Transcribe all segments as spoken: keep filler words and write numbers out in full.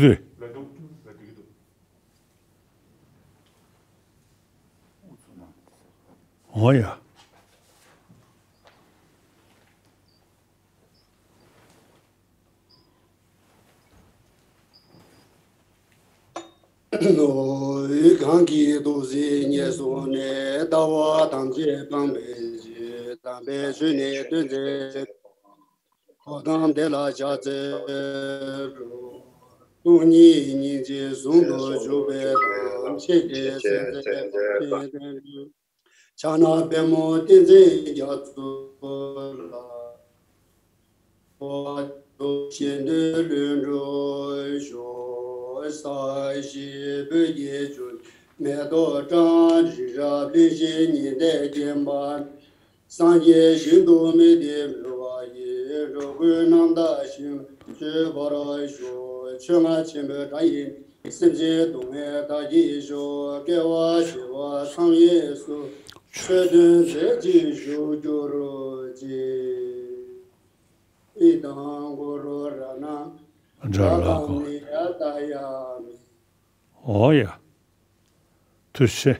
འདུག་འོ་ཡ། ལོ་འོད་གང་གིས་ཐུགས་བརྩེ་ཉེར་བཟུང་ནས། ལྟ་བ་ཐམས་ཅད་སྤང་བའི་ཕྱིར། དམ་པའི་ཆོས་ནི་སྟོན་མཛད་ཅིང་། ཐོབ་དང་ལྡན་ལ་ཕྱག་འཚལ་ལོ། སྟོང་ཉིད་སྙིང་རྗེ་ཟུང་དུ་འཇུག་པའི་ཐབས། ཤེས་བྱའི་སེམས་རྩེ་ཕྱག་ན་པདྨོ་ཏིང་འཛིན་རྒྱ་མཚོ་ལ། གཞན་དོན་ལྷུན་གྲུབ་ཤོག་ས་གཞི་སྤོས་ཀྱིས་བྱུགས། མེ་ཏོག་བཀྲམ་རི་རབ་གླིང་བཞི་ཉི་ཟླས་བརྒྱན་པ། སངས་རྒྱས་ཞིང་དུ་མི་ལྡན་མོས་པ་ཡིས། འགྲོ་ཀུན་རྣམ་དག་ཞིང་ལ་སྤྱོད་པར་ཤོག་ཆོས་རྔ་ཆེན་པོའི་སྒྲ་ཡིས་སེམས་ཅན་སྡུག་བསྔལ་དག་བགྱིད་ཤོག་སྐྱེ་བ་བཞི་པ་ཚངས་དབྱངས་སུ། ཆོས་དོན་མཛད་ཅིང་བཞུགས་གྱུར་ཅིག་ཨི་དང་གུ་རུ་རཏྣ་དྲ་ལ་གོ་ནི་ཡ་ད་ཡ་མི། འོ་ཡ། ཐུགས་རྗེ་ཆེ།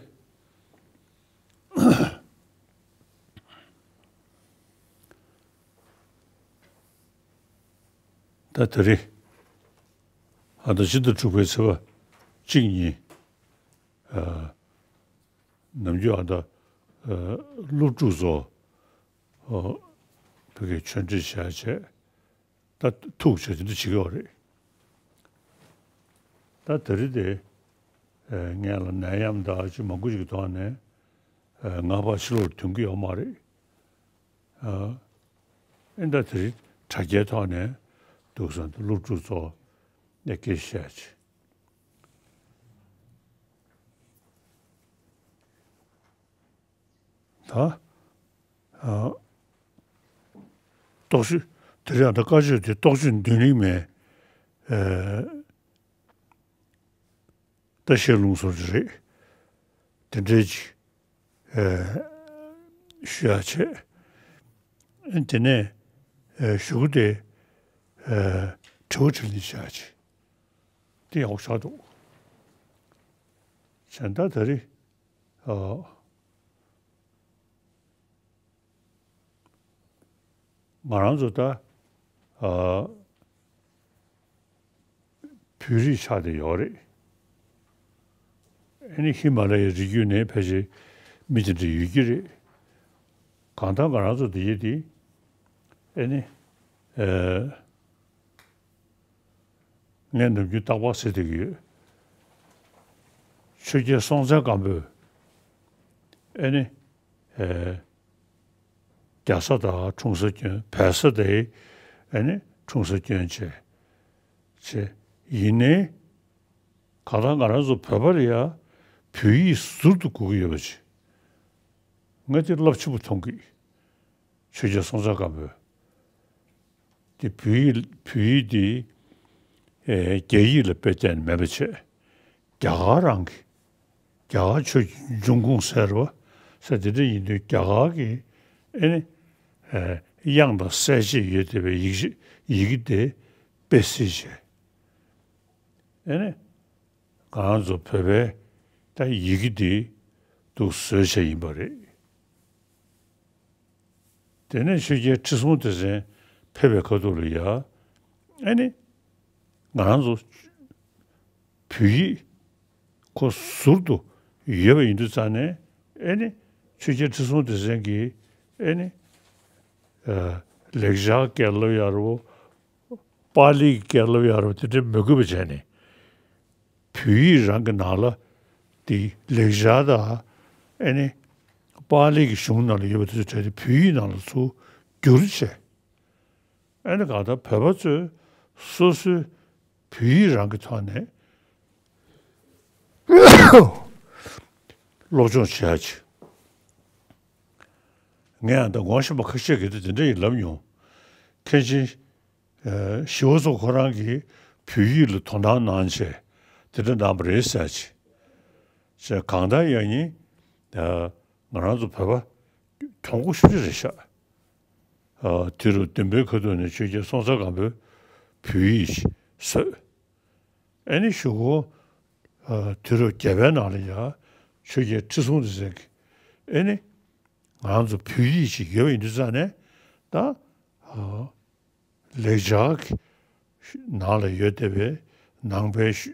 ད་དེ་རིང་ཨ་ད་སྤྱི་ཟླ་དྲུག་པའི་ཚེས་པ་གཅིག་ཉིན། ཨ། ནམ་རྒྱུན་ཨ་ད། ཨ། སློབ་ཕྲུག་ཚོ། ཨ། ཕ་གིའི་ཆོས་འབྲེལ་བྱས་བྱས། ད་ཐུག་བྱས་དེ་འདྲ་བྱེད་ཀྱི་ཡོད་རེད། ད་དེ་རིང་དེ། ཨ། ངས་ལ་ནད་ཡམས་དང་ཅིག་མང་པོ་ཞིག་གི་ཐོག་ནས། ཨ། ང་ཕར་ཕྱི་ལོགས་ཐོན་གྱི་ཡོད་མ་རེད། ཨ། ཨེ་ད་དེ་རིང་དྲ་རྒྱའི་ཐོག་ནས་འདུག་སེ་སློབ་ཕྲུག་ཚོ་ནས་སྐད་ཆ་བཤད་ཅིག་ད། ཨ། རྟོགས་བརྗོད་དེ་རིང་ད་བཀའ་ཆོས་དེ་རྟོགས་བརྗོད་མདུན་ལེགས་མའི། ཨ། ད་ཤེས་ལུང་སོར་རེད། དེ་འདྲའི་ཅིག་ཨ། ཞུ་ཡ་བྱས། དེ་ནས། ཨ། གཞུག་གུ་དེ། ཨ། དྲི་བ་དྲིས་ལན་བྱ་ཡ་བྱས། དེ་ཡག་པོ་ཆགས་འདུག་གཞན་དག་ད་རེས། ཨ། ང་རང་ཚོ་ད། ཨ། བོད་རིགས་ཆགས་བསྡད་ཡོད་རེད། ཨ་ནི་ཧི་མ་ལ་ཡའི་རི་རྒྱུད་ནས་ཕལ་ཆེར་མི་དེ་འདྲ་ཡོད་ཀྱི་རེད། གང་ལྟར་ང་རང་ཚོ་འདི་ཡི་དེ། ཨ་ནི། ཨ། ངས་ནམ་རྒྱུན་རྟག་པར་ཟེར་བསྡད་ཀྱི་ཡོད། ཆོས་རྒྱལ་སྲོང་བཙན་སྒམ་པོས། ཨ་ནི། ཨ། རྒྱ་བཟའ་དང་འཁྲུངས་ས་སྐྱོན། བལ་བཟའ་དེ་ཨ་ནི་འཁྲུངས་ས་སྐྱོན་བྱས། བྱས། ཡིན་ནའི། གང་ལྟར་ང་རང་ཚོ་བོད་པ་ལ་ཡ་བོད་ཡིག་ཟུར་དུ་དགོས་ཀྱི་ཡོད་པ་ཅིག་ང་དེ་རླབས་ཆེན་པོ་མཐོང་གི། ཆོས་རྒྱལ་སྲོང་བཙན་སྒམ་པོས། དེ་བོད་ཡིག་བོད་ཡིག་དེ། ཨེ། རྒྱ་ཡིག་ལ་དཔེ་བལྟས་ནས་མེད་པ་བྱས། རྒྱ་གར་རང་གི། རྒྱ་གར་ཆོས་ཀྱི་འབྱུང་ཁུངས་ཟེར་བ་ཟེར་དེ་འདྲ་ཡིན་དུས་རྒྱ་གར་གྱི། ཨེ་ནི། ཨེ། དབྱངས་དང་གསལ་བྱེད་ཡོད་བསྡད་པའི་ཡིག་ཆ་ཡི་གེ་དེ་དཔེ་གཟིགས་བྱས། ཨེ་ནི། ང་རང་ཚོ་བོད་པའི་ད་ཡི་གེ་འདི་འདུག་བཟོས་བྱས་ཡིན་པ་རེད། དེ་ནས་ཆོས་རྒྱལ་ཁྲི་སྲོང་ལྡེ་བཙན་ཕེབས་པའི་ཁ་ཐུག་ལ་ཡ། ཨེ་ནི། ང་རང་ཚོ་བོད་ཡིག་ཁོ་ཟུར་དུ་ཡོད་པ་ཡིན་དུས་ཙང་ནས། ཨེ་ནི། ཆོས་རྒྱལ་ཁྲི་སྲོང་ལྡེ་བཙན་གྱིས། ཨེ་ནི། ཨ། ལེགས་སྦྱར་སྐད་ལབ་ཡ་རོ། པཱ་ལིའི་སྐད་ལབ་ཡ་རོ། དེ་འདྲ་མི་དགོས་པ་བྱས་ནས། བོད་ཡིག་རང་གི་ནང་ལ་དེ་ལེགས་སྦྱར་དང་། ཨེ་ནི། པཱ་ལི་གི་གཞུང་ནང་ལ་ཡོད་པ་དེ་ཚོ་བྲལ་ཏེ་བོད་ཡིག་ནང་ལ་ཚུར་བསྒྱུར་བྱས། ཨེ་ནི་གང་ལྟར་བོད་པ་ཚོས་སོ་སོའི་བོད་ཡིག་རང་གི་ཐོག་ནས་སློབ་སྦྱོང་བྱེད་ཡ་ཆེད། ངས་ཡང་ད་ངོ་ཤེས་པ་ཁ་ཤས་ཀྱིས་དེ་འདྲ་ཡིན་ལབ་མྱོང་། མཁན་ཆེན། ཨ། ཞི་བ་འཚོ་ཁོ་རང་གིས་བོད་ཡིག་ལ་དོ་སྣང་གནང་བྱས་དེ་འདྲ་གནང་བ་རེད་ཟེར་ཅིག་བྱས། གང་ལྟར་ཡང་ཡིན། ཨ། ང་རང་ཚོ་བོད་པ་གྱོང་པོ་ཞེ་པོ་ཅིག་རེད་ཤག་ཨ། དེ་རུ་བདུན་པའི་ཁ་ཐུག་ནས་ཆོས་རྒྱལ་སྲོང་བཙན་སྒམ་པོས་བོད་ཡིག་བཟོས། ཨེ་ནི་གཞུག་གུ་ཨ་དུས་རབས་བརྒྱད་པའི་ནང་ལ་ཡ་ཆོས་རྒྱལ་ཁྲི་སྲོང་ལྡེ་བཙན་གྱིས་ཨེ་ནི་ང་ཚོ་བོད་ཡིག་ཅིག་ཡོད་པ་ཡིན་དུས་ཙང་ནས་ད་ཨ་ལེགས་སྦྱར་གྱི་ནང་ལ་ཡོད་བསྡད་པའི་ནང་པའི་གཞུ་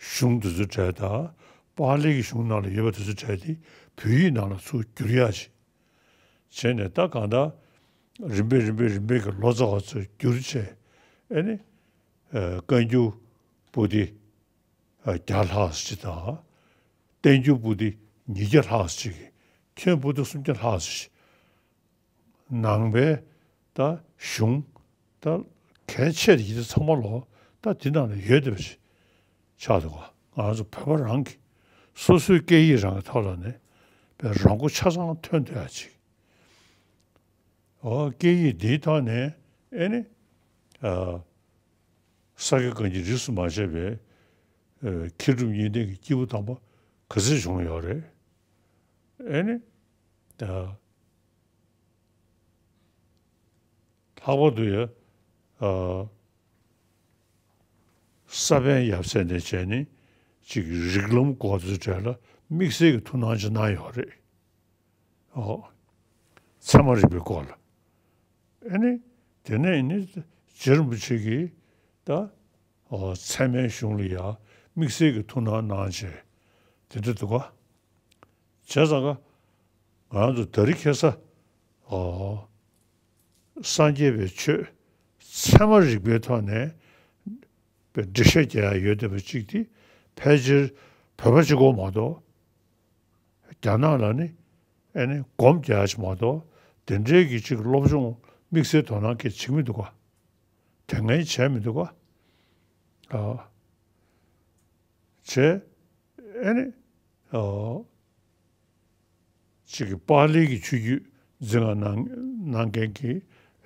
གཞུང་དེ་ཚོའི་གྲས་དང་པཱ་ལི་གི་གཞུང་ནང་ལ་ཡོད་པ་དེ་ཚོའི་གྲས་དེ་བོད་ཡིག་ནང་ལ་ཚུར་བསྒྱུར་ཡག་ཅིག་བྱས་ནས། ད་གང་ལྟར་རིམ་པས་རིམ་པས་རིམ་པས་ཀྱི་ལོ་ཙཱ་བ་ཚོས་བསྒྱུར་བྱས། ཨེ་ནི་ཨ་བཀའ་འགྱུར་པོ་ཏི་ཨ་བརྒྱ་ལྷག་ཙམ་ཅིག་དང་། བསྟན་འགྱུར་པོ་ཏི་ཉིས་བརྒྱ་ལྷག་ཙམ་ཅིག་གི་མཁན་པོ་ཏི་སུམ་བརྒྱ་ལྷག་ཙམ་ཅིག་ནང་པའི་ད་གཞུང་ད་གལ་ཆེ་ཡི་དེ་ཚང་མ་ལོ་ད་འདི་ནང་ལ་ཡོད་བསྡད་པ་ཞིག་ཆགས་འདུག་ག་ང་ཚོ་བོད་པ་རང་གི་སོ་སོའི་སྐད་ཡིག་རང་གི་ཐོག་ལ་ནས་པའི་རང་མགོ་ཆ་ཚང་ཐོན་ཐུབ་ཡ་ཅིག་ཨོ་སྐད་ཡིག་འདིའི་ཐོག་ནས་ཨེ་ནི་ཨ་ས་དགེ་བཀའ་རྙིང་རིས་སུ་མ་ཆད་པའི་ཨ་མཁས་གྲུབ་གཉིས་ལྡན་གྱི་སྐྱེས་བུ་དམ་པ་ག་ཚོད་བྱུང་ཡོད་རེད། ཨེ་ནི་ཨ་ལྷག་པར་དུ་ཡ་ཨ་ས་པཎ་ཡབ་སྲས་ནས་བྱས་ནས་ཅིག་རིགས་ལམ་སྐོར་དེ་ཚོའི་གྲས་ལ་དམིགས་བསལ་གྱི་ཐུགས་སྣང་ཅིག་གནང་ཡོད་རེད། ཨོ། ཚད་མ་རིག་པའི་སྐོར་ལ། ཨེ་ནི། དེ་ནས་ནི་རྗེ་རིན་པོ་ཆེ་གིས་ད་ཨོ་ཚད་མའི་གཞུང་ལ་ཡང་དམིགས་བསལ་གྱི་ཐུགས་སྣང་གནང་བྱས་དེ་འདྲ་འདུག་ག་བྱས་ཙང་ཀ་ང་ཚོ་དེ་རིང་ཁ་སང་ཨོ་སངས་རྒྱས་པའི་ཆོས་ཚད་མ་རིག་པའི་ཐོག་ནས་འགྲེལ་བཤད་རྒྱག་ཡ་ཡོད་བསྡད་པ་ཅིག་དེ་ཕལ་ཆེར་བོད་པ་གཅིག་པོ་མ་གཏོགས། རྒྱ་ནག་ལ་ནི་ཨེ་ནི་སྒོམ་རྒྱག་ཡ་ཅིག་མ་གཏོགས་དེ་འདྲའི་གི་ཅིག་སློབ་སྦྱོང་དམིགས་བསལ་དོ་སྣང་གིས་བྱེད་ཀྱི་མི་འདུག་ག་དེ་སྔ་བྱས་མི་འདུག་ག་ཨ། བྱས། ཨེ་ནི། ཨ། ཅིག་གི་པཱ་ལི་གི་ཆོས་བརྒྱུད་འཛིན་པ་གནང་གནང་མཁན་གྱི་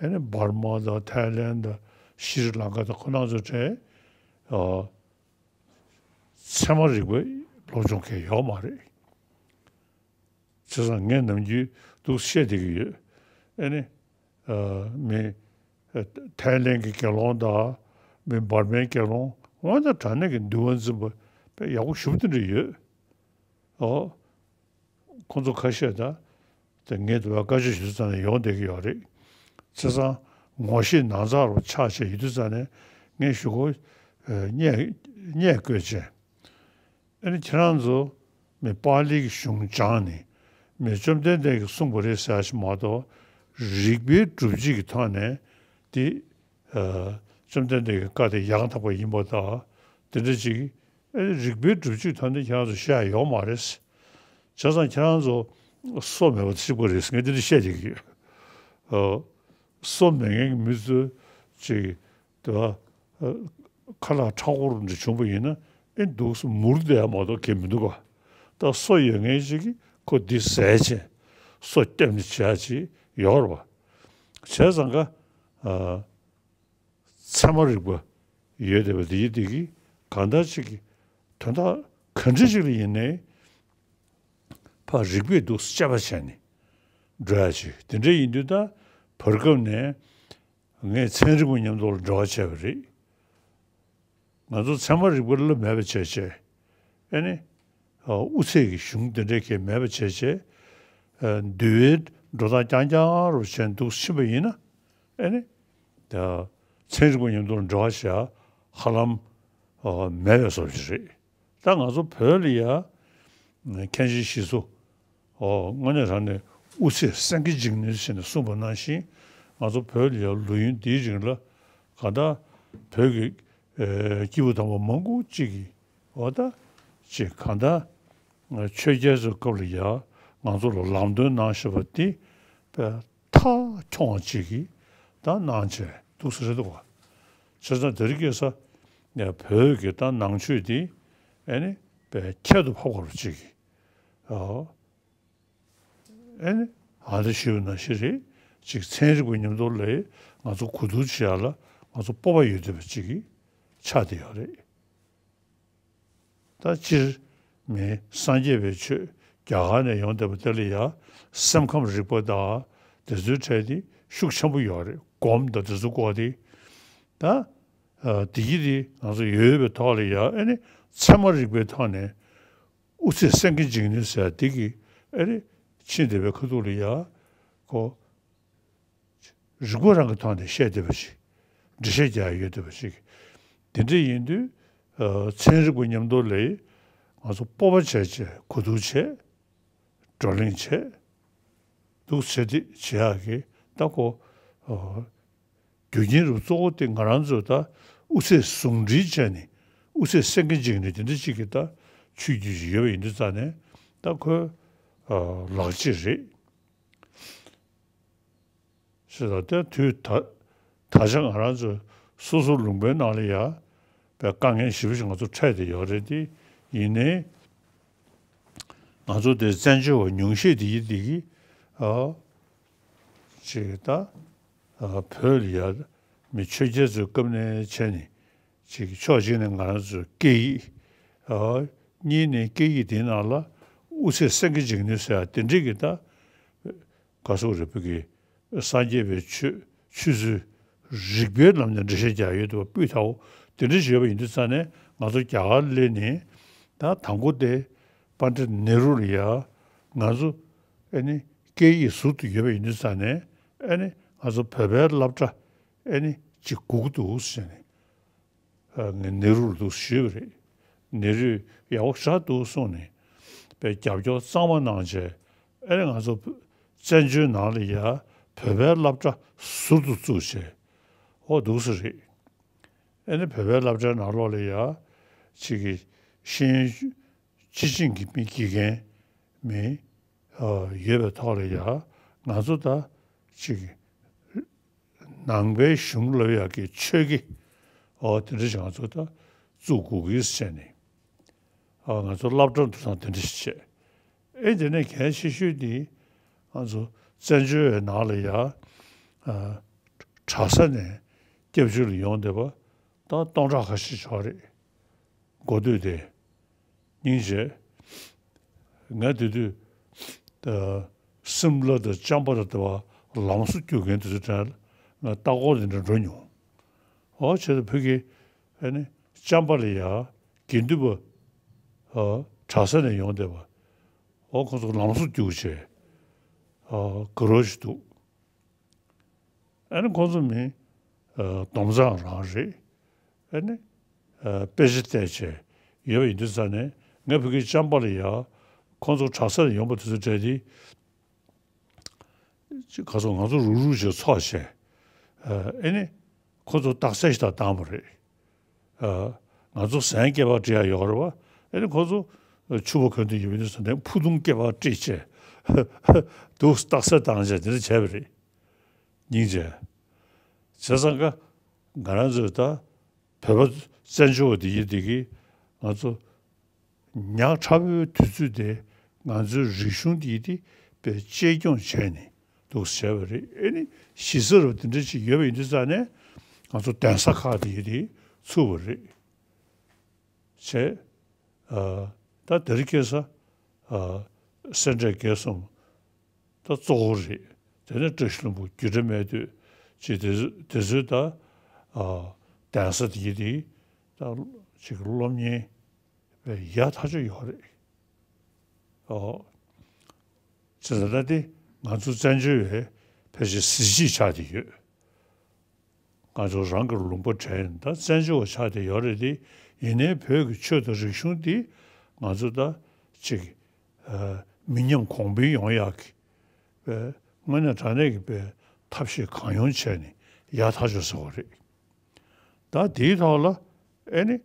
ཨེ་ནི་འབར་མ་དང་ཐའི་ལེན་དང་ཤྲི་ལང་ཀ་དང་ཁོ་རང་ཚོ་གྲས། ཨ། ཚད་མ་རིག་པའི་སློབ་སྦྱོང་མཁན་ཡོད་མ་རེད། བྱས་ཙང་ངས་ནམ་རྒྱུན་འདུག་བཤད་བསྡད་ཀྱི་ཡོད། ཨེ་ནི། ཨ། མི། ཨ། ཐའི་ལེན་གྱི་དགེ་སློང་དང་། མི་འབར་མའི་དགེ་སློང་། དངོས་གནས་དྲང་གནས་ཀྱི་འདུལ་བ་འཛིན་པ་དཔེ་ཡག་པོ་ཞེ་པོ་དེ་འདྲ་ཡོད། ཨོ། ཁོང་ཚོ་ཁ་ཤས་ད། དེ་ངས་དུ་བ་བཀའ་ཆོས་ཞུ་ཙམ་ནས་ཡོང་བསྡད་ཀྱི་ཡོད་རེད། བྱས་ཙང་ངོ་ཤེས་ནང་ཚགས་རུ་ཆགས་བྱས་ཡོད་དུས་ཙམ་ནས་ངས་ཞུ་གོ། ཨ། བརྙས་བརྙས་བཀོད་བྱས། ཨ་ནི་ཁྱེད་རང་ཚོ་མི་པཱ་ལིའི་གཞུང་སྦྱངས་ནས་མི་བཅོམ་ལྡན་འདས་ཀྱིས་གསུངས་པ་རེད་ཟེར་ཞིག་མ་གཏོགས། རིགས་པའི་སྒྲུབ་བྱེད་ཀྱི་ཐོག་ནས་དེ། ཨ། བཅོམ་ལྡན་འདས་ཀྱི་བཀའ་དེ་ཡང་དག་པ་ཡིན་པ་དང་དེ་འདྲ་ཅིག་ཨ་ནི་རིགས་པའི་སྒྲུབ་བྱེད་ཐོག་ནས་ཁྱེད་རང་ཚོ་བཤད་ཡོད་མ་རེད། བྱས་ཙང་ཁྱེད་རང་ཚོ་སོ་མེད་པ་གཅིག་པ་རེད་ཟེར་ངས་དེ་འདྲ་བཤད་བསྡད་ཀྱི་ཡོད། ཨ། སོ་མེད་མཁན་གྱི་མི་ཚོ་ཅིག་དེ་བ། ཨ། ཁ་ལག་མཁྲེགས་པོ་འདྲ་བྱུང་པ་ཡིན་ན་ཨེ་འདུག་སེ་མུར་བསྡད་ཡ་མ་གཏོགས་གལ་མི་འདུག་ག་ད་སོ་ཡོད་མཁན་ཞིག་གིས་ཁོ་འདི་ཟས་བྱས་སོ་བསྐྱབས་ནས་བྱས་ཅིག་ཡོད་རེད་པ། བྱས་ཙང་ཀ་ཨ། ཚད་མ་རིག་པ་ཡོད་བསྡད་པ་འདི་འདི་གིས་གང་ལྟར་ཅིག་གི་དོན་དག་ག་འདྲ་ཞིག་ལ་ཡིན་ནའི་ཕར་རིགས་པས་འདུག་སེ་དཔྱད་པ་བྱས་ནས་འགྲོ་ཡ་ཅིག་དེ་འདྲ་ཡིན་དུས་ད་བར་སྐབས་ནས། ངས་ཚན་རིག་པ་མཉམ་དུ་ལ་འབྲེལ་བ་བྱས་པ་རེད། ང་ཚོ་ཚད་མ་རིག་པ་བློ་མེད་པ་བྱས་བྱས། ཨེ་ནི། ཨ། དབུ་ཚད་ཀྱི་གཞུང་དེ་འདྲའི་གས་མེད་པ་བྱས་བྱས། ཨ། འདུལ་བའི་འགྲོ་སྟངས་རྐྱང་རྐྱང་རུ་བྱས་འདུག་ཕྱིན་པ་ཡིན་ན། ཨེ་ནི། ཨ། ཚན་རིག་པ་མཉམ་དུ་ལ་འབྲེལ་བ་བྱས་ཧ་ལམ། ཨ། མེད་པའི་བཟོ་ཞིག་རེད། ད་ང་ཚོ་བོད་ལ་ཡ། མཁན་ཆེན་ཞི་འཚོ། ཨོ། དངོས་གནས་དྲང་གནས་དབུ་ཚད་སེང་གེ་འཇིགས་ནུས་ཟེར་ནས་གསུངས་པ་ནང་བཞིན། ང་ཚོ་བོད་ལ་ཡ་ལོ་ཡུན་འདིའི་རིང་ལ་གང་ལྟར་བོད་ཀྱི་ཨེ་སྐྱེས་བུ་དམ་པ་མང་པོ་ཅིག་གིས་འོ་ད་ཅིག་གང་ལྟར་ཆོས་རྒྱལ་ཚོའི་སྐབས་ལ་ཡ་ང་ཚོ་ལ་ལམ་སྟོན་གནང་བཞིན་པ་འདི་དཔེ་མཐའ་འཁྱོངས་པ་ཅིག་གིས་ད་གནང་བྱས་འདུག་ས་རེད་འདུག་བ། བྱས་ཙང་དེ་རིང་ཁ་སང་ནས་བོད་ཀྱི་ད་ནང་ཆོས་འདི་ཨེ་ནི་དཔེ་ཁྱད་དུ་འཕགས་པ་རུ་ཅིག་གིས། ཨོ། ཨེ་ནི། ཨ་འདི་ཞུས་པ་ནང་བཞིན་རེད། ཅིག་ཚན་རིག་པ་མཉམ་དུ་ལ་ང་ཚོ་གོ་བསྡུར་བྱེད་ཡ་ལ་ང་ཚོ་སྤོབས་པ་ཡོད་བསྡད་པ་ཅིག་གི་ཆགས་བསྡད་ཡོད་རེད། ད་སྤྱིར་མི་སངས་རྒྱས་པའི་ཆོས་རྒྱ་གར་ནས་ཡོང་བསྡད་པ་དེ་ལ་ཡ་སེམས་ཁམས་རིག་པ་དང་དེ་ཚོའི་གྲས་དེ་ཤུགས་ཆེན་པོ་ཡོད་རེད། སྒོམ་དང་དེ་ཚོ་སྐོར་དེ་ད། ཨ་དེ་གི་དེ་ང་ཚོ་ཡོད་པའི་ཐོག་ལ་ཡ་ཨ་ནི་ཚད་མ་རིག་པའི་ཐོག་ནས་དབུ་ཚད་སེང་གེ་འཇིགས་ནུས་ཟེར་དེ་གི་ཨ་ནི་ཕྱིན་བསྡད་པའི་ཁ་ཐུག་ལ་ཡ་ཁོ་རིག་པ་རང་གི་ཐོག་ནས་བཤད་བསྡད་པ་ཞིག་འགྲེལ་བཤད་རྒྱག་ཡོད་བསྡད་པ་ཞིག་དེ་འདྲ་ཡིན་དུས་ཨ་ཚན་རིག་པ་མཉམ་དུ་ལ་ང་ཚོ་སྤོབས་པ་བྱས་བྱས་གོ་བསྡུར་བྱས། བགྲོ་གླེང་བྱས། འདུག་བྱས་ཏེ་བྱེད་ཡག་གི་ད་ཁོ་ཨ་རྒྱུ་རྐྱེན་རུ་གཙོ་བོ་དེ་ང་རང་ཚོས་ད་དབུ་ཚད་ཟུང་འབྲེལ་བྱས་ནས་དབུ་ཚད་སེང་གེ་འཇིགས་ནས་དེ་འདྲ་ཅིག་གི་ད་ཆོས་བརྒྱུད་ཅིག་ཡོད་པ་ཡིན་དུས་ཙང་ནས་ད་ཁོའི་ཨ་ལག་རྗེས་རེད། ཞེས་དང་དེ་དུས་ད་ད་ཆ་ང་རང་ཚོ་སོ་སོ་ལུང་པའི་ནང་ལ་ཡ་པའི་དཀའ་ངལ་ཞེ་པོ་ཞིག་ང་ཚོ་འཕྲད་བསྡད་ཡོད་རེད་དེ། ཡིན་ནའི་ང་ཚོ་དེ་བཙན་བྱོལ་བ་ཉུང་ཤས་དེ་ཡིན་དེ་གི་ཨ་ཅིག་ད་ཨ་བོད་ལ་ཡ་མི་ཆོས་རྒྱལ་ཚོའི་སྐབས་ནས་བྱས་ནས་ཅིག་ཕྱོགས་གཅིག་ནས་ང་རང་ཚོའི་སྐད་ཡིག་ཨ་གཉིས་ནས་སྐད་ཡིག་དེའི་ནང་ལ་དབུ་ཚད་སེང་གེ་འཇིགས་ནུས་ཟེར་ཡ་དེ་འདྲས་ཀྱི་ད། ག་སོགས་རེད། བོད་ཀྱི་སངས་རྒྱས་པའི་ཆོས་ཆོས་ཚུལ་རིགས་པའི་ལམ་ནས་འགྲེལ་བཤད་རྒྱག་ཡོད་དུ་བ་སྤུས་དག་པོ་དེ་འདྲ་ཞིག་ཡོད་པ་ཡིན་དུས་ཙང་ནས་ང་ཚོ་རྒྱ་གར་སླེབས་ནས་ད་དང་པོ་དེ་པཎྜི་ཏ་ནེ་རུ་ལ་ཡ་ང་ཚོ་ཨེ་ནི་སྐད་ཡིག་ཟུར་དུ་ཡོད་པ་ཡིན་དུས་ཙང་ནས་ཨེ་ནི་ང་ཚོ་བོད་པའི་སློབ་གྲྭ་ཨེ་ནི་ཅིག་དགོས་ཀྱི་འདུག་ཟེར་ནས། ཨ་ངས་ནེ་རུ་ལ་འདུག་ཞུས་པ་རེད། ནེ་རུས་ཡག་པོ་ཞེ་དྲག་འདུག་གསུངས་ནས་པའི་རྒྱབ་སྐྱོར་གཙང་མ་གནང་བྱས་ཨེ་ང་ཚོ་བཙན་བྱོལ་ནང་ལ་ཡ་བོད་པའི་སློབ་གྲྭ་ཟུར་དུ་བཙུགས་བྱས་ཨོ་འདུག་སེ་རེད། ཨེ་ནི་བོད་པའི་སློབ་གྲྭའི་ནང་ལོགས་ལ་ཡ་ཅིག་གི་ཤེས་ཡོན་སྤྱི་བྱིངས་ཀྱི་མི་དགེ་རྒན་མི་ཨ་ཡོད་པའི་ཐོག་ལ་ཡ་ང་ཚོ་ད་ཅིག་གི་ནང་པའི་གཞུང་ལབ་ཡག་གི་ཆོས་དགེ་ཨོ་དེ་འདྲ་ཞིག་ང་ཚོ་ད་བཙུགས་དགོས་ཀྱི་ཟེར་ནས་ཨ་ང་ཚོ་སློབ་གྲྭ་འདུག་སང་དེ་འདྲ་ཞིག་བྱས། ཨེ་དེ་ནས་གལ་ཆེ་ཤོས་དེ་ང་ཚོ་བཙན་བྱོལ་བའི་ནང་ལ་ཡ་ཨ་གྲྭ་ས་ནས་སྐྱབས་བཅོལ་ལ་ཡོང་བསྡད་པ་ད་སྟོང་ཕྲག་ཁ་ཤས་ཆགས་རེད། འགོ་སྟོད་དེ། སྙིང་རྗེ། ང་དེ་དུས་ད་སིམ་ལ་དང་ཅམ་པ་ར་དེ་བ་ལམ་བཟོ་རྒྱུག་མཁན་དེ་ཚོ་དྲན་ང་ལྟ་སྐོར་དེ་འདྲ་འགྲོ་མྱོང་། ཨོ་བྱས་ཙང་བོད་ཀྱི་ཨ་ནི་ཅམ་པ་ལ་ཡ་དགེ་འདུན་པ་ཨ་གྲྭ་ས་ནས་ཡོང་བསྡད་པ་ཨོ་ཁོང་ཚོ་ལམ་བཟོ་རྒྱུག་བྱས་ཨ་དགའ་རབ་ཅིག་འདུག་ཨ་ནི་ཁོང་ཚོ་མི་ཨ་སྡོམ་རྩང་རང་རེད། ཨ་ནི་ཨ་དཔེ་ཆ་བལྟས་བྱས་ཡོད་པ་ཡིན་དུས་ཙང་ནས་ངས་བོད་ཀྱི་ཅམ་པ་ལ་ཡ་ཁོང་ཚོ་གྲྭ་ས་ནས་ཡོང་པ་དེ་ཚོ་གྲས་དེ་ཅིག་ག་ཚོད་ང་ཚོ་རུག་རུག་བྱས་ཚོགས་བྱས་ཨ་ནི་ཁོང་ཚོ་རྟགས་གསལ་ཞིག་དང་བཏང་བ་རེད། ཨ་ང་ཚོ་ཟན་སྐྱེ་བ་སྤྲད་ཡ་ཡོད་རེད་བ། ཨ་ནི་ཁོ་ཚོ་ཕྱུ་པ་གོན་དུ་ཡོད་པའི་ནི་ཟ་འདྲ་ཕུ་ཐུང་སྐྱེ་བ་སྤྲད་བྱས་འདུག་རྟགས་གསལ་བཏང་བྱས་དེ་འདྲ་བྱས་པ་རེད། སྙིང་རྗེ། བྱས་ཙང་ཀ་ང་རང་ཚོས་ད་བོད་པ་བཙན་བྱོལ་བ་འདི་ཡིན་འདི་གི་ང་ཚོ་ཉག་ཕྲ་བོའི་དུས་ཚོད་དེ་ང་ཚོའི་རིག་གཞུང་འདི་ཡིན་འདི་དཔེ་གཅེས་སྐྱོང་བྱས་ནས། འདུག་བྱས་པ་རེད། ཨེ་ནི་གཞི་རྩ་རུ་དེ་འདྲ་ཅིག་ཡོད་པ་ཡིན་དུས་ཙང་ནས་ང་ཚོ་གདན་ས་ཁག་དེ་དེ་ཚུགས་པ་རེད། བྱས། ཨ་ད་དེ་རིང་ཁ་སང་ཨ་སེ་འབྲས་དགེ་གསུམ་ད་གཙོ་བོ་རེད། དེ་ནས་བཀྲ་ཤིས་ལྷུན་པོ་རྒྱུད་གྲྭ་སྨད་སྟོད་ཅེས་དེ་ཚོ་དེ་ཚོའི་ད་ཨ་གདན་ས་དེ་དེ་ད་ཅིག་སློབ་གཉེར་བའི་ཡག་ཐག་ཆོད་ཡོད་རེད། ཨོ། བྱས་ཙང་ད་དེ་ང་ཚོ་བཙན་བྱོལ་བའི་ཕལ་ཆེར་གཟི་བརྗིད་ཆགས་བསྡད་ཡོད། ང་ཚོ་རང་གི་ལུང་པ་དྲན་ད་བཙན་བྱོལ་བ་ཆགས་བསྡད་ཡོད་རེད་དེ། ཡིན་ནའི་བོད་ཀྱི་ཆོས་དང་རིག་གཞུང་འདི་ང་ཚོ་ད་ཅིག་ཨ་མི་ཉམས་གོང་འཕེལ་ཡོང་ཡག་གི་དངོས་གནས་དྲང་གནས་ཀྱི་པའི་ཐབས་ཤེས་གང་ཡོང་བྱས་ནས་ཡག་ཐག་ཆོད་ཟེར་བ་རེད། ད་དེའི་ཐོག་ལ་ཨེ་ནི་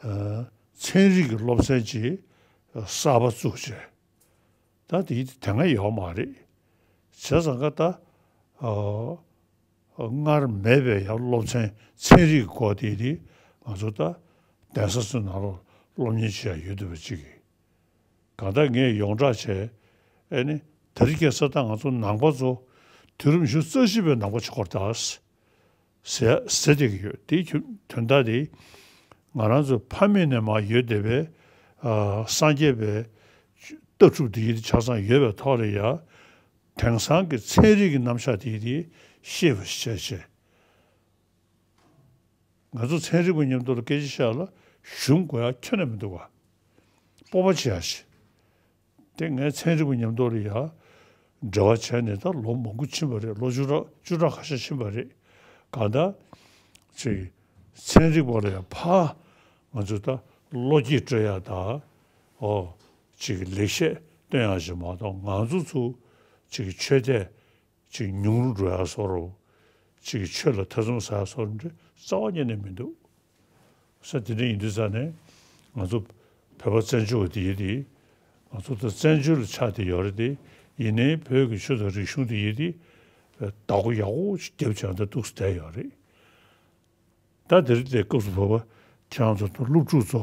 ཨ་ཚན་རིག་གི་སློབ་ཚན་ཅིག་གསར་པ་བཙུགས་བྱས། ད་དེ་དེ་སྔ་ཡོད་མ་རེད། བྱས་ཙང་ཀ་ད་ཨ་སྔར་མེད་པའི་ཡང་སློབ་ཚན་ཚན་རིག་གི་སྐོར་དེ་དེ་ང་ཚོ་ད་གདན་ས་ཚོའི་ནང་ལོགས་སློབ་གཉེར་བྱེད་ཡ་ཡོད་འདུག་པ་ཅིག་གིས། གང་ལྟར་ངས་ཡོངས་གྲགས་བྱས་ཨེ་ནི་དེ་རིང་ཁ་སང་ད་ང་ཚོ་ནང་པ་ཚོ་དུས་རབས་ཉི་ཤུ་རྩ་གཅིག་པའི་ནང་པ་ཆགས་ཀྱི་ཡོད་རེད་ད། ཟེར་ཟེར་བསྡད་ཀྱི་ཡོད། དེའི་དོན་དག་དེ་ང་རང་ཚོ་ཕ་མེས་ནས་མར་ཡོད་བསྡད་པའི་ཨ་སངས་རྒྱས་པའི་ལྟ་གྲུབ་དེ་ཡིན་ཆ་ཚང་ཡོད་པའི་ཐོག་ལ་ཡ་དེང་སང་གི་ཚན་རིག་གི་རྣམ་གཞག་དེ་ཡིན་ཤེས་པ་བྱས་བྱས། ང་ཚོ་ཚན་རིག་པ་མཉམ་དུ་ལ་སྐད་ཆ་བཤད་ལ་ཞུམ་དགོས་ཡ་ཁྱོན་ནས་མི་འདུག་ག། སྤོབས་པ་བྱེད་ཡ་ཞིག། དེ་ངས་ཚན་རིག་པ་མཉམ་དུ་ལ་ཡ་འབྲེལ་བ་བྱས་ནས་ད་ལོ་མང་པོ་ཕྱིན་པ་རེད། ལོ་བཅུ་ཕྲག་བཅུ་ཕྲག་ཁ་ཤས་ཕྱིན་པ་རེད། གང་ལྟར་ཅིག་ཚན་རིག་པ་ལ་ཡ་ཕར་ང་ཚོ་ད་བློ་སྐྱེད་སྤྲོད་ཡ་ད་ཨོ་ཅིག་ལེགས་བཤད་སྟོན་ཡ་ཞིག་མ་གཏོགས། ང་ཚོ་ཚོ་ཅིག་ཆོས་དད་ཅིག་ཉུང་རུ་འགྲོ་ཡ་བཟོ་འདྲ། ཅིག་ཆོས་ལ་ཐེ་ཚོམ་ཟ་ཡ་བཟོ་འདྲ་རྩ་བ་ཉིད་ནས་མི་འདུག་ས། དེ་འདྲ་ཡིན་དུས་ཙང་ནས་ང་ཚོ་བོད་པ་བཙན་བྱོལ་བ་དེ་ཡིན་དེ། ང་ཚོ་ད་བཙན་བྱོལ་ལ་ཆགས་བསྡད་ཡོད་རེད་དེ། ཡིན་ནའི་བོད་ཀྱི་ཆོས་དང་རིག་གཞུང་དེ་ཡིན་དེ། བདག་པོ་ཡག་པོ་ཞིག་རྒྱབ་བྱས་ད་འདུག་སེ་བསྡད་ཡོད་རེད། ད་དེ་རིང་དེ་སྐབས་སུ་བབ་པ་ཁྱེད་རང་ཚོ་དང་སློབ་ཕྲུག་ཚོ།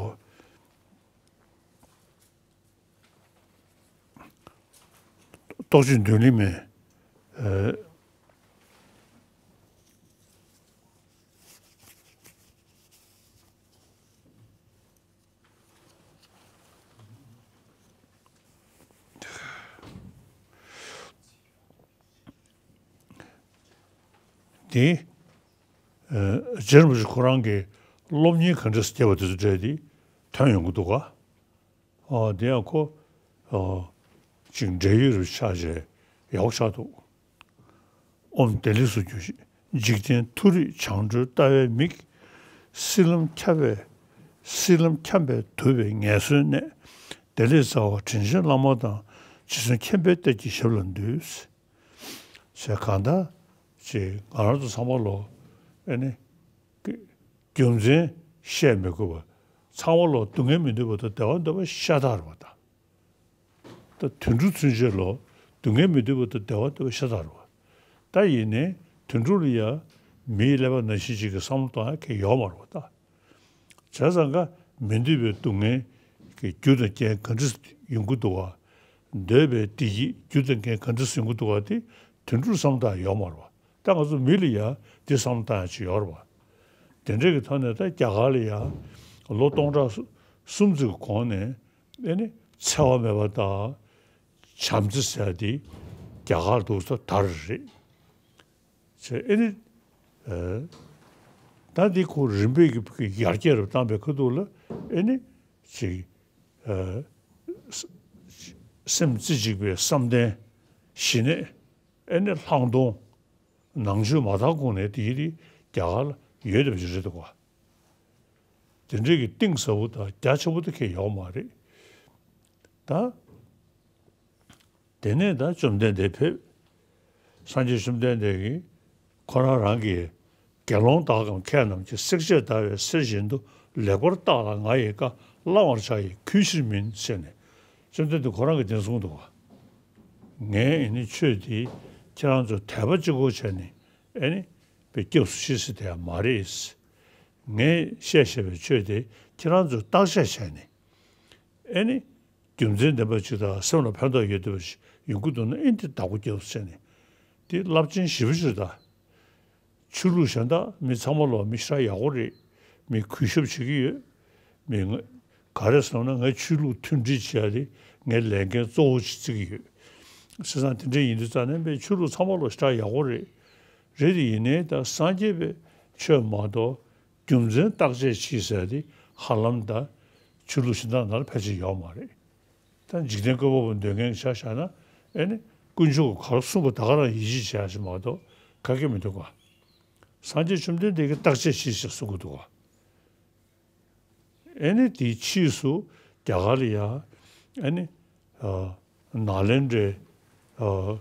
རྟོགས་བརྗོད་མདུན་ལམ་མེད། ཨེ། དེ། ཨེ། རྗེ་རིན་པོ་ཆེ་ཁོ་རང་གིས་སློབ་གཉེར་ག་འདྲས་སྐྱེལ་བ་དེ་ཚོ་འདྲ་དེ་ཐོན་ཡོང་གི་འདུག་ག། ཨོ་དེ་ཡང་ཁོ། ཨོ། ཅིག་འབྲེལ་ཡོད་རུ་ཆགས་བྱས་ཡག་པོ་ཆགས་འདུག། ཨོཾ་བདེ་ལེགས་སུ་གྱུར་ཅིག། འཇིག་རྟེན་མཐོ་རིས་བྱང་གྲོལ་ལྟ་བའི་མིག། སྲིད་ལམ་འཁྱམས་པའི། སྲིད་ལམ་འཁྱམས་པས་དུབ་པའི་ངལ་གསོའི་གནས། བདེ་ལེགས་རྩ་བ་དྲིན་ཅན་བླ་མ་དང་། རྗེ་བཙུན་མཁྱེན་པའི་གཏེར་གྱི་ཞབས་ལ་འདུད། ཞེས་གང་ལྟར་ཅིག་ང་རང་ཚོ་ཚང་མ་ལོ་ཨེ་ནི། རྒྱུ་མཚན་བཤད་མི་དགོས་པ། ཚང་མ་ལོ་སྡུག་བསྔལ་མི་འདོད་པ་དང་བདེ་བ་འདོད་པ་ཤ་སྟག་རེད་པ་ད། ད་དུད་འགྲོ་ཚུན་ཆད་ལོ་སྡུག་བསྔལ་མི་འདོད་པ་དང་བདེ་བ་འདོད་པ་ཤ་སྟག་རེད་པ། ད་ཡིན་ནའི་དུད་འགྲོ་ལ་ཡ་མིའི་ཀླད་པ་ནང་བཞིན་ཅིག་གི་བསམ་བློ་གཏོང་ཡ་གང་ཡང་ཡོད་མ་རེད་པ་ད། བྱས་ཙང་ཀ་མི་འདོད་པའི་སྡུག་བསྔལ་གྱི་རྒྱུ་དང་རྐྱེན་ག་འདྲས་ཡོང་གི་འདུག་ག། འདོད་པའི་བདེ་སྐྱིད་རྒྱུ་དང་རྐྱེན་ག་འདྲས་ཡོང་གི་འདུག་ག་དེ་དུད་འགྲོར་བསམ་བློ་གཏོང་ཡ་ཡོད་མ་རེད་པ། ད་ང་ཚོ་མི་ལ་ཡ་དེ་བསམ་བློ་གཏོང་ཡ་ཅིག་ཡོད་རེད་པ། དེ་འདྲས་ཀྱི་ཐོག་ནས་ད་རྒྱ་གར་ལ་ཡ་ལོ་སྟོང་ཕྲག་གསུམ་ཙམ་གྱི་གོང་ནས་ཨེ་ནི་འཚེ་བ་མེད་པ་དང་བྱམས་བརྩེ་ཟེར་ཡ་དེ་རྒྱ་གར་འདུག་ས་དར་རེད། ཅེས་ཨེ་ནི། ཨ། ད་འདི་ཁོ་རིམ་པས་ཀྱི་ཡར་རྒྱས་རུ་བཏང་པའི་ཁ་ཐུག་ལ་ཨེ་ནི་ཅིག་ཨ། སེམས་རྩེ་གཅིག་པའི་བསམ་གཏན་ཞི་གནས་ཨེ་ནི་ལྷག་མཐོང་ནང་ཆོས་མ་དག་གོང་ནས་དེ་ཡི་རྒྱ་གར་ལ་ཡོད་བསྡད་པ་ཞིག་རེད་འདུག་ག། དེ་འདྲའི་གི་གཏིང་ཟབ་པོ་དང་རྒྱ་ཆེན་པོ་དེ་གས་ཡོད་མ་རེད། ད། དེ་ནས་ད་བཅོམ་ལྡན་འདས་ཕེབས། སངས་རྒྱས་བཅོམ་ལྡན་འདས་ཀྱིས་ཁོ་རང་རང་གི་དགེ་སློང་དག་གམ་མཁས་རྣམས་ཀྱིས་བསྲེགས་བཅད་བརྡར་བའི་གསེར་བཞིན་དུ་ལེགས་པར་བརྟགས་ལ་ང་ཡི་བཀའ་བླང་བར་བྱ་ཡི་གུས་ཕྱིར་མིན་ཟེར་ནས་བཅོམ་ལྡན་འདས་ཁོ་རང་གིས་དེ་གསུངས་འདུག་ག། ངས་ཨེ་ནི་ཆོས་འདི་ཁྱེད་རང་ཚོ་དད་པ་གཅིག་པོ་བྱས་ནས་ཨེ་ནི་པའི་སྐྱབས་སུ་མཆི་ཟེར་དེ་ཡང་མ་རེད། ངས་བཤད་བཞིན་པའི་ཆོས་དེ་ཁྱེད་རང་ཚོས་བརྟག་དཔྱད་བྱས་ནས་ཨེ་ནི། རྒྱུ་མཚན་ལྡན་པ་ཅིག་དང་སེམས་ལ་ཕན་ཐོགས་ཡོད་བསྡད་པ་ཞིག་ཡོང་གི་འདུག་ན་ཨེ་འདི་བདག་པོ་རྒྱབ་ཟེར་ནས། འདི་རླབས་ཆེན་ཞེ་པོ་ཅིག་རེད་ད། ཆོས་ལུགས་གཞན་དག་མི་ཚང་མ་ལོ་མི་ཞེ་དྲག་ཡག་པོ་རེད། མི་གུས་ཞབས་བྱེད་ཀྱི་ཡོད། མི་ང་ག་རེ་བསམ་ན་ངས་ཆོས་ལུགས་མཐུན་སྒྲིལ་བྱེད་ཡ་དེ་ངའི་ལས་འགན་གཙོ་བོ་ཅིག་བརྩི་གི་ཡོད། བྱས་ཙང་དེ་འདྲ་ཡིན་དུས་ཙང་ནས་མི་ཆོས་ལུགས་ཚང་མ་ལོ་ཞེ་དྲག་ཡག་པོ་རེད། རེད་དེ་ཡིན་ནའི་ད་སངས་རྒྱས་པའི་ཆོས་མ་གཏོགས། རྒྱུ་མཚན་བརྟག་དཔྱད་བྱེད་ཟེར་དེ་ཧ་ལམ་ད་ཆོས་ལུགས་གཞན་དག་ནང་ལ་ཕལ་ཆེར་ཡོད་མ་རེད། ད་འཇིག་རྟེན་བཀོད་པ་པོ་འདོད་མཁན་གྱི་ཆ་བཞག་ན་ཨེ་ནི་དཀོན་མཆོག་གིས་ག་རེ་གསུངས་པ་ད་ག་རང་ཡིད་ཆེས་བྱེད་ཡ་ཞིག་མ་གཏོགས་ག་གེ་མི་འདུག་ག། སངས་རྒྱས་བཅོམ་ལྡན་འདས་ཀྱིས་བརྟག་དཔྱད་བྱེད་ཞེས་གསུང་གི་འདུག་ག། ཨེ་ནི་དེའི་ཕྱིས་སུ་རྒྱ་གར་ལ་ཡ་ཨེ་ནི་ཨ་ནཱ་ལེནྡྲའི་ཨ་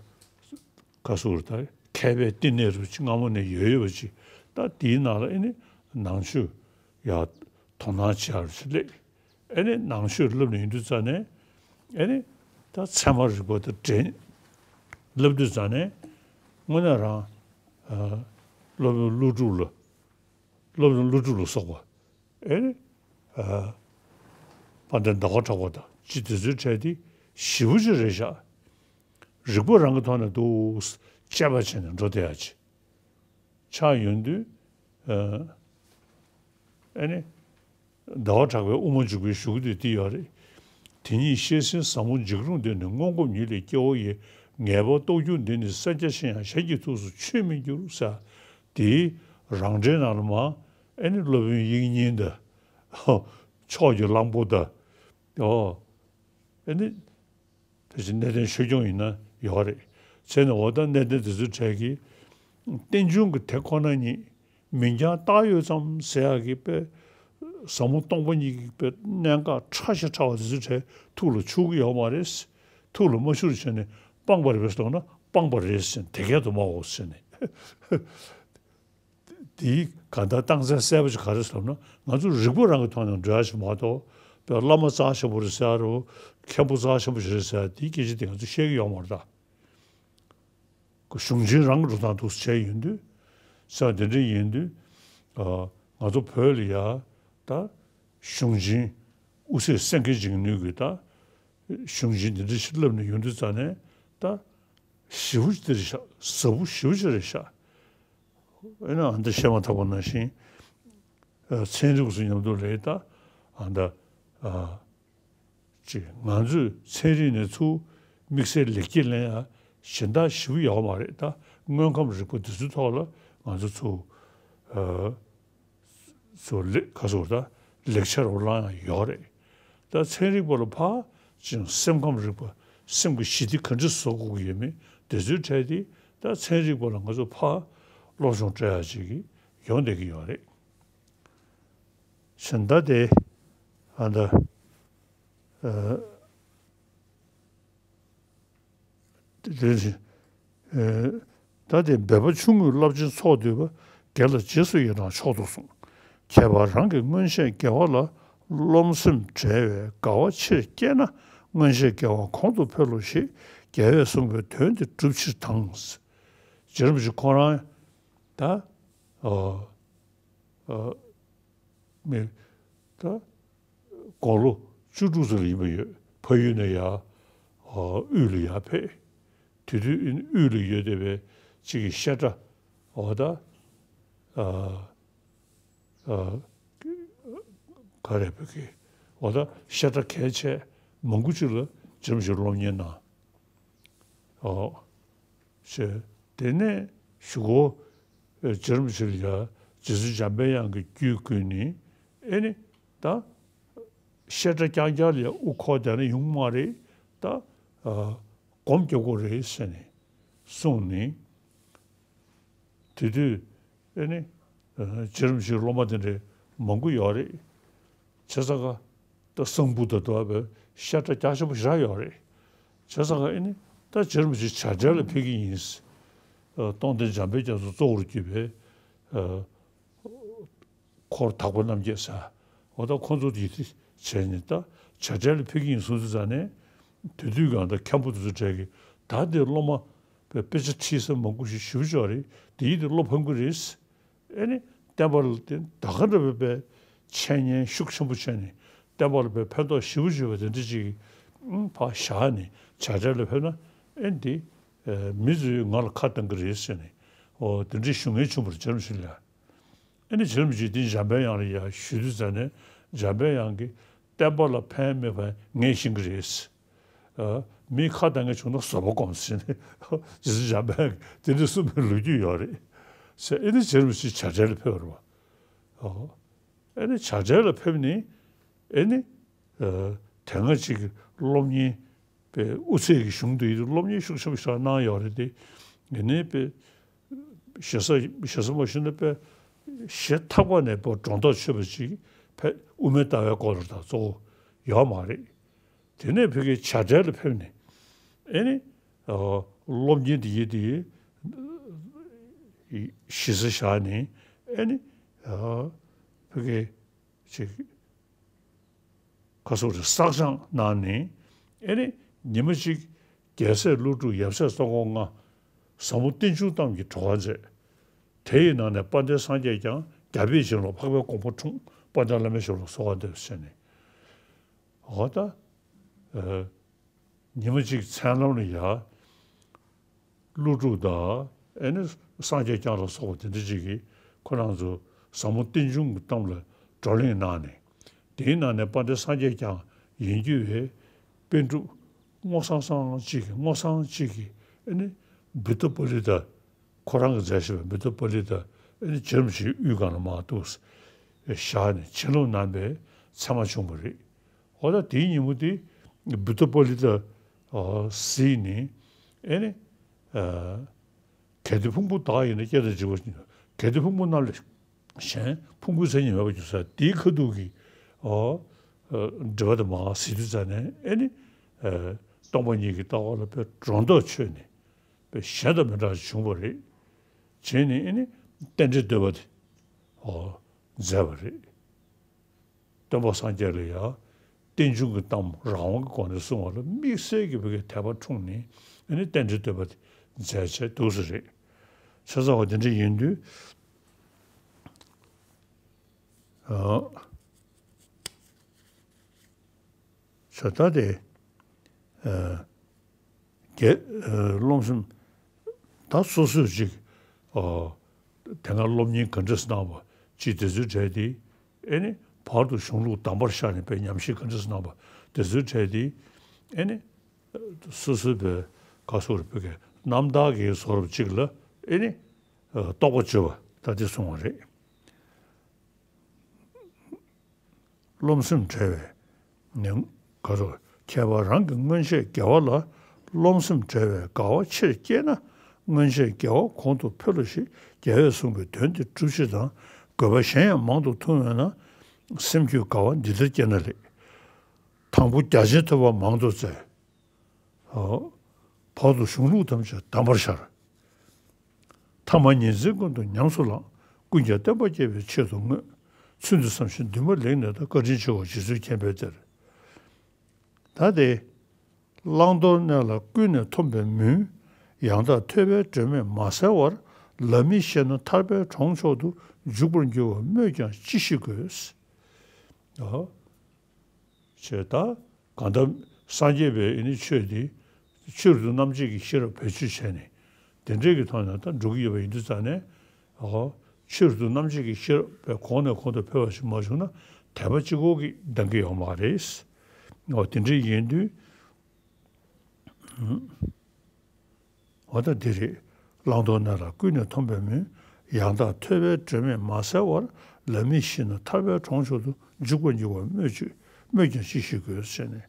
ག་ཟེར་དགོས་རེད་ད། མཁས་པའི་བསྟི་གནས་རུ་ཅིག་སྔ་མོ་ནས་ཡོད་ཡོད་པ་ཅིག། ད་དེའི་ནང་ལ་ཨེ་ནི་ནང་ཆོས་ཡ་དོ་སྣང་བྱེད་ཡ་རུ་ཅིག་སླེབས། ཨེ་ནི་ནང་ཆོས་བསླབ་ནས་ཡིན་དུས་ཙང་ནས་ཨེ་ནི་ད་ཚད་མ་རིག་པ་དང་འགྲན་བསླབ་དུས་ཙང་ནས་དངོས་གནས་རང་ཨ་སློབ་དཔོན་ཀླུ་སྒྲུབ་ལ། སློབ་དཔོན་ཀླུ་སྒྲུབ་ལ་སོགས་པ་ཨེ་ནི་ཨ་དཔལ་ལྡན་ཟླ་བ་གྲགས་པ་དང་ཅི་དེ་ཚོའི་གྲས་དེ་ཞེ་པོ་ཅིག་རེད་ཤག། རིག་པ་རང་གི་ཐོག་ནས་འདུག་དཔྱད་པ་བྱས་ནས་འགྲོ་བསྡད་ཡ་ཅིག་ཆགས་ཡོང་དུས་ཨ་ཨེ་ནི་ཟླ་བ་གྲགས་པའི་དབུ་མ་འཇུག་པའི་གཞུག་གུ་དེ་འདི་ཡོད་རེད། དེ་ཉིད་བཤད་ཟིན་ཟབ་མོ་འཇིགས་རུང་འདི་ནི་སྔོན་གོམས་ཉིད་ལས་སྐྱེ་བོ་ཡི། ངེས་པ་རྟོགས་འགྱུར་འདི་ནི་སེམས་རྒྱ་ཆེ་ཡང་གཞན་གྱི་ཐུགས་སུ་ཆུད་མི་འགྱུར་ཟེར། དེའི་རང་འགྲེལ་ནང་ལ་མ་ ཨེ་ནི་སློབ་དཔོན་དབྱིག་གཉེན་དང་། ཕྱོགས་ཀྱི་གླང་པོ་དང་། ཨོ། ཨེ་ནི་དེ་བཞིན་གནས་བརྟན་ཆོས་སྐྱོང་ཡིན་ན་ཡོད་རེད། བྱས་ནས་འོ་ད་གནས་བརྟན་དེ་ཚོའི་གྲས་ཀྱི་རྟེན་འབྱུང་གི་དེ་ཁོ་ན་ཉིད་མིང་རྐྱང་བཏགས་ཡོད་ཙམ་ཟེར་ཡག་གི་དཔེ། ཟབ་མོ་སྟོང་པ་ཉིད་ཀྱི་དཔེ་གནད་འགག་ཕྲ་ཞིང་ཕྲ་བ་དེ་ཚོའི་གྲས་ཐུགས་ལ་ཆུད་ཀྱི་ཡོད་མ་རེད། ཐུགས་ལ་མ་ཆུད་བྱས་ནས་སྤངས་པ་རེད་པས་ཟེར་ན་སྤངས་པ་རེད་ཟེར་ནས་དེ་སྐད་དུ་སྨྲའོ་ཟེར་ནས། དེའི་གང་ལྟར་རྟགས་མཚན་གསལ་པོ་ཞིག་ག་རེ་ཟེར་ན། ང་ཚོ་རིག་པ་རང་གི་ཐོག་ནས་འགྲོ་ཡ་ཞིག་མ་གཏོགས། དཔེ་བླ་མ་རྩ་ཆེན་པོ་རེད་ཟེར་ཡ་རེད། མཁན་པོ་རྩ་ཆེན་པོ་ཞིག་རེད་ཟེར་ཡ་དེའི་སྐད་ཆ་དེ་ང་ཚོས་བཤད་ཀྱི་ཡོད་མ་རེད་ད། གཞུང་ཆེན་རང་གི་འགྲོ་སྟངས་འདུག་བྱས་ཡོང་དུས། ས་དེ་འདྲ་ཡིན་དུས། ཨ། ང་ཚོ་བོད་ལ་ཡ་ད་གཞུང་ཆེན་དབུ་ཚད་སེང་གེ་འཇིགས་ནུས་ཀྱི་ད་གཞུང་ཆེན་འདི་འདྲ་ཞིག་བསླབས་ནས་ཡོང་དུས་ཙ་ནས་ད་ཞེ་པོ་ཅིག་རེད་ཤག་ཟབ་པོ་ཞེ་པོ་ཅིག་རེད་ཤག་ཨེ་ན་ཨ་འདི་བཤད་མ་ཐག་པ་ནང་བཞིན། ཨ། ཚན་རིག་སོགས་མཉམ་དུ་ལས་ད་ཨ་ད་ཨ་ཅིག་ང་ཚོས་ཚན་རིག་ནས་ཚུར་དམིགས་བསལ་ལེགས་སྐྱེས་ལེན་ཡ་གཞན་དག་ཞེ་པོ་ཡོད་མ་རེད། ད་དངོས་ཁམས་རིག་པ་འདི་ཚོའི་ཐོག་ལ་ང་ཚོ་ཚུར་ཨ་ཚུར་ལེགས་ཁ་སོར་ད་ལེགས་ཆར་བ་བླངས་ཡ་ཡོད་རེད། ད་ཚན་རིག་པ་ལ་ཕར་ཅིག་སེམས་ཁམས་རིག་པ། སེམས་ཀྱི་ཞི་བདེ་ག་འདྲ་བཟོ་དགོས་ཀྱི་ཡོད་མེད་དེ་ཚོའི་གྲས་དེ་ད་ཚན་རིག་པ་ལ་ང་ཚོ་ཕར་སློབ་སྦྱོང་སྤྲད་ཡ་ཅིག་ཡོང་བསྡད་ཀྱི་ཡོད་རེད། གཞན་དག་དེ་ཨ་ད་ཨ་དེ་དེ་ཨ་ད་དེ་འབད་པ་ཆུང་ངུས་རླབས་ཆེན་ཚོགས་བསྡུས་པ། དགེ་ལ་རྗེས་སུ་ཡི་རང་མཆོག་ཏུ་གསུངས། ཁྱད་པར་རང་གི་སྔོན་ཆད་དགེ་བ་ལ་རློམ་སེམས་བྲལ་བའི་དགའ་བ་ཆེར་སྐྱེས་ན། སྔོན་ཆད་དགེ་བ་གོང་དུ་འཕེལ་ལོ་ཞེས་རྒྱལ་བས་གསུངས་པའི་དོན་དེ་སྒྲུབ་ཕྱིར་དང་། རྗེ་རིན་པོ་ཆེ་ཁོང་རང་ད་ཨ་ཨ་མི་ད་དགུང་ལོ་བཅུ་དྲུག་ཙམ་ལ་ཡིན་པ་ཡོད། ཕ་ཡུལ་ནས་ཡར་ཨ་དབུས་ལ་ཡར་ཕེབས། དེ་དུས་དབུས་ལ་ཡོད་བསྡད་པའི་གཅིག་གི་བཤད་གྲྭ་འོ་ད་ཨ་ཨ་ག་རེ་བོད་ཀྱི་འོ་ད་བཤད་གྲྭ་གལ་ཆེ་མང་པོ་ཅིག་ལ་རྗེ་རིན་པོ་ཆེ་སློབ་གཉེར་གནང་། ཨོ། ཞེས། དེ་ནས་གཞུག་གུ་རྗེ་རིན་པོ་ཆེ་ལ་ཡ་རྗེ་བཙུན་འཇམ་པའི་དབྱངས་ཀྱིས་རྒྱུད་བསྐུལ་ནས། ཨེ་ནི་ད་བཤད་གྲྭ་རྐྱང་རྐྱང་ལ་ཡ་དབུ་འཁོར་བསྡད་ན་ཡོང་མ་རེད། ད་ཨ་སྒོམ་རྒྱག་དགོས་རེད་ཟེར་ནས་གསུངས་ནས། དེ་དུས་ཨེ་ནི་ཨ་རྗེ་རིན་པོ་ཆེའི་སློབ་མ་དེ་འདྲའི་མང་པོ་ཡོད་རེད། བྱས་ཙང་ཀ་ད་གསང་ཕུ་དང་དུ་བ་བའི་བཤད་གྲྭ་རྒྱ་ཆེན་པོ་ཞེ་དྲག་ཡོད་རེད། བྱས་ཙང་ཀ་ཨེ་ནི་ད་རྗེ་རིན་པོ་ཆེ་བྱ་བྲལ་ལ་ཕེབས་ཀྱི་ཡིན། ཨ་སྟོང་སྡེ་འཇམ་དཔལ་རྒྱ་མཚོ་གཙོ་བོར་གྱུར་པའི་ཨ་འཁོར་དག་པ་རྣམ་བརྒྱད་ཟེར། འོ་ད་ཁོང་ཚོ་ཡིད་བྱེད་བྱས་ནས་ད་བྱ་བྲལ་ལ་ཕེབས་ཀྱི་ཡིན་གསུངས་དུས་ཙ་ནས། དེ་དུས་ཀྱང་ད་མཁན་པོ་དེ་ཚོ་གྲས་ཀྱིས་ད་འདི་སློབ་མ་དཔེ་དཔེ་ཆ་ཁྲིད་ས་མང་པོ་ཞིག་ཞེ་པོ་ཅིག་ཡོད་རེད། དེ་ཡིན་དུས་བློ་ཕམ་གྱི་རེད། ཨེ་ནི་བསྟན་པ་ལ་དེ་ད་ག་འདྲ་བའི་དཔེ་འཆད་ཉན་ཤུགས་ཆེན་པོ་བྱས་ནས་བསྟན་པ་ལ་དཔེ་ཕན་ཐོགས་ཞེ་པོ་ཅིག་ཡོད་པ་དེ་འདྲ་ཅིག་ཨང་ཕར་བཞག་ནས་བྱ་བྲལ་ལ་ཕེབས་ན། ཨེ་འདི་ཨེ་མི་ཚོས་ང་ལ་ཁ་བཏང་གི་རེད་ཟེར་ནས། འོ་དེ་འདྲའི་ཞུ་མཁན་བྱུང་བ་རེད། རྗེ་རིན་པོ་ཆེ་ལ། ཨེ་ནི་རྗེ་རིན་པོ་ཆེས་དེ་འཇམ་དཔལ་དབྱངས་ལ་ཡར་ཞུས་དུས་ཙ་ནས། འཇམ་དཔལ་དབྱངས་ཀྱིས་བསྟན་པ་ལ་ཕན་མི་ཕན་ངས་ཤེས་ཀྱི་རེད། ཨ་མིས་ཁ་བཏང་མཁན་བྱུང་ན་བཟོད་པ་སྒོམ་ཟེར་ནས་རྗེ་བཙུན་འཇམ་དཔལ་དབྱངས་ཀྱིས་དེ་འདྲ་གསུངས་པའི་ལོ་རྒྱུས་ཡོད་རེད་ཟེར། ཨེ་ནི་རྗེ་རིན་པོ་ཆེ་བྱ་བྲལ་ལ་ཕེབས་པ་རེད་པ། ཨོ། ཨེ་ནི་བྱ་བྲལ་ལ་ཕེབས་ནས་ཨེ་ནི་ཨ་དེ་སྔ་ཅིག་གི་སློབ་གཉེར་པའི་དབུ་ཚད་ཀྱི་གཞུང་དུ་ཡིན་དུས་སློབ་གཉེར་ཤུགས་ཆེན་པོ་ཞིག་གནང་ཡོད་རེད་དེ། ཡིན་ནའི་པའི་ཞེ་ས་ཞེ་ས་མ་ཞུས་ན་པའི་ཞེ་ཐག་པ་ནས་པོ་སྒྲོ་འདོགས་ཆོད་པ་ཅིག་ཕེ་དབུ་མའི་ལྟ་བའི་སྐོར་ལ་ད་གཙོ་བོ་ཡོད་མ་རེད། དེ་ནས་ཕ་གིའི་བྱ་བྲལ་ལ་ཕེབས་ནས་ཨེ་ནི་ཨ་སློབ་གཉེར་འདི་ཡིན་དེ་གཞི་རྩ་བཞག་ནས་ཨེ་ནི་ཨ་ཕ་གི་ཅིག་ཁ་སོགས་ཀྱི་བསགས་སྦྱང་གནང་ནས། ཨེ་ནི་ཉི་མ་གཅིག་རྒྱལ་སྲས་ཀླུ་སྒྲུབ་ཡབ་སྲས་སྲོང་གོང་ལྔ། ཟབ་མོ་རྟེན་འབྱུང་གཏམ་གྱི་གྲོགས་པོ་མཛད། དེ་ཡི་ནང་ནས་དཔལ་ལྡན་སངས་རྒྱས་ཀྱང་རྒྱལ་པོའི་བྱིན་རླབས་འཕགས་པའི་དགོངས་པ་འཁྲུངས། དཔལ་ལྡན་བླ་མའི་ཞབས་ལ་གསོལ་བ་འདེབས་ཟེར་ནས། འོ་ད་ཨ་ཉི་མ་གཅིག་མཚན་ལམ་ལ་ཡ་ཀླུ་སྒྲུབ་དང་ཨེ་ནི་སངས་རྒྱས་བསྐྱངས་ལ་སོགས་པ་དེ་འདྲ་ཅིག་གིས་ཁོ་རང་ཚོ་ཟབ་མོ་རྟེན་འབྱུང་གི་གཏམ་ལ་བགྲོ་གླེང་གནང་ནས། དེའི་ནང་ནས་དཔལ་ལྡན་སངས་རྒྱས་བསྐྱངས་ཡིན་རྒྱུ་བའི་པཎ་གྲུབ་སྔོ་བསངས་བསངས་གཅིག་གིས་སྔོ་བསངས་གཅིག་གིས་ཨེ་ནི་བུདྡྷ་པཱ་ལི་ཏ། ཁོ་རང་གིས་མཛད་བཞག་པའི་བུདྡྷ་པཱ་ལི་ཏ་ཨེ་ནི་རྗེ་རིན་པོ་ཆེའི་དབུའི་སྒང་ལ་མར་གཏུགས། བཞག་ནས་བྱིན་རླབས་གནང་པའི་མཚན་མ་བྱུང་བ་རེད། འོ་ད་དེའི་ཉིན་མོ་དེ་བུདྡྷ་པཱ་ལི་ཏ་གཟིགས་ནས་ཨེ་ནི། གལ་ཏེ་ཕུང་པོ་དག་ཡིན་ན་སྐྱེ་དང་འཇིག་པ་ཉིད། གལ་ཏེ་ཕུང་པོ་རྣམས་ལས་གཞན་ཕུང་པོའི་མཚན་ཉིད་མེད་པར་གྱུར་ཟེར་དེའི་ཁ་ཐུག་གི་འགྲེལ་པ་དེ་མར་གཟིགས་དུས་ཙ་ནས་ཨེ་ནི། སྟོང་པ་ཉིད་ཀྱི་ལྟ་བ་ལ་དཔེ་སྒྲོ་འདོགས་ཆོད་ནས་དཔེ་གཞན་དང་མི་འདྲ་བ་བྱུང་བ་རེད། བྱས་ནས་ཨེ་ནི་རྟེན་འབྲེལ་བསྟོད་པ་དེ་མཛད་པ་རེད། སྟོན་པ་སངས་རྒྱས་ལ་ཡང་རྟེན་འབྱུང་གི་གཏམ་རང་དབང་གི་སྒོ་ནས་གསུང་བ་ལ་དམིགས་བསལ་གྱི་བོད་ཀྱི་དད་པ་འཁྲུངས་ནས་ཨ་ནི་རྟེན་འབྲེལ་བསྟོད་པ་དེ་མཛད་བྱས་འདུག་ས་རེད། བྱས་ཙང་འོ་དེ་འདྲ་ཡིན་དུས། ཨ། བྱས་ཙང་དེ། ཨ། རྒྱལ། ཨ། རློམ་སེམས། ད་སོ་སོས་ཅིག་ཨ། དེ་སྔ་སློབ་གཉེར་ག་འདྲ་གནང་བ་ཅིག་དེ་ཚོའི་གྲས་དེ། ཨེ་ནི་བར་དུ་གཞུང་ལུགས་གདམས་པར་ཤར་ནས་དཔེ་ཉམས་ཞིབ་ག་འདྲ་གནང་བ་དེ་ཚོའི་གྲས་དེ། ཨེ་ནི་སོ་སོའི་བོད་ག་སོགས་རེ་བོད་ཀྱི་རྣམ་དག་གི་བཟོ་འདྲ་ཅིག་ལ་ཨེ་ནི་རྟོག་པ་བཅོས་པ་ད་དེ་གསུངས་པ་རེད། རློམ་སེམས་བྲལ་བའི་ནི། ག་རེ། ཁྱད་པར་རང་གི་སྔོན་ཆད་དགེ་བ་ལ་རློམ་སེམས་བྲལ་བའི་དགའ་བ་ཆེར་སྐྱེས་ན། སྔོན་ཆད་དགེ་བ་གོང་དུ་འཕེལ་ལོ་ཞེས་རྒྱལ་བས་གསུངས་པའི་དོན་དེ་སྒྲུབ་ཕྱིར་དང་། དགོས་པ་གཞན་ཡང་མང་དུ་མཐོང་བས་ན། སེམས་རྒྱུད་དགའ་བ་འདི་ལྟར་སྐྱེས་ན་ལེགས། དང་པོ་རྒྱ་ཆེན་ཐོས་པ་མང་དུ་བཙལ། བར་དུ་གཞུང་ལུགས་ཐམས་ཅད་གདམས་པར་ཤར། ཐ་མ་ཉིན་མཚན་ཀུན་ཏུ་ཉམས་སུ་བླངས། ཀུན་ཀྱང་བསྟན་པ་རྒྱས་པའི་ཆེད་དུ་བསྔོས། ཚུལ་འདི་བསམ་ཞིང་འདུན་པ་ལེགས་གནས་དང་། བཀའ་དྲིན་ཆེའོ་རྗེ་བཙུན་མཁྱེན་པའི་གཏེར། ད་དེ། བླང་དོར་གནས་ལ་ཀུན་ནས་འཐོམས་པའི་མུན། ཡང་དག་ཐོས་པའི་སྒྲོན་མེས་མ་བསལ་བར། ལམ་མི་ཤེས་ན་ཐར་པའི་གྲོང་མཆོག་ཏུ། འཇུག་པར་འགྱུར་བ་སྨོས་ཀྱང་ཅི་ཞིག་དགོས། ཨོ། ཞེས་ད་གང་ལྟར་སངས་རྒྱས་པའི་ཨེ་ནི་ཆོས་འདི་ཆོས་རབ་ཏུ་རྣམ་འབྱེད་ཀྱི་ཤེས་རབ་བེད་སྤྱོད་བྱས་ནས་དེ་འདྲའི་གི་ཐོག་ནས་ད་འགྲོ་གི་ཡོད་པ་ཡིན་དུས་ཙང་ནས། ཨོ། ཆོས་རབ་ཏུ་རྣམ་འབྱེད་ཀྱི་ཤེས་རབ་པའི་གོང་ནས་གོང་དུ་འཕེལ་བ་ཞིག་མ་བྱུང་ན་དད་པ་གཅིག་པོ་གིས་འདང་གི་ཡོད་མ་རེད། ཨོ། དེ་འདྲའི་ཡིན་དུས། འོ་ད་འདི་རེད། བླང་དོར་གནས་ལ་ཀུན་ནས་འཐོམས་པའི་མུན། ཡང་དག་ཐོས་པའི་སྒྲོན་མེས་མ་བསལ་བར། ལམ་མི་ཤེས་ན་ཐར་པའི་གྲོང་མཆོག་ཏུ། འཇུག་པར་འགྱུར་བ་སྨོས་ཅི། སྨོས་ཀྱང་ཅི་ཞིག་དགོས་ཟེར་ནས།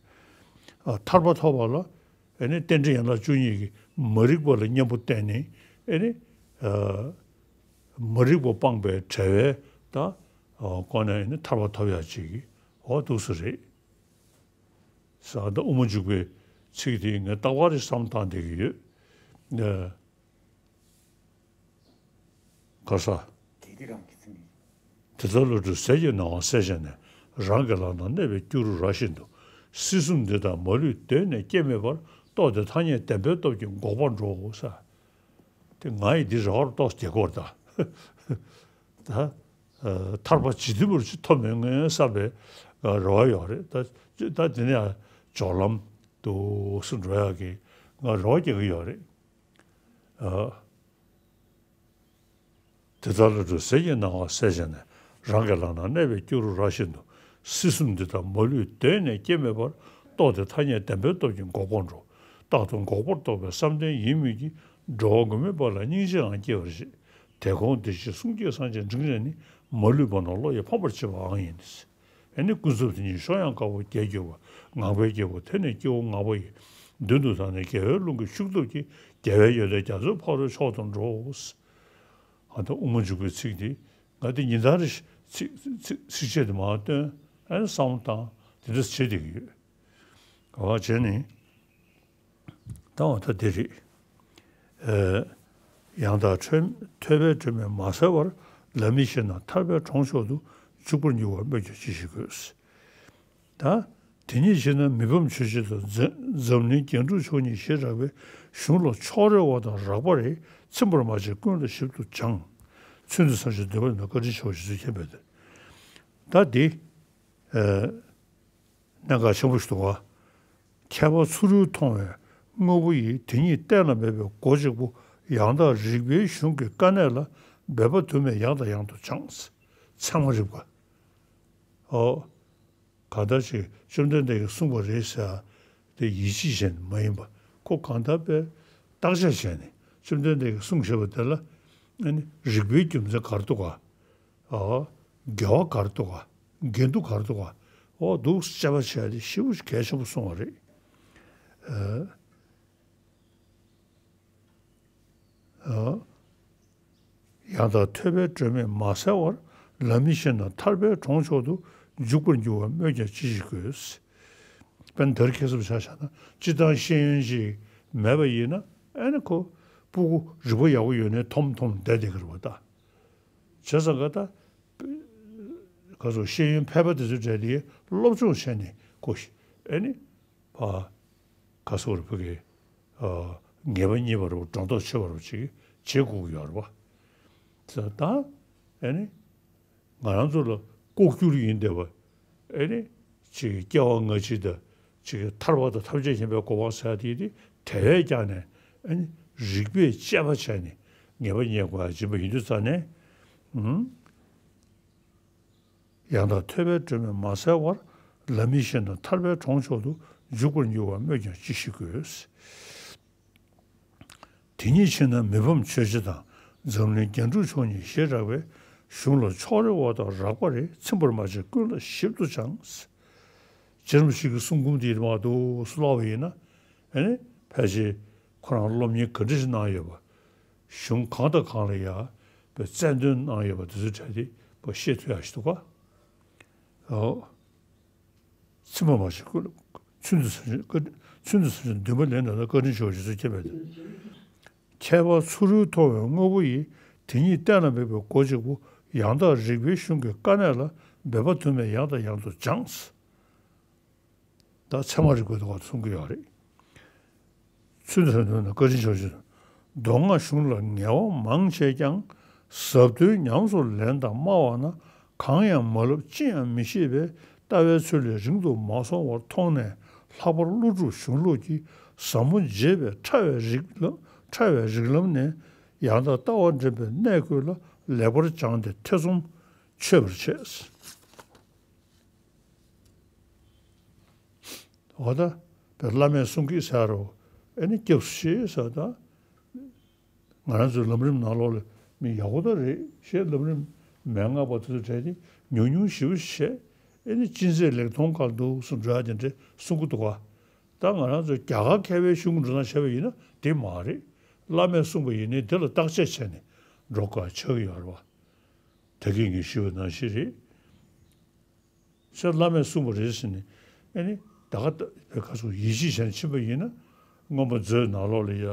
ཨ། ཐར་པ་ཐོབ་པ་ལ་ཨེ་ནི་རྟེན་འབྲེལ་ཡན་ལག་བཅུ་གཉིས་ཀྱི་མ་རིག་པ་ལ་གཉེན་པོ་བསྟེན་ནས་ཨེ་ནི། ཨ། མ་རིག་པ་སྤངས་པའི་བྲལ་བའི་ད། ཨ། སྒོ་ནས་ཨེ་ནི་ཐར་པ་ཐོབ་ཡག་ཅིག་གི་འོ་འདུག་སེ་རེད། ས་ད་དབུ་མ་འཇུག་པའི་ཚིག་དེ་ངས་རྟག་པར་བསམ་བཏང་བསྡད་ཀྱི་ཡོད། ཨ། ག་ས། དེ་དེ་རང་གི་ཚིག་ནི། དེ་ལྟར་བློ་གྲོས་ཟས་ཀྱི་སྣང་བ་གསལ་བྱས་ནས། རང་གི་ལག་ན་གནས་པའི་སྐྱུ་རུ་ར་བཞིན་དུ། སྲིད་གསུམ་འདི་དག་མ་ལུས་གདོད་ནས་སྐྱེ་མེད་པར། རྟོགས་ཏེ་ཐ་སྙད་བདེན་པའི་སྟོབས་ཀྱིས་འགོག་པར་འགྲོ་ས། དེ་ང་ཡིས་འདི་རེ་བར་གཏོགས་བསྡད་ཀྱི་ཡོད་རེད་ད། ད། ཨ། ཐར་པ་ཇི་ལྟ་བུར་ཅིག་ཐོབ་མེད་ངེས་བསམ་པའི་རེ་བ་ཡོད་རེད་ད། ད་དེ་ནས་སྦྱོར་ལམ་དུ་སུ་འགྲོ་ཡག་གི་ང་རེ་བ་རྒྱག་གི་ཡོད་རེད། ཨ། དེ་ལྟར་བློ་གྲོས་ཟས་ཀྱི་སྣང་བ་གསལ་བྱས་ནས། རང་གི་ལག་ན་གནས་པའི་སྐྱུ་རུ་ར་བཞིན་དུ། སྲིད་གསུམ་འདི་དག་མ་ལུས་གདོད་ནས་སྐྱེ་མེད་པར། རྟོགས་ཏེ་ཐ་སྙད་བདེན་པའི་སྟོབས་ཀྱིས་འགོག་པར་འགྲོ། རྟག་ཏུ་འགོག་པར་རྟོགས་པའི་བསམ་གཏན་ཡིད་མོས་ཀྱིས། འགྲོ་བ་མགོན་མེད་པ་ལ་སྙིང་རྗེའང་སྐྱེ་བར་བྱེད། དེ་གོང་དེ་བཞིན་གསུང་སྐྱེས་སངས་རྒྱས་འབྲིང་རིམ་ནི། མ་ལུས་པ་རྣམས་བློ་ཡིས་ཕམ་པར་བྱེད་པའང་ཡིན། ཨེ་ནི་ཀུན་རྫོབ་དེ་ཉིད་ཤོར་ཡང་དཀའ་བ་བརྒྱད་གྱུར་པ། ངང་པའི་རྒྱལ་པོ་དེ་ནི་སྐྱེ་བོ་ངག་པ་ཡི། མདུན་དུ་བཏང་ནས་དགེ་བའི་རླུང་གི་ཤུགས་སྟོབས་ཀྱིས། རྒྱལ་བའི་ཡོན་ཏན་རྒྱ་མཚོའི་ཕ་རོལ་མཆོག་ཏུ་འགྲོ། ཨ་ད་དབུ་མ་འཇུག་པའི་ཚིག་འདི་ང་འདི་ཉིན་ལྟར་རེ་ཚིག་ཚིག་ཚིགས་བཅད་དུ་མར་བཏོན། ཨ་ནི་བསམ་བློ་བཏང་དེ་འདྲ་བྱེད་བསྡད་ཀྱི་ཡོད། ག་བ་བྱས་ནས། ད་འོ་ད་འདི་རེད། ཨེ། ཡང་དག་ཐོས་ཐོས་པའི་སྒྲོན་མེས་མ་བསལ་བར། ལམ་མི་ཤེས་ན་ཐར་པའི་གྲོང་མཆོག་ཏུ། འཇུག་པར་འགྱུར་བ་སྨོས་ཀྱང་ཅི་ཞིག་དགོས། ད་དེ་ཉིད་ཤེས་ན་མི་ཕམ་ཆོས་སྤྱོད་དང་། འཛམ་འཛམ་གླིང་རྒྱན་དྲུག་མཆོག་གཉིས་ཞེས་གྲགས་པའི། གཞུང་ལ་ཕྱོགས་རེ་བ་དང་རགས་པ་རེ། ཚིམ་པར་མ་བྱས་ཀུན་ལ་ཞིབ་ཏུ་སྦྱང་། ཚུལ་འདི་བསམ་ཞིང་འདུན་པ་ལེགས་གནས། བཀའ་དྲིན་ཆེའོ་རྗེ་བཙུན་མཁྱེན་པའི་གཏེར། ད་འདི། ཨེ། གནད་འགག་ཆེན་པོ་ཞིག་འདུག་ག། ཁྱད་པར་ཚུ་རོལ་མཐོང་བའི་དངོས་པོ་ཡིས། དེ་ཉིད་གཏན་ལ་མེད་པའི་སྒོ་གཅིག་པུ། ཡང་དག་རིགས་པའི་གཞུང་གི་དཀའ་གནད་ལ། འབད་པ་དུ་མས་ཡང་དང་ཡང་དུ་སྦྱངས། ཚད་མ་རིག་པ། ཨོ། གང་ལྟར་ཅིག་བཅོམ་ལྡན་འདས་ཀྱིས་གསུངས་པ་རེད་ཟེར་དེ་ཡིད་ཆེས་བྱས་ནས་མ་ཡིན་པ། ཁོ་གང་ལྟར་དཔེ་བརྟག་དཔྱད་བྱས་ནས་བཅོམ་ལྡན་འདས་ཀྱིས་གསུངས་བཞག་པ་དེ་ལ་ཨ་ནི་རིགས་པའི་རྒྱུ་མཚན་ག་རེ་འདུག་ག། ཨོ། དགེ་བ་ག་རེ་འདུག་ག། དགེ་འདུན་ག་རེ་འདུག་ག། འོ་འདུག་དཔྱད་པ་བྱས་ཏེ་ཞེ་པོ་གལ་ཆེན་པོ་གསུངས་པ་རེད། ཨ། ཨ། ཡང་དག་ཐོས་པས་སྒྲོན་མེ་མ་གསལ་བར། ལམ་མི་ཤེས་ན་ཐར་པའི་གྲོང་མཆོག་ཏུ། འཇུག་པར་འགྱུར་བ་སྨོས་ཀྱང་ཅི་ཞིག་དགོས། དཔེར་ན་དེར་ཁེལ་སོང་ཆ་བཞག་ན་སྤྱིར་བཏང་ཤེས་ཡོན་ཅིག་མེད་པ་ཡིན་ན་ཨ་ནི་ཁོ་སྤུ་གུ་རིག་པ་ཡག་པོ་ཡོད་ནའི་འཐོམ་འཐོམ་བསྡད་བསྡད་ཀྱི་རེད་པ་ད། བྱས་ཙང་ག་ད་ག་སོ་ཤེས་ཡོན་ཕལ་པ་དེ་ཚོའི་གྲས་དེ་སློབ་སྦྱོང་བྱས་ནས་ཁོ་ཨ་ནི། ཕ། ག་སོགས་རུ་ཕ་གི། ཨ། ངེས་པ་རྙེད་པ་རུ་སྒྲོ་འདོགས་ཆོད་པ་རུ་ཅིག་བྱེད་དགོས་ཀྱི་ཡོད་རེད་པ། ད་ད། ཨ་ནི། ང་རང་ཚོ་ལ་ལྐོག་གྱུར་ཡིན་བསྡད་པ། ཨ་ནི། ཅིག་སྐྱེ་བ་སྔ་ཕྱི་དང་ཅིག་ཐར་པ་དང་ཐམས་ཅད་མཁྱེན་པའི་གོ་འཕང་ཟེར་ཡ་དེ་དེ་དེ་བས་ཀྱང་ནས་ཨ་ནི་རིགས་པས་དཔྱད་པ་བྱས་ནས་ངེས་པ་རྙེད་དགོས་ཡ་ཡིན་པ་ཡིན་དུས་ཙང་ནས། ཨུམ། ཡང་དག་ཐོས་པས་སྒྲོན་མེ་མ་གསལ་བར། ལམ་མི་ཤེས་ན་ཐར་པའི་གྲོང་མཆོག་ཏུ། འཇུག་པར་འགྱུར་བ་སྨོས་ཀྱང་ཅི་ཞིག་དགོས། དེ་ཉིད་ཕྱིན་ན་མི་ཕམ་ཆོས་རྗེ་དང་། འཛམ་གླིང་རྒྱན་དྲུག་མཆོག་གཉིས་ཞེས་གྲགས་པའི། གཞུང་ལ་ཕྱོགས་རེ་བ་དང་རགས་པ་རེ། ཚིམ་པར་མ་བྱེད་ཀུན་ལ་ཞིབ་ཏུ་སྦྱངས། རྗེ་རིན་པོ་ཆེ་གི་གསུང་འབུམ་དེ་མར་འདུག་སེ་ཀློག་པ་ཡིན་ན། ཨ་ནི་ཕལ་ཆེར་ཁོ་རང་སློབ་གཉེར་ག་འདྲ་ཞིག་གནང་ཡོད་པ། གཞུང་གང་དང་གང་ལ་ཡ་པའི་རྩལ་འདོན་གནང་ཡོད་པ་དེ་ཚོའི་གྲས་དེ་པོ་ཤེས་ཐུབ་ཡག་ཞིག་འདུག་ག། ཨོ། ཚིམ་པར་མ་བྱེད་ཀུན་ལ། ཚུལ་འདི་བཟུང་ཞིང་བཀའ། ཚུལ་འདི་བཟུང་ཞིང་འདུན་པ་ལེགས་ན་ད། བཀའ་དྲིན་ཆེའོ་རྗེ་བཙུན་མཁྱེན་པའི་དེ། ཁྱད་པར་ཚུ་རོལ་མཐོང་བའི་དངོས་པོ་ཡི། དེ་ཉིད་གཏན་ལ་འབེབས་པའི་སྒོ་གཅིག་པུ། ཡང་དག་རིགས་པའི་གཞུང་གི་དཀའ་གནད་ལ། འབད་པ་དུ་མས་ཡང་དང་ཡང་དུ་སྦྱངས། ད་ཚད་མ་རིག་པའི་ཐོག་གསུང་གི་ཡོད་རེད། ཚུལ་དུ་ཐོན་ན་བཀའ་དྲིན་ཆེ་ཞུ། མདོ་སྔགས་གཞུང་ལ་ངལ་བ་མང་བྱས་ཀྱང་། ཟབ་དོན་ཉམས་སུ་ལེན་དང་སྨྲ་བ་ན། གང་ཡང་མ་བསླབས་ཅི་ཡང་མི་ཤེས་པས། ལྟ་བའི་ཚུལ་ལས་རིང་དུ་མ་སོང་བར་མཐོང་ནས། ལྷག་པར་ཀླུ་སྒྲུབ་གཞུང་ལུགས་ཀྱི་ཟབ་མོ་འབྱེད་པའི་ཕྲ་བའི་རིགས་ལམ། ཕྲ་བའི་རིགས་ལམ་ནས་ཡང་དག་ལྟ་བ་འདྲེན་པའི་གནད་ཀུན་ལ་ལེགས་པར་སྦྱངས་ཏེ་ཐེ་ཚོམ་ཆོད་པར་བྱས། འོ་ད་བླ་མས་གསུང་གི་ཟེར་རོ། ཨེ་ནི་སྐྱབས་སུ་མཆི་ཟེར་ད། ང་རང་ཚོའི་ལམ་རིམ་ནང་ལོགས་ལ་མི་ཡག་པོ་ད་རེད་ཞེས་ལམ་རིམ་མན་ངག་པ་དེ་ཚོ་གྲས་དེ་ཉུང་ཉུང་ཞེ་པོ་བྱས། ཨེ་ནི་ཅི་མཛད་ལེགས་མཐོང་སྐབས་འདུག་སེ་འགྲོ་ཡ་དེ་འདྲས་གསུང་གི་འདུག་ག། ད་ང་རང་ཚོ་རྒྱ་གར་མཁས་པའི་གཞུང་འགྲོ་སྟངས་བྱས་པ་ཡིན་ན་དེ་མ་རེད། བླ་མས་གསུངས་པ་ཡིན་ནའི་དེ་ལ་བརྟག་དཔྱད་བྱས་ནས་འགྲོ་དགོས་ཆགས་ཀྱི་ཡོད་རེད་བ། ད་གིན་ངས་ཞུས་པ་ནང་བཞིན་རེད། ཟེར་བླ་མས་གསུངས་པ་རེད་ཟེར་ནས། ཨེ་ནི་ད་ག་ད་བའི་ཁ་སོ་ཡིད་ཆེས་བྱས་ཕྱིན་པ་ཡིན་ན། མངོན་པ་མཛོད་ནང་ལོགས་ལ་ཡ།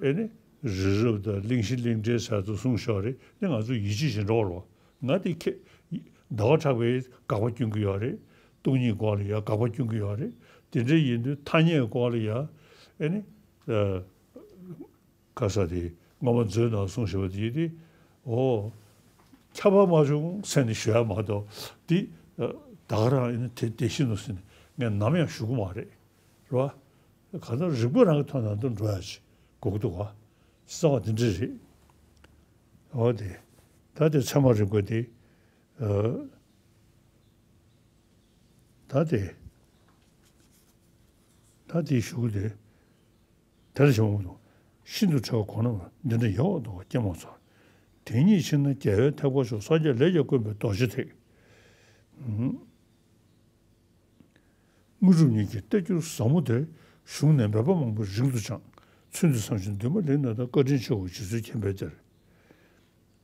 ཨེ་ནི་རི་རབ་དང་གླིང་བཞི་གླིང་ཕྲན་ཟེར་དུ་གསུངས་ཤག་རེད། ནི་ང་ཚོ་ཡིད་ཆེས་བྱེད་འགྲོ་བ་རེད་བ། ང་དེ་ཁེ། ཟླ་བ་གྲགས་པས་དགག་པ་སྐྱོན་གྱི་ཡོད་རེད། སྟོང་ཉིད་སྐོར་ལ་ཡ་དགག་པ་སྐྱོན་གྱི་ཡོད་རེད། དེ་འདྲ་ཡིན་དུས་ཐ་སྙད་སྐོར་ལ་ཡ། ཨེ་ནི། ཨ། ག་ས་དེ་མངོན་པ་མཛོད་ནང་གསུངས་བཞག་པ་དེ་དེ། འོ། ཁྱབ་པ་མ་བྱུང་ཟེར་ནས་ཞུ་ཡ་མ་གཏོགས་དེ། ད་ག་རང་ཡིན་ན་དེ་དེ་བཞིན་ནོ་ཟེར་ནས་ངས་ནམ་ཡང་ཞུ་གི་མ་རེད། རེད་བ། གང་ལྟར་རིགས་པ་རང་གི་ཐོག་ནང་དུ་འགྲོ་ཡ་ཅིག་དགོས་ཀྱི་འདུག་བ། གསང་བ་དེ་འདྲ་རེད། འོ་དེ། ད་དེ་ཚད་མ་རིག་པ་དེ། ཨ། ད་དེ། ད་དེ་ཞུ་གི་དེ། དེར་བྱུང་དུ་ཤིན་ཏུ་ཕྲ་བ་གོ་ན་འདི་འདྲ་ཡལ་བར་འདུག་པ་སྐྱེས་མ་ཚོར། དེ་ཉིད་ཕྱིར་ན་རྒྱལ་བའི་ཐེག་པ་མཆོག་སངས་རྒྱས་ལས་ཀྱང་དཀོན་པའི་རྡོ་རྗེ་ཐེག། དངོས་གྲུབ་ཉིད་ཀྱི་གཏེར་གྱུར་ཟབ་མོ་དེར། གཞུང་ནས་འབད་པ་མང་པོས་རིང་དུ་སྦྱངས། ཚུལ་འདི་བཟང་ཞིང་འདུན་མ་ལེགས་ན་ད། བཀའ་དྲིན་ཆེའོ་རྗེ་བཙུན་མཁྱེན་པའི་གཏེར།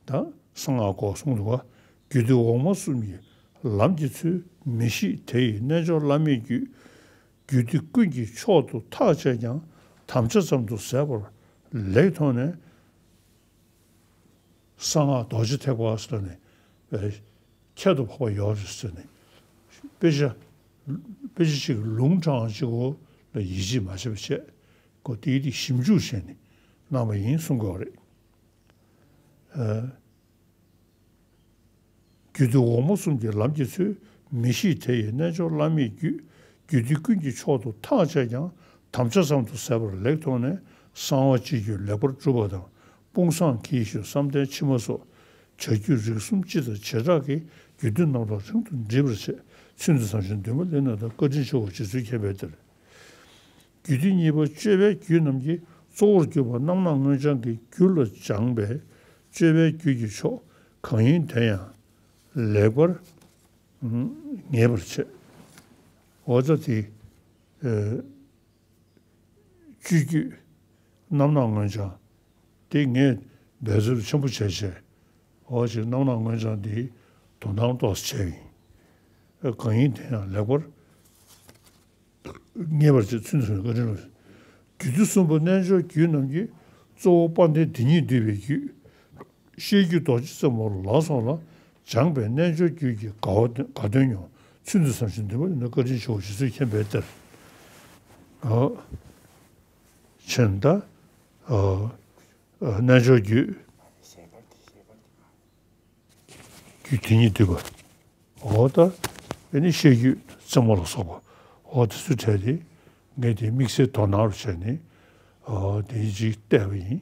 ད་གསང་སྔགས་སྐོར་གསུངས་འདུག་ག། རྒྱུད་སྡེ་འོག་མ་གསུམ་གྱི་ལམ་གྱི་ཚུལ། མི་ཤེས་དེ་ཡི་རྣལ་འབྱོར་བླ་མེད་རྒྱུད། རྒྱུད་སྡེ་ཀུན་གྱི་མཆོག་ཏུ་ཐག་བཅད་ཀྱང་། དམ་བཅའ་ཙམ་དུ་ཟད་པར་ལེགས་མཐོང་ནས། གསང་སྔགས་རྡོ་རྗེ་ཐེག་པ་ཟེར་ནས་ཁྱད་དུ་འཕགས་པ་ཡོད་རེད་ཟེར་ནས། དཔེ་ཆ། དཔེ་ཆ་ཞིག་ལུང་དྲངས་ཅིག་གོ་ལ་ཡིད་ཆེས་མ་བྱེད་པ་བྱས། ཁོ་དེའི་དེ་ཞིབ་འཇུག་བྱས་ནས་གནང་བ་ཡིན་གསུང་གི་ཡོད་རེད། ཨ། རྒྱུད་སྡེ་འོག་མ་གསུམ་གྱི་ལམ་གྱི་ཚུལ། མི་ཤེས་དེ་ཡི་རྣལ་འབྱོར་བླ་མེད་རྒྱུད། རྒྱུད་སྡེ་ཀུན་གྱི་མཆོག་ཏུ་ཐག་བཅད་ཀྱང་། དམ་བཅའ་ཙམ་དུ་ཟད་པར་ལེགས་མཐོང་ནས། གསང་བ་སྤྱི་རྒྱུད་ལེགས་པར་གྲུབ་པ་དང་། དཔུང་བཟང་གིས་ཞུ་བསམ་གཏན་ཕྱི་མ་སོགས། བྱ་རྒྱུད་རིགས་གསུམ་སྤྱི་དང་བྱེ་བྲག་གི་རྒྱུད་སྡེ་རྣམས་ལ་རིང་དུ་འདྲིས་པར་བྱས། ཚུལ་འདི་བཟང་ཞིང་འདུན་མ་ལེགས་ན་ད། བཀའ་དྲིན་ཆེའོ་རྗེ་བཙུན་མཁྱེན་པའི་གཏེར། རྒྱུད་སྡེ་གཉིས་པ་སྤྱོད་པའི་རྒྱུད་རྣམས་ཀྱི་གཙོ་བོར་གྱུར་པ་རྣམ་སྣང་མངོན་བྱང་གི་རྒྱུད་ལ་སྦྱངས་པས། སྤྱོད་པའི་རྒྱུད་ཀྱི་མཆོག་གང་ཡིན་དེ་ཡང་ ལེགས་པར་ངེས་པར་བྱེད། འོ་ད་དེ། སྤྱོད་བརྒྱུད་རྣམ་སྣང་མངོན་བྱང་དེ་ངས་འབད་རྩོལ་ཆེན་པོ་བྱས་བྱས། འོ་ཅིག་རྣམ་སྣང་མངོན་བྱང་འདི་དོ་སྣང་ཏོག་ཙམ་བྱས་ཡིན། གང་ཡིན་དེ་ཡང་ལེགས་པར་ངེས་པར་བྱེད། ཚུལ་འདི་གསུངས་ནས་བཀའ་དྲིན་ལ། རྒྱུད་སྡེ་གསུམ་པོ་རྣལ་འབྱོར་རྒྱུད་རྣམས་ཀྱི་གཙོ་བོ་དཔལ་ལྡན་དེ་ཉིད་འདུས་པའི་རྒྱུད། བཤད་རྒྱུད་རྡོ་རྗེ་རྩེ་མོ་ལ་སོགས་ལ་སྦྱངས་པའི་རྣལ་འབྱོར་རྒྱུད་ཀྱི་དགའ་བ་དགའ་སྟོན་ཡང་། ཚུལ་འདི་བསམ་ཞིང་འདུན་པ་ནི། བཀའ་དྲིན་ཆེའོ། རྗེ་བཙུན་མཁྱེན་པའི་གཏེར། ཨ། ཆེན་ད། ཨ། ཨ། རྣལ་འབྱོར་རྒྱུད། རྒྱུད་དེ་ཉིད་འདུས་པ། འོ་ད། ཨེ་ནི་བཤད་རྒྱུད་རྩེ་མོ་ལ་སོགས་པ། འོ་དེ་ཚོའི་གྲས་དེ་ངས་དེ་དམིགས་བསལ་དོ་སྣང་རུ་བྱས་ནས། འོ་དེ་ཅིག་བལྟས་པ་ཡིན།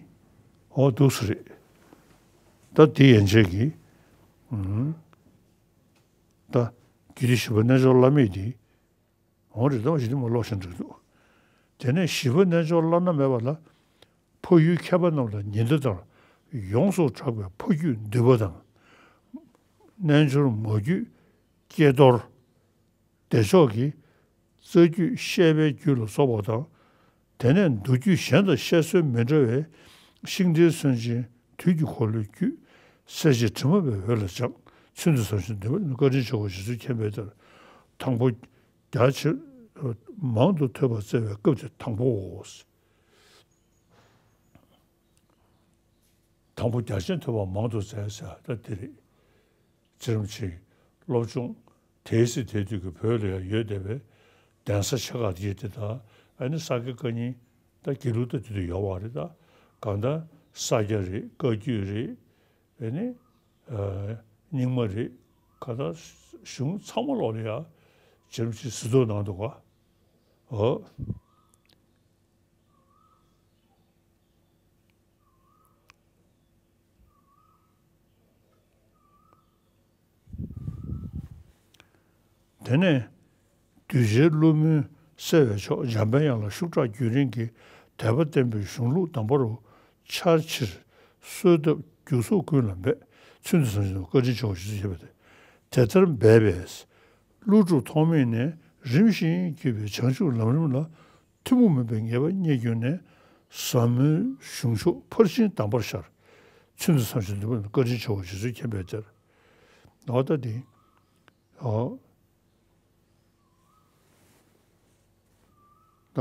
འོ་འདུག་སེ་རེད། ད་དེ་ཡན་ཆད་ཀྱིས། ཨུམ། ད་རྒྱུད་སྡེ་བཞི་པ་རྣལ་འབྱོར་བླ་མེད་དེ། འོང་རེད། ད་ཞི་བདེ་མ་ཀློག་བཞིན་འགྲིག་འདུག་དེ་ནས་བཞི་པ་རྣལ་འབྱོར་བླ་ན་མེད་པ་ལ། འཕགས་ཡུལ་མཁས་པ་རྣམས་ལ་ཉི་ཟླ་ལྟར་ཡོངས་སུ་གྲགས་པའི་འཕགས་རྒྱུད་འདུས་པ་དང་། རྣལ་འབྱོར་མ་རྒྱུད་ཀྱེ་རྡོར། བདེ་མཆོག་གི་རྩ་རྒྱུད་བཤད་པའི་རྒྱུད་ལ་སོགས་པ་དང་། དེ་ནས་མདོ་རྒྱུད་གཞན་དང་བཤད་སྲོལ་མི་འདྲ་བའི་ཤིང་རྟའི་སུན་འབྱིན་དུས་ཀྱི་འཁོར་ལོའི་རྒྱུད། གསལ་བྱེད་དྲི་མ་པའི་འོད་ལ་སྦྱངས། ཚུལ་འདི་བསམ་ཞིང་འདུན་པ་ནི། བཀའ་དྲིན་ཆེའོ། རྗེ་བཙུན་མཁྱེན་པའི་གཏེར། དང་པོ་རྒྱ་ཆེ་མང་དུ་ཐོས་པར་བརྩེ་བའི་སྐབས་དེ་དང་པོའོ། དང་པོ་རྒྱ་ཆེན་ཐོས་པ་མང་དུ་བཙལ་ཟེར་ད་དེ་རེད། རྗེ་རིན་པོ་ཆེའི་སློབ་སྦྱོང་དེའི་སྲིད་དེ་དུས་ཀྱི་བོད་ལ་ཡང་ཡོད་བསྡད་པའི་གདན་ས་ཆེ་ཁག་དེ་དེ་དང་། ཨ་ནི་ས་སྐྱ་བཀའ་རྙིང་ད་དགེ་ལུགས་ད་དེ་དུ་ཡོད་པ་རེད། ད་གང་ལྟར་ས་སྐྱ་རེད། བཀའ་བརྒྱུད་རེད། ཨ་ནི་རྙིང་མ་རེད། གང་ལྟར་གཞུང་ཚང་མ་ལོག་ལ་ཡང་རྗེ་རིན་པོ་ཆེས་གཟིགས་རྟོག་གནང་འདུག་ག་འོ། དེ་ནས་གདུལ་བྱའི་བློ་མུན་བསལ་བའི་མཆོག་འཇམ་པའི་དབྱངས་ལ་ཤུགས་དྲག་རྒྱུན་རིང་གི་དད་པ་བརྟན་པོས་གཞུང་ལུགས་གདམས་པ་རུ་འཆར་ཕྱིར་གསོལ་འདེབས་རྒྱུགས་གསོག་ཀུན་ལ་འབད། ཚུལ་འདི་བསམ་ཞིང་འདུན་པ་ནི། བཀའ་དྲིན་ཆེའོ། རྗེ་བཙུན་མཁྱེན་པའི་གཏེར། དེ་ལྟར་འབད་པས་ཀླུ་སྒྲུབ་ཐོགས་མེད་ནས་རིམ་བཞིན་བརྒྱུད་པའི་བྱང་ཆུབ་ལམ་རིམ་ལ་ཐུན་མོང་མིན་པའི་ངེས་པ་རྙེད་གྱུར་ནས། ཟབ་མོའི་གཞུང་ཕྱོགས་ཕར་ཕྱིན་གདམས་པར་ཤར། ཚུལ་འདི་བསམ་ཞིང་འདུན་པ་ནི། བཀའ་དྲིན་ཆེའོ། རྗེ་བཙུན་མཁྱེན་པའི་གཏེར། འོ་ད་དེ། འོ། ད་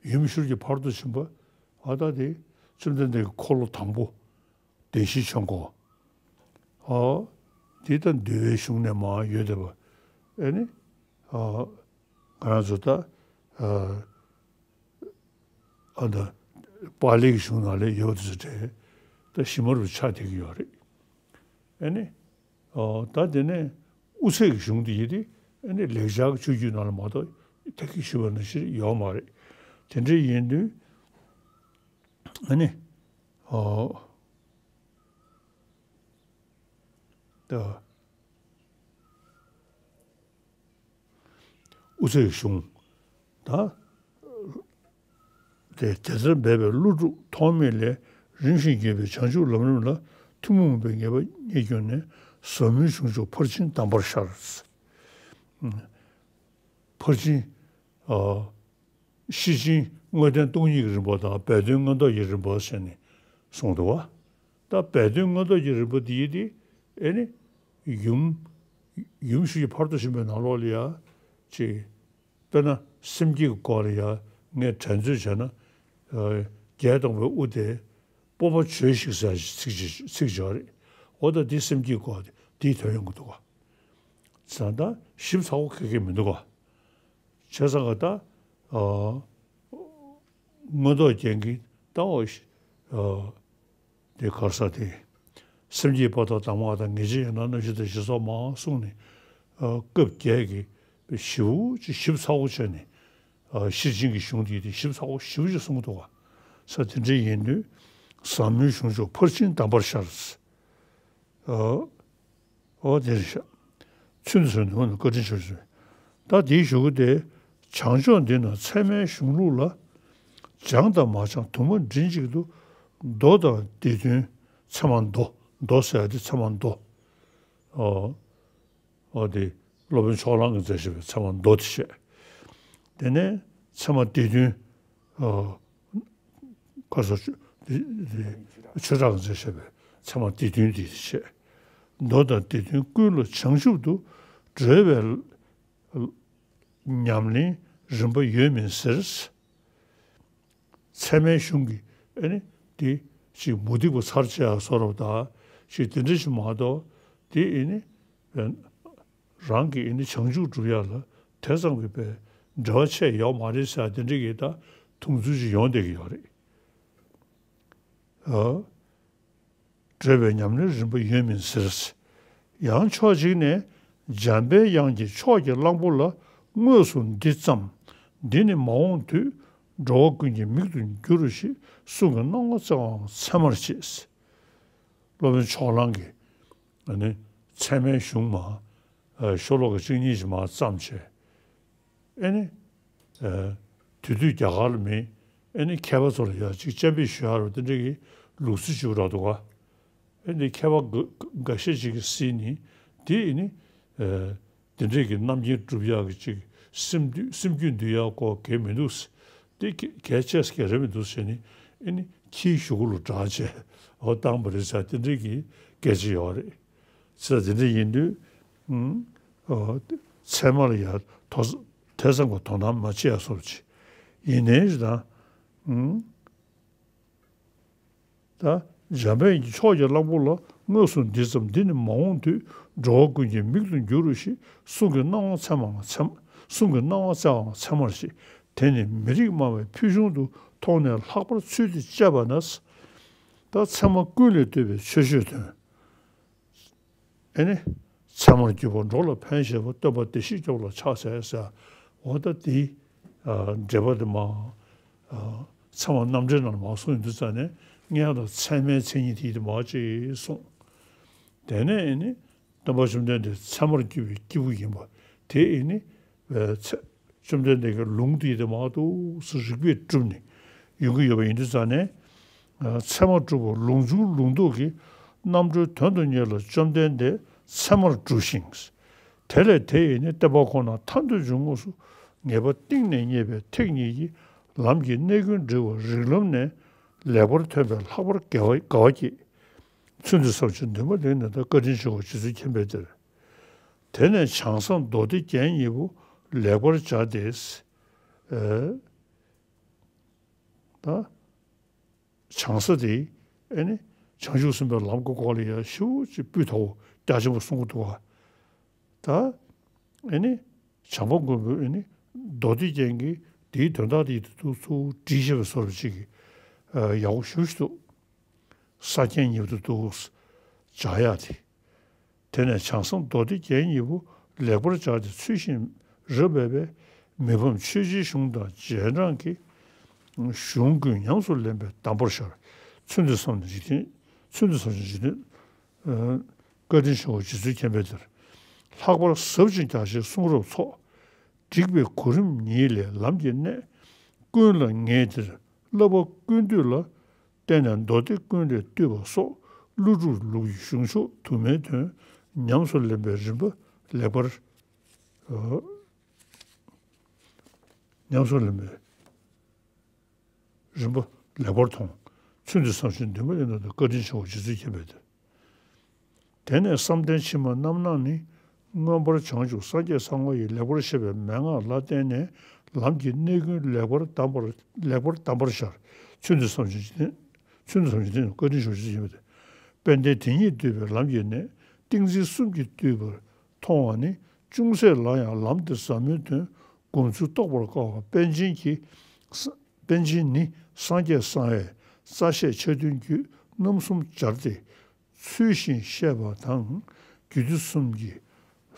ཡུམ་ཤུལ་གྱི་ཕ་རོལ་ཏུ་ཕྱིན་པ། འོ་ད་དེ་བཅོམ་ལྡན་འདས་ཀྱི་འཁོར་ལོ་དང་པོ། བདེན་བཞིའི་ཆོས་འཁོར། ཨོ། འདི་ལྟར་འདུལ་བའི་གཞུང་ནས་མར་ཡོད་བསྡད་པ། ཨེ་ནི། ཨ། ང་རང་ཚོ་ད། ཨ། ཨ་ད། པཱ་ལིའི་གཞུང་ནང་ལ་ཡོད་དུ་ཚུལ་འདྲ། ད་ཞིབ་མོ་རུ་ཆགས་བསྡད་ཀྱི་ཡོད་རེད། ཨེ་ནི། ཨོ། ད་དེ་ནས་དབུ་ཚད་ཀྱི་གཞུང་འདི་ཡིན་ཏེ། ཨེ་ནི་ལེགས་སྦྱར་སྤྱོད་བརྒྱུད་ནང་ལ་མ་གཏོགས་ད་གིན་ཞུས་པ་ནང་བཞིན་ཡོད་མ་རེད། དེ་འདྲ་ཡིན་དུས། ཨ་ནི། ཨོ། ད། དབུ་ཚད་ཀྱི་གཞུང་། ད། དེ་དེ་ལྟར་འབད་པས་ཀླུ་སྒྲུབ་ཐོགས་མེད་ལས། རིམ་བཞིན་བརྒྱུད་པའི་བྱང་ཆུབ་ལམ་རིམ་ལ། ཐུན་མོང་མིན་པའི་ངེས་པ་རྙེད་གྱུར་ནས། ཟབ་མོའི་གཞུང་ཕྱོགས་ཕར་ཕྱིན་གདམས་པར་ཤར། ཕར་ཕྱིན། ཨ། ཤེར་ཕྱིན་དངོས་བསྟན་སྟོང་ཉིད་ཀྱི་རིམ་པ་དང་སྦས་དོན་མངོན་རྟོགས་ཀྱི་རིམ་པ་ཟེར་ནས་གསུངས་འདུག་བ། ད་སྦས་དོན་མངོན་རྟོགས་ཀྱི་རིམ་པ་འདི་ཡིན་ཏེ། ཨེ་ནི། ཡུམ། ཡུམ་ཤུལ་གྱི་ཕ་རོལ་ཏུ་ཕྱིན་པའི་ནང་ལོགས་ལ་ཡ། ཅིག་དཔེར་ན་སེམས་བསྐྱེད་ཀྱི་སྐོར་ལ་ཡ་ངས་དྲན་ཚོད་བྱས་ན། ཨ། བརྒྱད་སྟོང་པའི་དབུ་དེ། སྤོབས་པ་བྱོས་ཤིག་ཟེར་ཚིག་ཅིག་ཚིག་ཅིག་ཡོད་རེད། འོ་ད་འདི་སེམས་བསྐྱེད་ཀྱི་སྐོར་དེ་འདིའི་དོན་ཡོང་གི་འདུག་ག་བྱས་ཙང་ད་ཞིབ་ཚགས་པོ་ག་གེ་མི་འདུག་ག་བྱས་ཙང་ག་ད། ཨ། མངོན་རྟོགས་རྒྱན་གྱིས་ད་འོ། ཨ། དེ་ག་རེ་ཟེར་དེ། སེམས་བསྐྱེད་པ་དང་གདམས་ངག་དང་། ངེས་བྱེད་ཡན་ལག་རྣམ་བཞི་དང་། ཞེས་སོགས་མང་གསུངས་ནས། ཨ། སྐབས་བརྒྱད་ཀྱི་ཞིབ་པོ་ཅིག་ཞིབ་ཚགས་པོ་བྱས་ནས། ཨ། ཤེར་ཕྱིན་གྱི་གཞུང་དེ་དེ་ཞིབ་ཚགས་པོ་ཞིབ་པོ་ཅིག་གསུངས་འདུག་ག་ས་དེ་འདྲ་ཡིན་དུས་ཟབ་མོའི་གཞུང་ཕྱོགས་ཕར་ཕྱིན་གདམས་པར་ཤར། ཨོ། ཨོ་དེ་རེད་ཤག་ཚུལ་འདི་གསུངས་ནས་ཀུན་ནས་བཀའ་དྲིན་ཆེ་ཞུ། ད་དེའི་གཞུག་གུ་དེ། བྱང་ཕྱོགས་འདི་ན་ཚད་མའི་གཞུང་ལུགས་ལ། བྱང་དང་མ་བྱང་དུ་མ་མགྲིན་གཅིག་ཏུ། མདོ་དང་སྡེ་བདུན་ཚད་མ་མདོ། མདོ་ཟེར་ཡ་དེ་ཚད་མ་མདོ། ཨོ། འོ་དེ་སློབ་དཔོན་ཕྱོགས་གླང་གིས་མཛད་བཞག་པའི་ཚད་མ་མདོ་དེ་བཤད། དེ་ནས་ཚད་མ་སྡེ་བདུན། ཨ། ཁ་སོ་ཆོས་ཆོས་གྲགས་ཀྱིས་མཛད་བཞག་པའི་ཚད་མ་སྡེ་བདུན་དེ་བཤད། མདོ་དང་སྡེ་བདུན་ཀུན་ལ་བྱང་ཆུབ་ཏུ་འགྲོ་བའི་ཉམས་ལེན་རིམ་པ་ཡོད་མིན་ཟེར། ཚད་མའི་གཞུང་གིས་ཨེ་ནི་དེ་ཅིག་མུ་སྟེགས་པ་ཚར་བཅད་ཡ་བཟོ་འདྲ་ད་ཅིག་དེ་འདྲ་ཞིག་མ་གཏོགས། དེ་ཨེ་ནི་རང་གི་ཨེ་ནི་བྱང་ཆུབ་སྒྲུབ་ཡ་ལ་དེ་ཙམ་གྱི་པའི་འབྲེལ་བ་ཆེ་ཡོད་མ་རེད་ཟེར་དེ་འདྲ་གི་ད་མཐོང་ཚུལ་ཅིག་ཡོང་བསྡད་ཀྱི་ཡོད་རེད། ཨ། འགྲོ་བའི་ཉམས་ལེན་རིམ་པ་ཡོད་མིན་ཟེར། ཡང་ཕྱོགས་གཅིག་ནས་འཇམ་པའི་དབྱངས་ཀྱིས་ཕྱོགས་ཀྱི་གླང་པོ་ལ་དངོས་སུ་འདི་ཙམ། འདི་ནི་མ་འོངས་དུས་འགྲོ་བ་ཀུན་གྱི་མིག་ཏུ་འགྱུར་རོ་ཞེས་གསུང་གི་སྣང་བ་བསྩལ་བའང་ཚད་མར་བྱེད། སློབ་དཔོན་ཕྱོགས་གླང་གིས་ཨ་ནི་ཚད་མའི་གཞུང་མ་ཨ་ཤོ་ལོ་ཀ་གཅིག་གཉིས་ཤིག་མར་བརྩམས་བྱས། ཨེ་ནི། ཨ། དེ་དུས་རྒྱ་གར་ལ་མི་ཨེ་ནི་མཁས་པ་ཚོ་ལ་ཡ་ཅིག་སྤྱན་འབེབས་ཞུ་ཡ་རུ་དེ་འདྲ་གི་ལུགས་སྲོལ་ཅིག་རག་འདུག་ག། ཨེ་ནི་མཁས་པ་འགའ་འགའ་ཤས་ཅིག་གིས་གཟིགས་ནི་དེ་ཨེ་ནི། ཨ། དེ་འདྲ་གི་རྣམ་མཁྱེན་སྒྲུབ་ཡག་གི་ཅིག་སེམས་འདུན་སེམས་རྒྱུད་འདུལ་ཡག་གོ་གལ་མི་འདུག། དེ་གལ་གལ་ཆེ་ས་གལ་རེད་མི་འདུག་ཟེར་ནི་ཨེ་ནི་ཁྱིའི་གཞུག་གུ་ལ་བསྒྲགས་བྱས་འོ་བཏང་བ་རེད་ཟེར་དེ་འདྲ་གི་སྐད་ཆ་ཡོད་རེད། ཟེར་དེ་འདྲ་ཡིན་དུས། ཨུམ། ཨོ། ཚད་མ་ལ་ཡ་དོ་དེ་ཙམ་གྱི་དོ་སྣང་མ་བྱེད་ཡ་སོགས་ཅིག་ཡིན་ནའི་རེད་ད། ཨུམ། ད་འཇམ་དཔལ་གྱིས་ཕྱོགས་ཀྱི་གླང་པོ་ལ་དངོས་སུ་འདི་ཙམ། འདི་ནི་མ་འོངས་དུས་འགྲོ་བ་ཀུན་གྱི་མིག་ཏུ་འགྱུར་རོ་ཞེས་གསུང་གི་སྣང་བ་ཚད་མའང་ཚད་མ། གསུང་གི་སྣང་བ་བསྩལ་བའང་ཚད་མར་བྱེད། དེ་ནི་མི་རིགས་སྨྲ་བས་ཕུལ་བྱུང་དུ་མཐོང་ནས་ལྷག་པར་ཚུལ་འདི་དཔྱད་པ་ན། ད་ཚད་མ་ཀུན་ལས་བཏུས་པའི་ཆོས་སྤྱོད་དོན། ཨེ་ནི། ཚད་མར་གྱུར་པ་འགྲོ་ལ་ཕན་བཞེད་པ། སྟོན་པ་བདེ་གཤེགས་སྐྱོབ་ལ་ཕྱག་འཚལ་ཟེར། འོ་ད་དེའི་ཨ་འགྲེལ་པ་དེ་མར་ཨ་ཚད་མ་རྣམ་འགྲེལ་ནང་ལ་མར་གསུངས་ཡོང་དུས་ཙང་ནས་སྔོན་ལ་ཚད་མའི་མཚན་ཉིད་དེ་ཡིན་དུ་མར་ཅིག་གསུངས། དེ་ནས་ཨེ་ནི། སྟོན་པ་བཅོམ་ལྡན་འདས་ཚད་མར་གྱུར་པའི་སྐྱེས་བུ་ཡིན་པ་དེ་ཨེ་ནི། ཨ་ཚད་བཅོམ་ལྡན་འདས་ཀྱི་ལུང་དེ་ཡིན་དུ་མར་འདུག་སེ་རིགས་པས་གྲུབ་ནས་ཡོང་གི་ཡོད་པ་ཡིན་དུས་ཙང་ནས། ཨ་ཚད་མར་གྲུབ་པ་ལུང་འབྱུང་ལུང་རྟོགས་ཀྱི་རྣམ་གྲོལ་དོན་དུ་གཉེར་ལ་བཅོམ་ལྡན་འདས་ཚད་མར་གྲུབ་ཤིང་། དེ་ལས་དེ་ཡི་ནི་བསྟན་པ་ཁོ་ན་ཐར་འདོད་འབྱུང་ངོགས་སུ་ངེས་པ་གཏིང་ནས་རྙེད་པའི་ཐེག་གཉིས་ཀྱི་ལམ་གྱི་གནད་ཀུན་འདྲིལ་བ་རིགས་ལམ་ནས་ལེགས་པར་ཐོན་པས་ལྷག་པར་དགའ་བ་དགའ་བ་སྐྱེས། ཚུལ་འདི་བསམ་ཞིང་འདུན་པ་ལེགས་ནས་ད་བཀའ་དྲིན་ཆེའོ་རྗེ་བཙུན་མཁྱེན་པའི་དེར། དེ་ནས་བྱང་ས་མདོ་སྡེ་རྒྱན་གཉིས་པོ་ལེགས་པར་སྦྱར་ཏེ། ཨེ། ད། བྱང་ས་དེ་ཨེ་ནི་བྱང་ཆུབ་སེམས་དཔའི་ལམ་གྱི་སྐོར་ལ་ཡང་ཞེ་པོ་ཅིག་སྤུས་དག་པོ་རྒྱ་ཆེན་པོ་གསུང་གི་འདུག་ག། ད་ཨེ་ནི་བྱམས་པ་མགོན་པོས་ཨེ་ནི་མདོ་སྡེ་རྒྱན་གྱི་དེའི་དོན་དག་དེ་ཡིད་དུ་འདུག་ཚུལ་བྲིས་བཞག་པའི་བཟོ་འདྲ་ཅིག་གི་ཡག་པོ་ཞེ་པོ་ཅིག་འདུག། ས་རྒྱན་ཉིད་དུ་འདུག་སྦྱར་ཡག་དེ། དེ་ནས་བྱང་ས་མདོ་སྡེ་རྒྱན་གཉིས་པོ་ལེགས་པར་སྦྱར་ཏེ་ཚུལ་བཞིན་རབ་འབད་པས་མི་ཕམ་ཆོས་རྗེའི་གཞུང་དང་རྗེས་འབྲང་གི་གཞུང་ཀུན་ཉམས་སུ་ལེན་པའི་གདམས་པར་ཤར། ཚུལ་འདི་བསམ་ནས་འཇིག་རྟེན། ཚུལ་འདི་བསམ་ཞིང་འཇིག་རྟེན། ཨ་བཀའ་དྲིན་ཆེའོ་རྗེ་བཙུན་མཁྱེན་པའི་དེར། ལྷག་པར་ཟབ་ཅིང་རྒྱ་ཆེའི་གསུང་རབ་ཚོགས། བསྒྲིགས་པའི་གོ་རིམ་ཉིད་ལས་ལམ་གྱི་གནད། ཀུན་ལ་ངེས་འདིར་བསླབ་པ་ཀུན་བཏུས་ལ། བརྟེན་ནས་མདོ་སྡེ་ཀུན་ལས་བཏུས་པ་སོགས་ཀླུ་སྒྲུབ་ལུགས་ཀྱི་གཞུང་ཕྱོགས་དུ་མའི་དོན་ཉམས་སུ་ལེན་པའི་རིམ་པ་ལེགས་པར། ཨ་ཉམས་སུ་ལེན་པའི་རིམ་པ་ལེགས་པར་མཐོང་། ཚུལ་འདི་བསམ་ཞིང་འདུན་པ་ལེགས་ནས་ད་བཀའ་དྲིན་ཆེའོ་རྗེ་བཙུན་མཁྱེན་པའི་དེར། དེ་ནས་བསམ་གཏན་ཕྱི་མ་རྣམ་སྣང་ནི། མངོན་པར་བྱང་ཆུབ་སངས་རྒྱས་གསང་བ་ཡི་ལེགས་པར་བཤད་པའི་མན་ངག་ལ་བརྟེན་ནས་ལམ་གྱི་གནད་ཀུན་ལེགས་པར་གདམས་པར་ལེགས་པར་གདམས་པར་ཤར། ཚུལ་འདི་བསམ་ཞིང་འཇིག་རྟེན། ཚུལ་འདི་བསམ་ཞིང་འཇིག་རྟེན། བཀའ་དྲིན་ཆེའོ་རྗེ་བཙུན་མཁྱེན་པའི་དེར། དཔལ་ལྡན་དེ་ཉིད་བཏུས་པའི་ལམ་གྱི་གནད། ཏིང་འཛིན་གསུམ་གྱིས་བཏུས་པར་མཐོང་བ་ནི། ཅུང་ཟད་ལ་ཡང་ལམ་འདི་ཟབ་མོའི་དོན། སྒོམ་ཚུལ་རྟོགས་པར་དཀའ་བ་པཎ་ཆེན་གྱི། པཎ་ཆེན་ནི་སངས་རྒྱས་གསང་བའི་རྩ་ཤེས་ཆ་མཐུན་རྒྱུད་རྣམ་གསུམ་སྦྱར་ཏེ། ཚུལ་བཞིན་བཤད་པ་དང་། རྒྱུད་སྡེ་གསུམ་གྱི་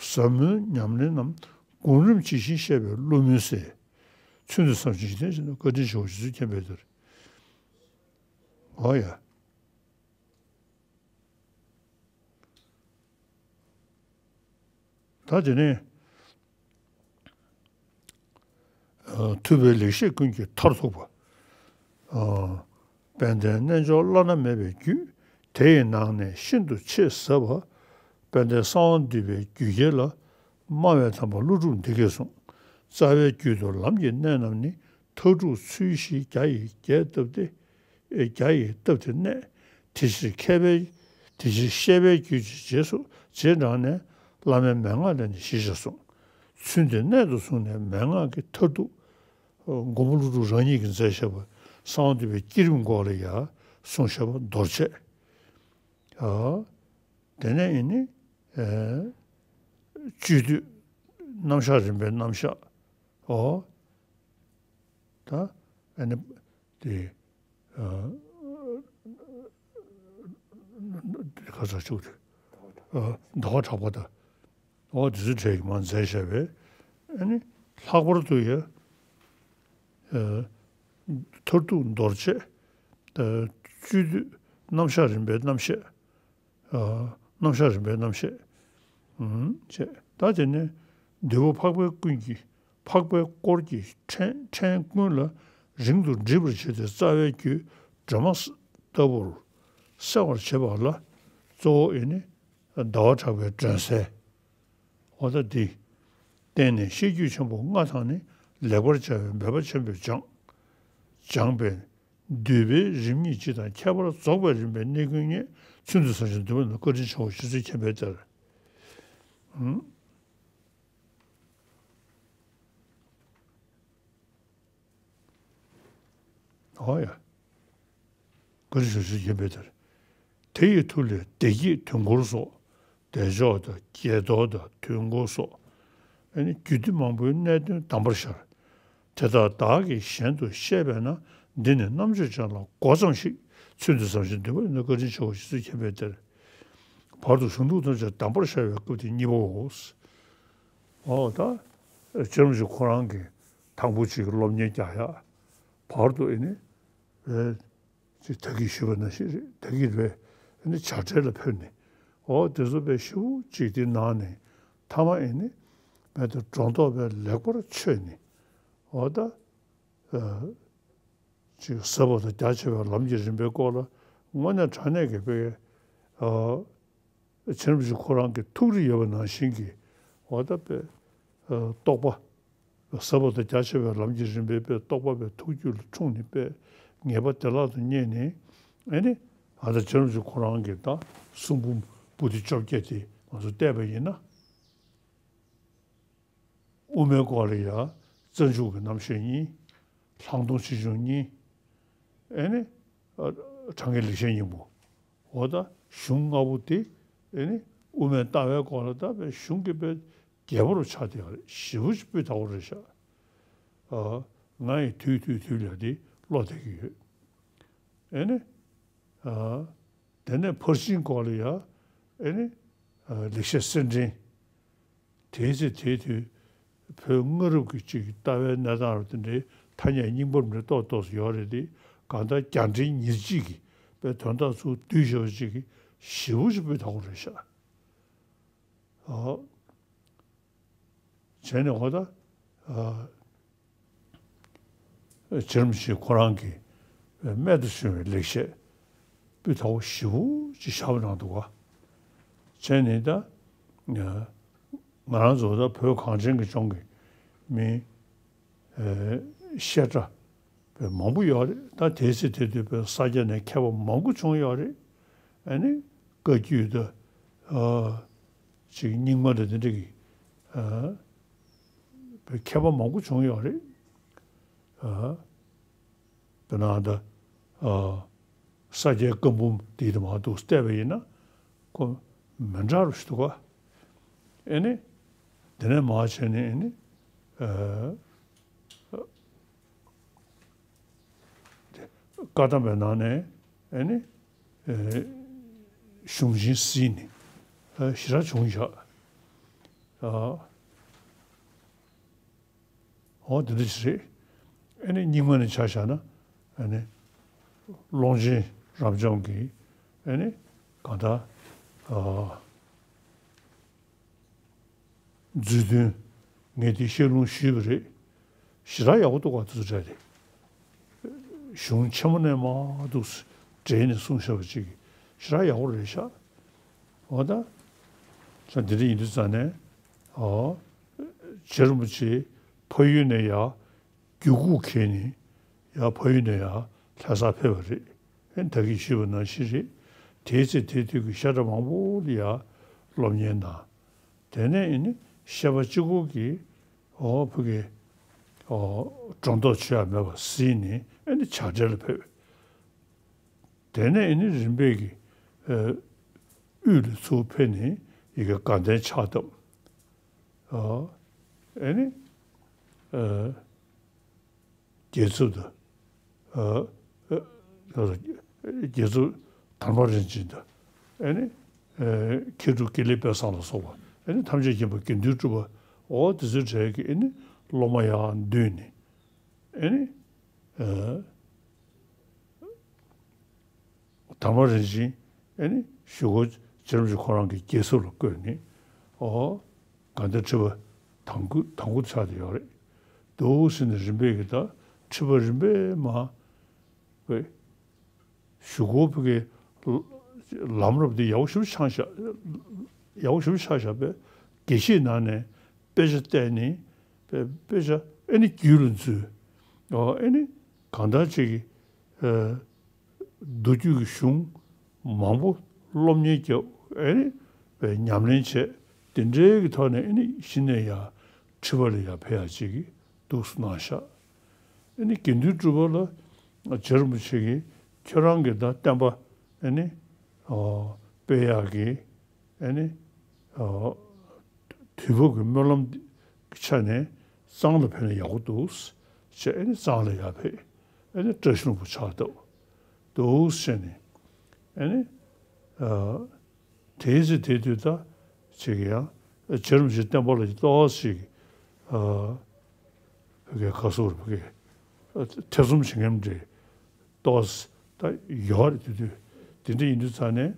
ཟབ་མོའི་ཉམས་ལེན་རྣམས་སྒོམ་རིམ་ཇི་བཞིན་བཤད་པའི་བསླབ་མིན་གསལ། ཚུལ་འདི་བསམ་ཞིང་འཇིག་རྟེན་ཞེས་ན་བཀའ་དྲིན་ཆེའོ་རྗེ་བཙུན་མཁྱེན་པའི་དེར། འོ་ཡ། ད་དེ་ནས། ཨ་ཐུབ་པའི་ལེགས་བཤད་ཀུན་གྱི་མཐར་ཐུག་པ། ཨ་དཔལ་ལྡན་རྣལ་འབྱོར་བླ་ན་མེད་པའི་རྒྱུད། དེ་ཡི་ནང་ནས་ཤིན་ཏུ་ཆེས་ཟབ་པ། དཔལ་ལྡན་གསང་བ་འདུས་པའི་རྒྱུད་རྒྱལ་ལ། སྨྲ་བའི་དམ་པ་ཀླུ་སྒྲུབ་འདི་སྐད་གསུངས། རྩ་བའི་རྒྱུད་དུ་ལམ་གྱི་གནད་རྣམས་ནི། མཐར་ཐུག་ཚུལ་བཞིའི་རྒྱ་ཡིས་རྒྱས་བཏབ་སྟེ། ཨེ་རྒྱ་ཡིས་བཏབ་སྟེ་གནས། དེ་ཕྱིར་མཁས་པའི་དེ་ཕྱིར་བཤད་པའི་རྒྱུད་ཀྱི་རྗེས་སུ་རྗེས་འབྲངས་ནས། བླ་མའི་མན་ངག་ལས་ནི་ཞེས་བྱ་གསུངས། ཚུལ་འདི་གནད་དུ་བཟུང་ནས་མན་ངག་གི་མཐར་ཐུག་མགོན་པོ་ཀླུ་སྒྲུབ་རང་ཉིད་ཀྱིས་མཛད་བཞག་པ་གསང་བ་འདུས་པའི་བསྐྱེད་རིམ་སྐོར་ལ་ཡང་གསུངས་བཞག་པ་མདོར་བྱས། ཨ། དེ་ནས་ཨེ་ནི། ཨ། སྤྱོད་བསྡུས་རྣམ་གཞག་རིམ་པའི་རྣམ་གཞག་འོ། ད་ཨེ་ནི། དེ། ཨ། ཁ་ཚ་ཆུག་དེ། ཨ། ཟླ་བ་གྲགས་པ་དང་། འོ་དེ་ཚོའི་གྲས་ཀྱིས་མར་མཛད་བཞག་པས། ཨ་ནི་ལྷག་པར་དུ་ཡང་། ཨ། མཐར་ཐུག་མདོར་བྱས། ཨ། སྤྱོད་བསྡུས་རྣམ་གཞག་རིམ་པའི་རྣམ་བཤད། ཨ། རྣམ་གཞག་རིམ་པའི་རྣམ་བཤད། ཨུམ། བྱས། ད་དེ་ནས་འདུས་པ་འཕགས་པའི་ཀུན་གྱི་འཕགས་པའི་སྐོར་གྱི་ཕྲེང་ཕྲེང་ཀུན་ལ་རིང་དུ་འགྲིབ་པར་བྱེད་དེ། རྩ་བའི་རྒྱུད་སྒྲོན་མ་ལྟ་བུར་གསལ་བར་བྱེད་པ་ལ་གཙོ་བོ་ཨེ་ནི་ཟླ་བ་གྲགས་པའི་སྒྲོན་གསལ། འོ་ད་འདི་བསྟན་ནས་ཤེས་རྒྱུད་ཆེན་པོ་ལྔ་དང་ནི། ལེགས་པར་སྦྱར་བའི་འབད་པ་ཆེན་པོས་སྦྱངས། སྦྱངས་པས་འདུས་པའི་རིམ་གཉིས་སྤྱི་དང་ཁྱད་པར་རྫོགས་པའི་རིམ་པའི་གནད་ཀུན་རྙེད། ཚུལ་འདི་ཟབ་ཅིང་བདེན་པར་ནི། བཀའ་དྲིན་ཆེའོ། ཞེས་ཚུལ་མཁྱེན་པའི་གཏེར། ཨུམ། ཨོ་ཡ། བཀའ་དྲིན་ཆེའོ། ཞེས་ཚུལ་མཁྱེན་པའི་གཏེར། དེ་ཡི་མཐུ་ལས་བདེ་དགྱེས་དུས་འཁོར་སོགས། བདེ་མཆོག་དང་བརྒྱད་སྟོང་དང་དུས་འཁོར་སོགས། ཨེ་ནི་རྒྱུད་སྡེ་མང་པོའི་གནད་དོན་གདམས་པར་ཤར། དེ་དག་བདག་གིས་གཞན་དུ་བཤད་པས་ན། འདི་ནི་རྣམ་དཔྱོད་ཅན་ལ་གོ་ཙམ་ཞིག། ཚུལ་འདི་ཙམ་ཞིག་འདུན་པ་ནི། བཀའ་དྲིན་ཆེའོ། ཞེས་ཚུལ་མཁྱེན་པའི་གཏེར། བར་དུ་གཞུང་ལུགས་ཐམས་ཅད་གདམས་པར་ཤར་བའི་སྐབས་དེ་གཉིས་པའོ། འོ་ད། རྗེ་རིན་པོ་ཆེ་ཁོ་རང་གིས་དང་པོ་ཅིག་སློབ་གཉེར་རྒྱག་ཡ། བར་དུ་ཨེ་ནི། ཨེ། ཅིག་ད་གིན་ཞུས་པ་ནང་བཞིན་རེད། ད་གིན་རེད། ཨེ་ནི་བྱ་བྲལ་ལ་ཕེབས་ནས། འོ་དེ་ཚོ་དཔེ་ཞེ་པོ་ཅིག་དེ་ནང་ནས་མཐའ་མ་ཨེ་ནི་མེད་དུ་སྒྲོ་འདོགས་པའི་ལེགས་པར་ཆོད་ནས། འོ་ད། ཨ། ཅིག་ཟབ་པ་དང་རྒྱ་ཆེ་བའི་ལམ་གྱི་རིམ་པའི་སྐོར་ལ་དངོས་གནས་དྲང་གནས་ཀྱི་དཔེ། ཨ། རྗེ་རིན་པོ་ཆེ་ཁོ་རང་གི་ཐུགས་རེ་ཡོད་པ་ནང་བཞིན་གྱི། འོ་ད་དཔེ། ཨ། རྟོགས་པ། ཟབ་པ་དང་རྒྱ་ཆེ་བའི་ལམ་གྱི་རིམ་པའི་དཔེ་རྟོགས་པ་དཔེ་ཐུགས་རྒྱུད་ལ་འཁྲུངས་ནས་དཔེ་ངེས་པ་བདེ་བླག་ཏུ་རྙེད་ནས། ཨེ་ནི། ཨ་ད་རྗེ་རིན་པོ་ཆེ་ཁོ་རང་གི་ད་གསུང་འབུམ་པོ་ཏི་བཅོ་བརྒྱད་དེ་ང་ཚོ་བལྟས་པ་ཡིན་ན། དབུ་མའི་སྐོར་ལ་ཡང་རྩ་འཇུག་གི་རྣམ་བཤད་གཉིས། ལྷག་མཐོང་ཆེ་ཆུང་གཉིས། ཨེ་ནི། ཨ། གྲངས་ཀྱི་ལེགས་བཤད་སྙིང་པོ། འོ་ད་གཞུང་ལྔ་པོ་དེ། ཨེ་ནི། དབུ་མའི་ལྟ་བའི་སྐོར་ལ་ད་དཔེ་གཞུང་གི་དཔེ་རྒྱས་པོ་རུ་ཆགས་བསྡད་ཡོད་རེད། ཞེ་པོ་ཅིག་སྤུས་དག་པོ་རེད་ཤག་ཨ། ང་ཡི་དུས་དུས་དུས་ལ་དེ་ཀློག་བསྡད་ཀྱི་ཡོད། ཨེ་ནི། ཨ། དེ་ནས་ཕར་ཕྱིན་སྐོར་ལ་ཡང་། ཨེ་ནི། ཨ། ལེགས་བཤད་གསེར་ཕྲེང་། དེའི་ཚེ་དེའི་དུས་བོད་སྔ་རབས་ཀྱི་ཅིག་ལྟ་བའི་གནས་སྟངས་རབ་དེ་འདྲའི་ཐ་སྙད་རྙིང་པ་འདྲ་ཏོག་ཏོག་ཙམ་ཡོད་རེད་དེ། གང་ལྟར་རྒྱ་འགྲེལ་ཉེར་གཅིག་གི་དཔེ་དོན་དག་ཚུར་བསྡུས་བཞག་པ་ཅིག་གི་ཞེ་པོ་ཅིག་སྤུས་དག་པོ་རེད་ཤག་ཨ། བྱས་ནས་འོ་ད། ཨ། རྗེ་རིན་པོ་ཆེ་ཁོ་རང་གི་རྨད་དུ་བྱུང་བའི་ལེགས་བཤད་སྤུས་དག་པོ་ཞེ་པོ་ཅིག་བཞག་པ་གནང་འདུག་ག་བྱས་ནས་ད་ང་རང་ཚོ་ད་བོད་གངས་ཅན་གྱི་ལྗོངས་ཀྱི་མི། ཨེ། བཤད་གྲྭ་དཔེ་མང་པོ་ཡོད་རེད། ད་དེའི་ཚེ་དེ་དུས་དཔེ་ས་སྐྱ་ནས་མཁས་པ་མང་པོ་བྱུང་ཡོད་རེད། ཨ་ནི་བཀའ་བརྒྱུད་དང་། ཨ། ཅིག་རྙིང་མ་དང་དེ་འདྲ་གི། ཨ། དཔེ་མཁས་པ་མང་པོ་བྱུང་ཡོད་རེད། ཨ། དཔེར་ན་ད། ཨ། ས་སྐྱའི་བཀའ་འབུམ་དེ་དང་མ་འདུག་བལྟས་པ་ཡིན་ན་ཁོ་མི་འདྲ་རུ་ཞིག་འདུག་ག་ཨེ་ནི། དེ་ནས་མར་བྱས་ནས་ཨེ་ནི། ཨ། བཀའ་གདམས་པའི་ནང་ནས་ཨེ་ནི། ཨེ། གཞུང་ཆེན་ཟིན་ནས། ཨ། ཞེ་དྲག་བྱུང་བཞག་ཨ། འོ་དེ་འདྲ་ཞིག་རེད། ཨེ་ནི་རྙིང་མ་ནས་ཆ་བཞག་ན། ཨེ་ནི་ཀློང་ཆེན་རབ་འབྱམས་ཀྱི། ཨེ་ནི་གང་ལྟར། ཨ། མཛོད་བདུན། ངས་དེ་བཤད་ལུང་ཞུས་པ་རེད། ཞེ་དྲག་ཡག་པོ་འདུག་ག་དེ་ཚོ་སྤྲད་དེ། གཞུང་ཆེན་མོ་ནས་མར་འདུག་སེ་འགྲེལ་ནས་གསུངས་བཞག་པ་ཅིག་ཞེ་དྲག་ཡག་པོ་རེད་ཤག་འོ་ད། ས་འདི་འདྲ་ཡིན་དུས་ཙང་ནས། ཨོ། རྗེ་རིན་པོ་ཆེ་ཕ་ཡུལ་ནས་ཡར་རྒྱུད་སྐུགས་ཁྱེར་ནས་ཡར་ཕ་ཡུལ་ནས་ཡར་ལྷ་སར་ཕེབས་པ་རེད། ཨེ་ད་གིན་ཞུས་པ་ནང་བཞིན་རེད། དེའི་ཚེ་དེ་དུས་ཀྱི་བཤད་གྲྭ་མང་པོ་ལ་ཡར་སློབ་གཉེར་གནང་། དེ་ནས་ཨེ་ནི་བཤད་པ་གཅིག་པོ་གིས་ཨོ་ཕ་གི་ཨོ་སྒྲོ་འདོགས་བྱེད་ཡ་མེད་པ་གཟིགས་ནས་ཨེ་ནི་བྱ་བྲལ་ལ་ཕེབས། དེ་ནས་ཨེ་ནི་རིམ་པས་ཀྱི་ཨ་དབུས་ལ་ཚུར་ཕེབས་ནས་ཡ་གི་དགའ་ལྡན་ཕྱག་བཏབ། ཨ་ཨེ་ནི་ཨ་རྒྱལ་ཚབ་དང་། ཨ་ཨ་རྒྱལ་ཚབ་དར་མ་རིན་ཆེན་དང་། ཨེ་ནི་ཨ་མཁས་གྲུབ་ཀུན་ལེགས་དཔལ་བཟང་ལ་སོགས་པ་ཨེ་ནི་ཐམས་ཅད་མཁྱེན་པ་དགེ་འདུན་གྲུབ་པ་འོ་དེ་ཚོའི་གྲས་ཀྱི་ཨེ་ནི་སློབ་མ་ཡར་འདུས་ནས་ཨེ་ནི་ཨ་དར་མ་རིན་ཆེན་ཨེ་ནི་གཞུག་གུ་རྗེ་རིན་པོ་ཆེ་ཁོ་རང་གི་དགྱེས་ཚབ་ལ་བསྐོས་ནས་ཨོ་དགའ་ལྡན་ཁྲི་པ་དང་པོ་དང་པོ་ཆགས་བསྡད་ཡོད་རེད། འདུག་ཟེར་ནས་རིམ་པས་ཀྱི་ད་ཁྲི་པ་རིམ་པས་མར་བས་གཞུག་གུ་ཕ་གི་ལམ་རབ་འདི་ཡག་པོ་ཞེ་པོ་ཆགས་བཞག་ཡག་པོ་ཞེ་པོ་ཆགས་བཞག་པས་དགེ་བཤེས་ནང་ནས་དཔེ་ཆ་བལྟས་ནས་དཔེ་དཔེ་ཆ་ཨེ་ནི་རྒྱུད་ལ་འཛུལ། ཨོ་ཨེ་ནི་གང་ལྟར་ཅིག་གི་ཨ་མདོ་རྒྱུད་ཀྱི་གཞུང་མང་པོ་སློབ་གཉེར་བརྒྱབ། ཨེ་ནི་ཉམས་ལེན་བྱས། དེ་འདྲའི་གི་ཐོག་ནས་ཨེ་ནི་གཞི་ནས་ཡར་ཁྲི་པ་ལ་ཡར་ཕེབས་ཡ་ཅིག་གི་འདུག་སེ་གནང་ཤག་ཨེ་ནི་དགེ་འདུན་གྲུབ་པ་ལ་རྗེ་རིན་པོ་ཆེ་གིས་ཁྱོད་རང་གི་ད་བསྟན་པ་ཨེ་ནི་ཨོ་སྤེལ་ཡག་གི་ཨེ་ནི་ཨོ་དུས་བབ་ཀྱི་སྨོན་ལམ་གྱི་ཆ་ནས་གཙང་ལ་ཕེབས་ན་ཡག་པོ་འདུག་ཅེས་ཨེ་ནི་གཙང་ལ་ཡར་ཕེབས། ཨེ་ནི་བཀྲ་ཤིས་ལྷུན་པོ་ཕྱག་བཏབ་འདུག་ཟེར་ནས་ཨེ་ནི་ཨ་དེའི་ཚེ་དེ་དུས་ད་ཅིག་ཡང་རྗེ་རིན་པོ་ཆེ་བསྟན་པ་ལ་ཏོག་ཙམ་ཅིག་ཨ་བོད་སྐད་ཁ་སོར་བོད་སྐད་ཐེ་ཚོམ་བྱེད་མཁན་འདྲ་ཏོག་ཙམ་ད་ཡོད་རེད། དེ་དུས་དེ་འདྲ་ཡིན་དུས་ཙང་ནས་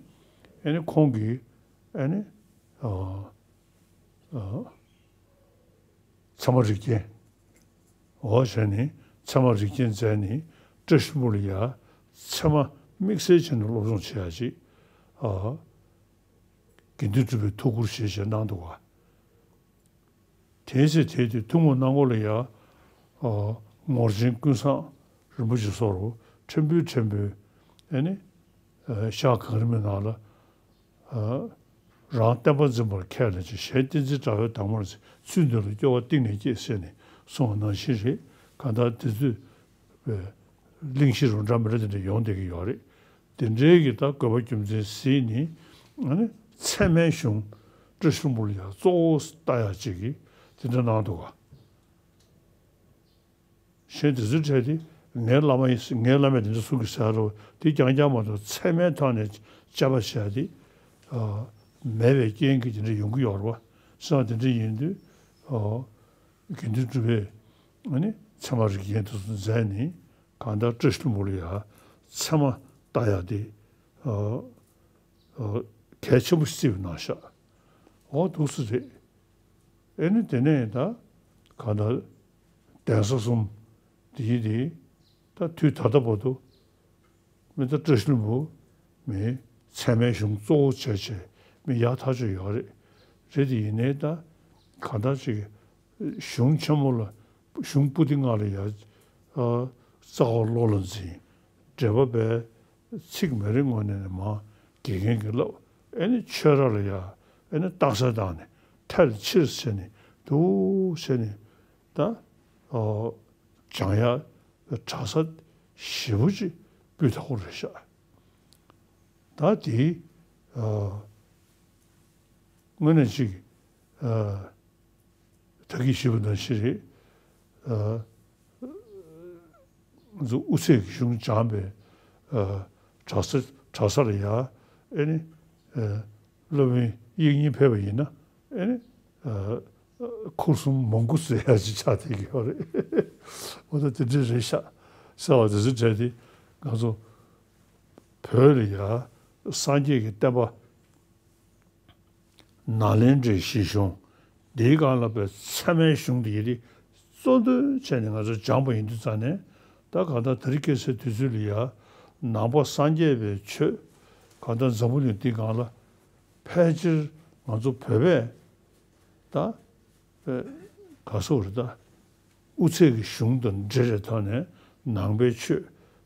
ཨེ་ནི་ཁོང་གིས་ཨེ་ནི་ཨ་ཨ་ཚད་མ་རིགས་རྒྱན། འོ་བྱས་ནས་ཚད་མ་རིགས་རྒྱན་མཛད་ནས་བཀྲ་ཤིས་ལྷུན་པོ་ལ་ཡ་ཚད་མ་དམིགས་བསལ་བྱས་ནས་སློབ་སྦྱོང་བྱེད་ཡ་ཅིག་ཨ་དགེ་འདུན་གྲུབ་པའི་ཐུགས་ཁུར་བཞེས་བྱས་གནང་འདུག་ག་དེའི་ཚེ་དེ་དུས་ཐུན་མོང་སྣ་ངོ་ལ་ཡ་ཨ་ངོར་ཆེན་ཀུན་བཟང་རིན་པོ་ཆེ་སོགས་ཕྲན་བུ་ཕྲན་བུ་ཨེ་ནི་ཨ་ཤག་གངས་རི་མའི་ནང་ལ་ཨ་རང་བསྟན་པ་འཛིན་པར་ཁས་ལེན་ཅིང་། གཞན་བསྟན་འཛིན་དྲ་བའི་བདག་མོར་འཛིན། ཚུལ་འདི་ལ་སྐྱོ་བ་གཏིང་ནས་སྐྱེས་ཟེར་ནས་གསུངས་པ་ནང་བཞིན་རེད། གང་ལྟར་དེ་ཚོས་གླེང་གཞི་རུ་འདྲ་མི་འདྲ་དེ་འདྲ་ཡོང་བསྡད་ཀྱི་ཡོད་རེད། དེ་འདྲའི་གི་ད་དགོས་པ་རྒྱུ་མཚན་གཟིགས་ནས་ཨ་ནི་ཚད་མའི་གཞུང་བཀྲ་ཤིས་ལྷུན་པོ་ལ་ཡང་གཙོ་བོ་ལྟ་ཡག་ཅིག་གི་དེ་འདྲ་གནང་འདུག་ག་གཞན་དེ་ཚོའི་གྲས་དེ་ངའི་བླ་མ་ཡིན་ངའི་བླ་མས་དེ་འདྲ་གསུང་གི་ཟེར་རོ། དེ་རྐྱང་རྐྱང་མ་གཏོགས་ཚད་མའི་ཐོག་ནས་དཔྱད་པ་བྱས་ཏེ་ཨ་མེད་པའི་རྐྱེན་གྱིས་དེ་འདྲ་ཡོང་གི་ཡོད་རེད་བ། སོང་དེ་འདྲ་ཡིན་དུས་ཨ་དགེ་འདུན་གྲུབ་པས་ཨ་ནི་ཚད་མ་རིགས་རྒྱན་དེ་ཚོ་མཛད་ནས་གང་ལྟར་བཀྲ་ཤིས་ལྷུན་པོ་ལ་ཡ་ཚད་མ་ལྟ་ཡག་དེ་ཨ་ཨ་གལ་ཆེན་པོ་ཞིག་བརྩིས་པ་གནང་ཤག་འོ་འདུག་སེ་རེད། ཨེ་ནི་དེ་ནས་ད་གང་ལྟར་གདན་ས་གསུམ་འདི་ཡིན་དེ་ད་དུས་ད་ལྟ་བར་དུ་མི་ད་བཀྲ་ཤིས་ལྷུན་པོ་མི་ཚད་མའི་གཞུང་གཙོ་བོ་བྱས་བྱས་མི་ཡག་ཐག་ཆོད་ཡོད་རེད། རེད་དེ་ཡིན་ནའི་ད་གང་ལྟར་ཅིག་གཞུང་ཆེན་མོ་ལ་གཞུང་པོ་ཏི་ལྔ་ལ་ཡ་ཨ་རྩ་བ་བློ་ལ་འཛིན། འགྲེལ་པ་པས་ཚིག་མ་རིག་ངོས་ནས་མར་དགེ་རྒན་གྱིས་བསླབ། ཨེ་ནི་ཆོས་ར་ལ་ཡ་ཨེ་ནི་རྟགས་གསལ་བཏང་ནས་ཐལ་ཕྱིར་བྱས་ནས་འདུག་བྱས་ནས་ད་ཨོ་སྦྱང་ཡ་གྲྭ་ས་ཞེ་པོ་ཅིག་སྤུས་དག་པོ་རེད་ཤག་ད་དེ་ཨོ་དངོས་གནས་ཅིག་ཨ་ད་གིན་ཞུས་པ་ནང་བཞིན་རེད། ཨ་ང་ཚོ་དབུ་ཚད་ཀྱི་གཞུང་སྦྱངས་པའི་ཨ་གྲྭ་ས་གྲྭ་ས་ལ་ཡ་ཨེ་ནི་ཨ་སློབ་དཔོན་དབྱིག་གཉེན་ཕེབས་པ་ཡིན་ན་ཨེ་ནི་ཨ་ཁུར་གསུམ་མང་པོ་བཟོ་ཡ་ཅིག་ཆགས་བསྡད་ཀྱི་ཡོད་རེད། འོ་ད་དེ་འདྲ་རེད་ཤག་ཟེར་བ་དེ་ཚོ་གྲས་དེ་ང་ཚོ་བོད་ལ་ཡ་སངས་རྒྱས་ཀྱི་བསྟན་པ་ནཱ་ལེནྡྲའི་བཞེད་གཞུང་འདིའི་སྒང་ལ་པའི་ཚད་མའི་གཞུང་འདི་ཡི་གཙོ་འདོན་བྱས་ནས་ང་ཚོས་སྦྱངས་པ་ཡིན་དུས་ཙང་ནས་ད་གང་ལྟར་དེ་རིང་ཁ་སང་དུས་ཚོད་ལ་ཡ་ནང་པ་སངས་རྒྱས་པའི་ཆོས་གང་ལྟར་འཛམ་བུ་གླིང་འདིའི་སྒང་ལ་ཕལ་ཆེར་ང་ཚོ་བོད་པས་ད་ ག་སོགས་རེད་ད། དབུ་ཚད་ཀྱི་གཞུང་དང་འབྲེལ་བའི་ཐོག་ནས་ནང་པའི་ཆོས་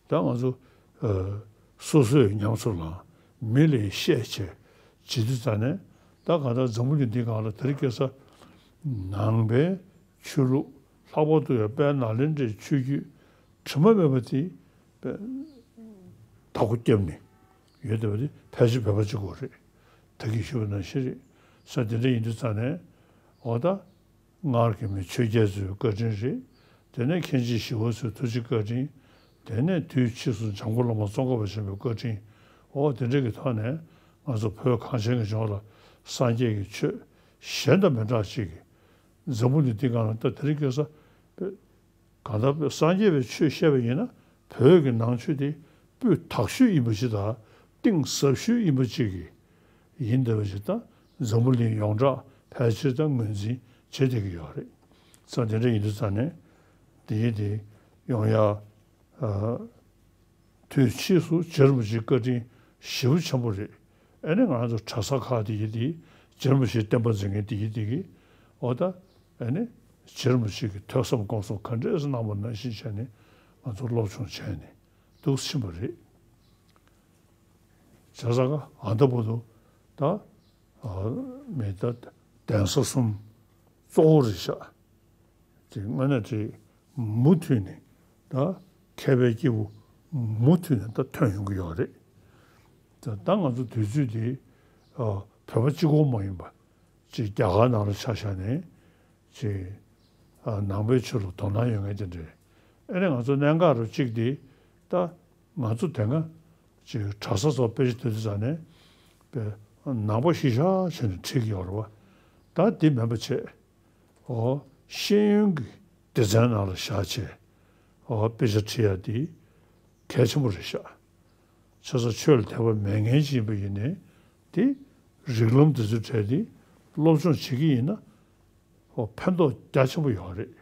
ད་ང་ཚོ་ཨ་སོ་སོས་ཉམས་སུ་བླངས། མི་ལ་བཤད་བྱས་བྱེད་དུས་ཙ་ནས། ད་གང་ལྟར་འཛམ་བུ་གླིང་འདི་སྒང་ལ་དེ་རིང་ཁ་སང་ནང་པའི་ཆོས་ལུགས། ལྷག་པར་དུ་ཡང་དཔལ་ནཱ་ལེནྡྲའི་ཆོས་བརྒྱུད་དྲི་མ་མེད་པ་དེ་དཔེ་བདག་པོ་བརྒྱབ་ནས་ཡོད་བསྡད་པ་དེ་ཕལ་ཆེར་བོད་པ་གཅིག་པོ་རེད། ད་གིན་ཞུས་པ་ནང་བཞིན་རེད། ས་དེ་འདྲ་ཡིན་དུས་ཙ་ནས། འོ་ད། སྔར་གྱི་མི་ཆོས་རྒྱལ་ཚོའི་བཀའ་དྲིན་རེད། དེ་ནས་མཁན་ཆེན་ཞི་བ་འཚོའི་ཐུགས་རྗེ་བཀའ་དྲིན། དེ་ནས་དུས་ཕྱིས་སུ་འཇམ་མགོན་བླ་མ་ཙོང་ཁ་པ་ཆེན་པོའི་བཀའ་དྲིན། འོ་དེ་འདྲ་གི་ཐོག་ནས་ང་ཚོ་བོད་གངས་ཅན་གྱི་ལྗོངས་ལ་སངས་རྒྱས་ཀྱི་ཆོས་གཞན་དང་མི་འདྲ་ཅིག་གི་འཛམ་བུ་གླིང་འདི་སྒང་ལ་ད་དེ་རིང་ཁ་སང་། གང་ལྟར་སངས་རྒྱས་པའི་ཆོས་བཤད་པ་ཡིན་ན། བོད་ཀྱི་ནང་ཆོས་དེ་སྤུས་དག་ཤོས་ཡིན་པ་ཞིག་དང་། གཏིང་ཟབ་ཤོས་ཡིན་པ་ཅིག་གི་ཡིན་བསྡད་པ་ཞིག་དང་། འཛམ་བུ་གླིང་ཡོངས་གྲགས་ཕལ་ཆེར་དང་ངོས་འཛིན་བྱེད་བསྡད་ཀྱི་ཡོད་རེད། ཙང་དེ་འདྲ་ཡིན་དུས་ཙ་ནས་དེ་ཡིན་དེ་ཡོང་ཡ། ཨ། དུས་ཕྱིས་སུ་རྗེ་རིན་པོ་ཆེའི་བཀའ་དྲིན་ཞེ་པོ་ཆེན་པོ་རེད། ཨ་ནི་ང་ཚོ་གྲྭ་ས་ཁག་དེ་ཡི་དེ་རྗེ་རིན་པོ་ཆེའི་བསྟན་པ་འཛིན་མཁན་དེ་ཡི་དེ་གི། འོ་ད། ཨ་ནི་རྗེ་རིན་པོ་ཆེ་གིས་ཐོས་བསམ་སྒོམ་གསུམ་ག་འདྲས་སེ་གནང་བ་ནང་བཞིན་བྱས་ནས་ང་ཚོ་སློབ་སྦྱོང་བྱས་ནས་འདུག་ཕྱིན་པ་རེད། བྱས་ཙང་ཀ་ཨ་ད་བར་དུ་ད། ཨ། མི་ད་གདན་ས་གསུམ་གཙོ་བོ་རེད་ཤག་དེ་དངོས་གནས་དེ་མུ་མཐུད་ནས་ད་མཁས་པའི་སྐྱེས་བུ་མུ་མཐུད་ནས་ད་ཐོན་ཡོང་གི་ཡོད་རེད། ད་ད་ང་ཚོ་དུས་ཚོད་དེ་ཨ་བོད་པ་གཅིག་པོ་མ་ཡིན་པ་ཅིག་རྒྱ་གར་ནང་ལ་ཆ་བཞག་ནས་ཅིག་ཨ་ནང་པའི་ཆོས་ལ་དོ་སྣང་ཡོད་མཁན་དེ་འདྲས། ཨ་ནི་ང་ཚོ་གནད་འགག་རུ་གཅིག་དེ་ད་ང་ཚོ་དེ་སྔ་ཅིག་གྲྭ་ས་ཚོ་དཔེ་ཆ་དེ་དུས་ཙ་ནས་དཔེ་ནང་པ་གཞིར་བཞག་བྱས་ནས་ཁྲིད་ཀྱི་ཡོད་རེད་བ། ད་དེ་མིན་པ་བྱས། ཨོ། ཤེས་ཡོན་གྱི་སྡེ་ཚན་ནང་ལ་བཞག་བྱས། ཨོ། དཔེ་ཆ་ཁྲིད་ཡ་དེ་གལ་ཆེན་པོ་རེད་ཤག་བྱས་ཙང་ཆོས་ལ་དད་པ་མེད་མཁན་ཞིག་ཡིན་པ་ཡིན་ནའི་དེ་རིགས་ལམ་དེ་ཚོའི་གྲས་དེ་སློབ་སྦྱོང་བྱེད་ཀྱི་ཡིན་ན། ཨོ། ཕན་ཐོགས་རྒྱ་ཆེན་པོ་ཡོད་རེད།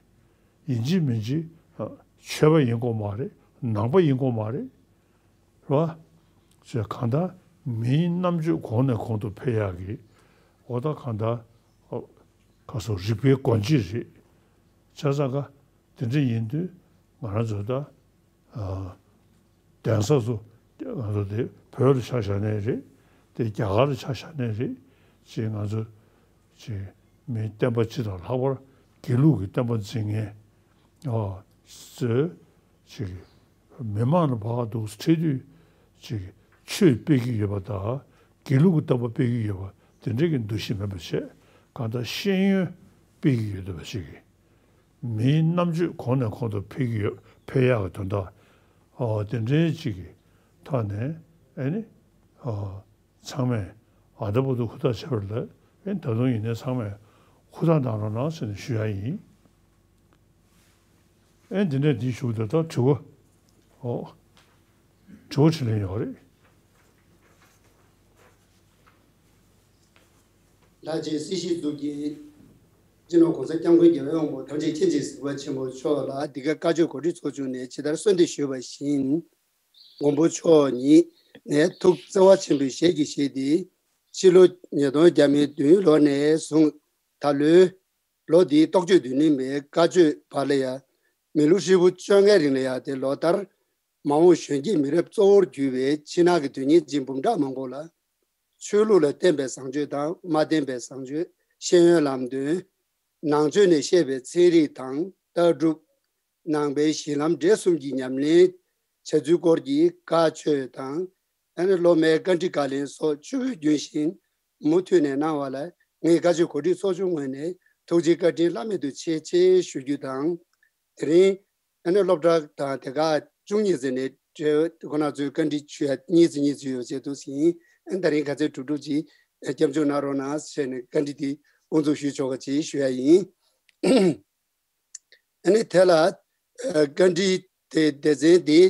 ཡིན་གཅིག་མིན་གཅིག་ཨ་ཆོས་པ་ཡིན་དགོས་མ་རེད། ནང་པ་ཡིན་དགོས་མ་རེད། རེད་བ། ཅེས་གང་ལྟར་མིའི་རྣམ་དཔྱོད་གོང་ནས་གོང་དུ་འཕེལ་ཡག་གི། འོ་ད་གང་ལྟར། ཨོ། ག་སོ་རིག་པའི་སྒོ་འབྱེད་རེད། བྱས་ཙང་ཀ་དེ་འདྲ་ཡིན་དུས་ང་རང་ཚོ་ད། ཨ། གདན་ས་ཚོ་ང་ཚོ་དེ་བོད་ལ་ཆ་བཞག་ནའི་རེད། དེ་རྒྱ་གར་ལ་ཆ་བཞག་ནའི་རེད། ཅེས་ང་ཚོ་ཅེས་མིའི་བསྟན་པ་སྤྱི་དང་ལྷག་པར་དགེ་ལུགས་ཀྱི་བསྟན་པ་འཛིན་མཁན། ཨ། ཚོས་ཅིག་མི་མང་ལ་བག་འདུག་ཁྲིད་དུས་ཅིག་ཆོས་སྤེལ་གྱི་ཡོད་པ་དང་། དགེ་ལུགས་ཀྱི་བསྟན་པ་སྤེལ་གྱི་ཡོད་པ་དེ་འདྲའི་གི་འདུ་ཤེས་མེད་པ་བྱས། གང་ལྟར་ཤེས་ཡོན་སྤེལ་གྱི་ཡོད་བསྡད་པ་ཞིག་གིས། མིའི་རྣམ་དཔྱོད་གོང་ནས་གོང་དུ་འཕེལ་གྱི་ཡོད། འཕེལ་ཡག་གི་དོན་དག་ཨོ། དེ་འདྲའི་ཅིག་གི་ཐོག་ནས། ཨ་ནི། ཨོ། ཚང་མས་ཨ་ད་བར་དུ་ཧུར་ཐག་བྱས་པ་རེད། ཨེ་ད་དུང་ཡིན་ནའི་ཚང་མས་ཧུར་ཐག་གནང་རོགས་གནང་ཟེར་ནས་ཞུ་ཡ་ཡིན། ཨེ་འདི་ནས་འདི་ཞུ་དེ་ད་དྲི་བ། ཨོ། དྲི་བ་དྲིས་ལན་ཡོད་རེད། ལྷ་རྗེ་སྲིད་ཞིའི་གཙུག་རྒྱན། སྤྱི་ནོར་༸གོང་ས་༸སྐྱབས་མགོན་རྒྱལ་བའི་དབང་པོ་དམ་ཆོས་མཁྱེན་ཅིང་གཟིགས་པ་ཆེན་པོ་མཆོག་ལ་འདི་ག་བཀའ་ཆོས་གོ་སྒྲིག་ཚོགས་ཆུང་ནས་ཇི་ལྟར་གསོལ་འདེབས་ཞུས་པ་བཞིན། མགོན་པོ་མཆོག་ཉིད་ནས་ཐུགས་བརྩེ་བ་ཆེན་པོས་ཞལ་གྱིས་བཞེས་ཏེ། ཕྱི་ལོ་ཉིས་སྟོང་བརྒྱ་མེད་བདུན་ལོ་ནས་བཟུང་ད་ལོའི་ལོ་འདིའི་རྟོགས་བརྗོད་བདུན་གླིང་པའི་བཀའ་ཆོས་བར་ལ་ཡང་མི་ལོ་ཧྲིལ་པོ་བཅོ་ལྔའི་རིང་ལ་ཡང་དེ་ལོ་ལྟར་མ་འོངས་གཞོན་སྐྱེས་མི་རབས་གཙོ་བོར་གྱུར་པའི་ཕྱི་ནང་གི་དོན་གཉེར་ཅན་འབུམ་ཕྲག་མང་པོ་ལ། ཆོས་ལུགས་ལ་བརྟེན་པའི་བཟང་སྤྱོད་དང་མ་བརྟེན་པའི་བཟང་སྤྱོད། ཤེས་ཡོན་ལམ་སྟོན། ནང་ཆོས་ནས་བཤད་པའི་ཚན་རིག་དང་ལྟ་གྲུབ། ནང་པའི་གཞི་ལམ་འབྲས་གསུམ་གྱི་ཉམས་ལེན་བྱ་ཚུལ་སྐོར་གྱི་བཀའ་ཆོས་དང་། ཨ་ནི་སློབ་མའི་བཀའ་འདྲི་བཀའ་ལན་སོགས་ཆུ་བོའི་རྒྱུན་བཞིན་མུ་མཐུད་ནས་གནང་བ་ལ་ངས་བཀའ་ཆོས་གོ་སྒྲིག་ཚོགས་ཆུང་ངོས་ནས་ཐུགས་རྗེ་བཀའ་དྲིན་བླ་མེད་དུ་ཆེ་ཆེ་ཞུ་རྒྱུ་དང་། དེ་རིང་ཨ་ནི་སློབ་གྲྭ་དང་དེ་ག་བཅུ་གཉིས་ཙམ་ནས་གྲོས་ཁོ་ན་ཚོས་བཀའ་འདྲི་ཞུ་ཡ་གཉིས་ཙམ་གཉིས་ཙམ་ཡོད་ཅེས་འདུག་ཟིན། ཨ་ནི་ད་རིང་ག་ཚོད་གྲུབ་གྲུབ་ཅིག་སྐྱབས་འཇུག་གནང་རོགས་གནང་ཟེར་ནས་བཀའ་འདྲི་དེ་དབུ་འཛུགས་ཞུས་ཆོག་ག་ཅེས་ཞུ་ཡ་ཡིན། ཨ་ནི་དེ་ལ་ཨ་བཀའ་འདྲི་དེ་སྡེ་ཚན་དེ་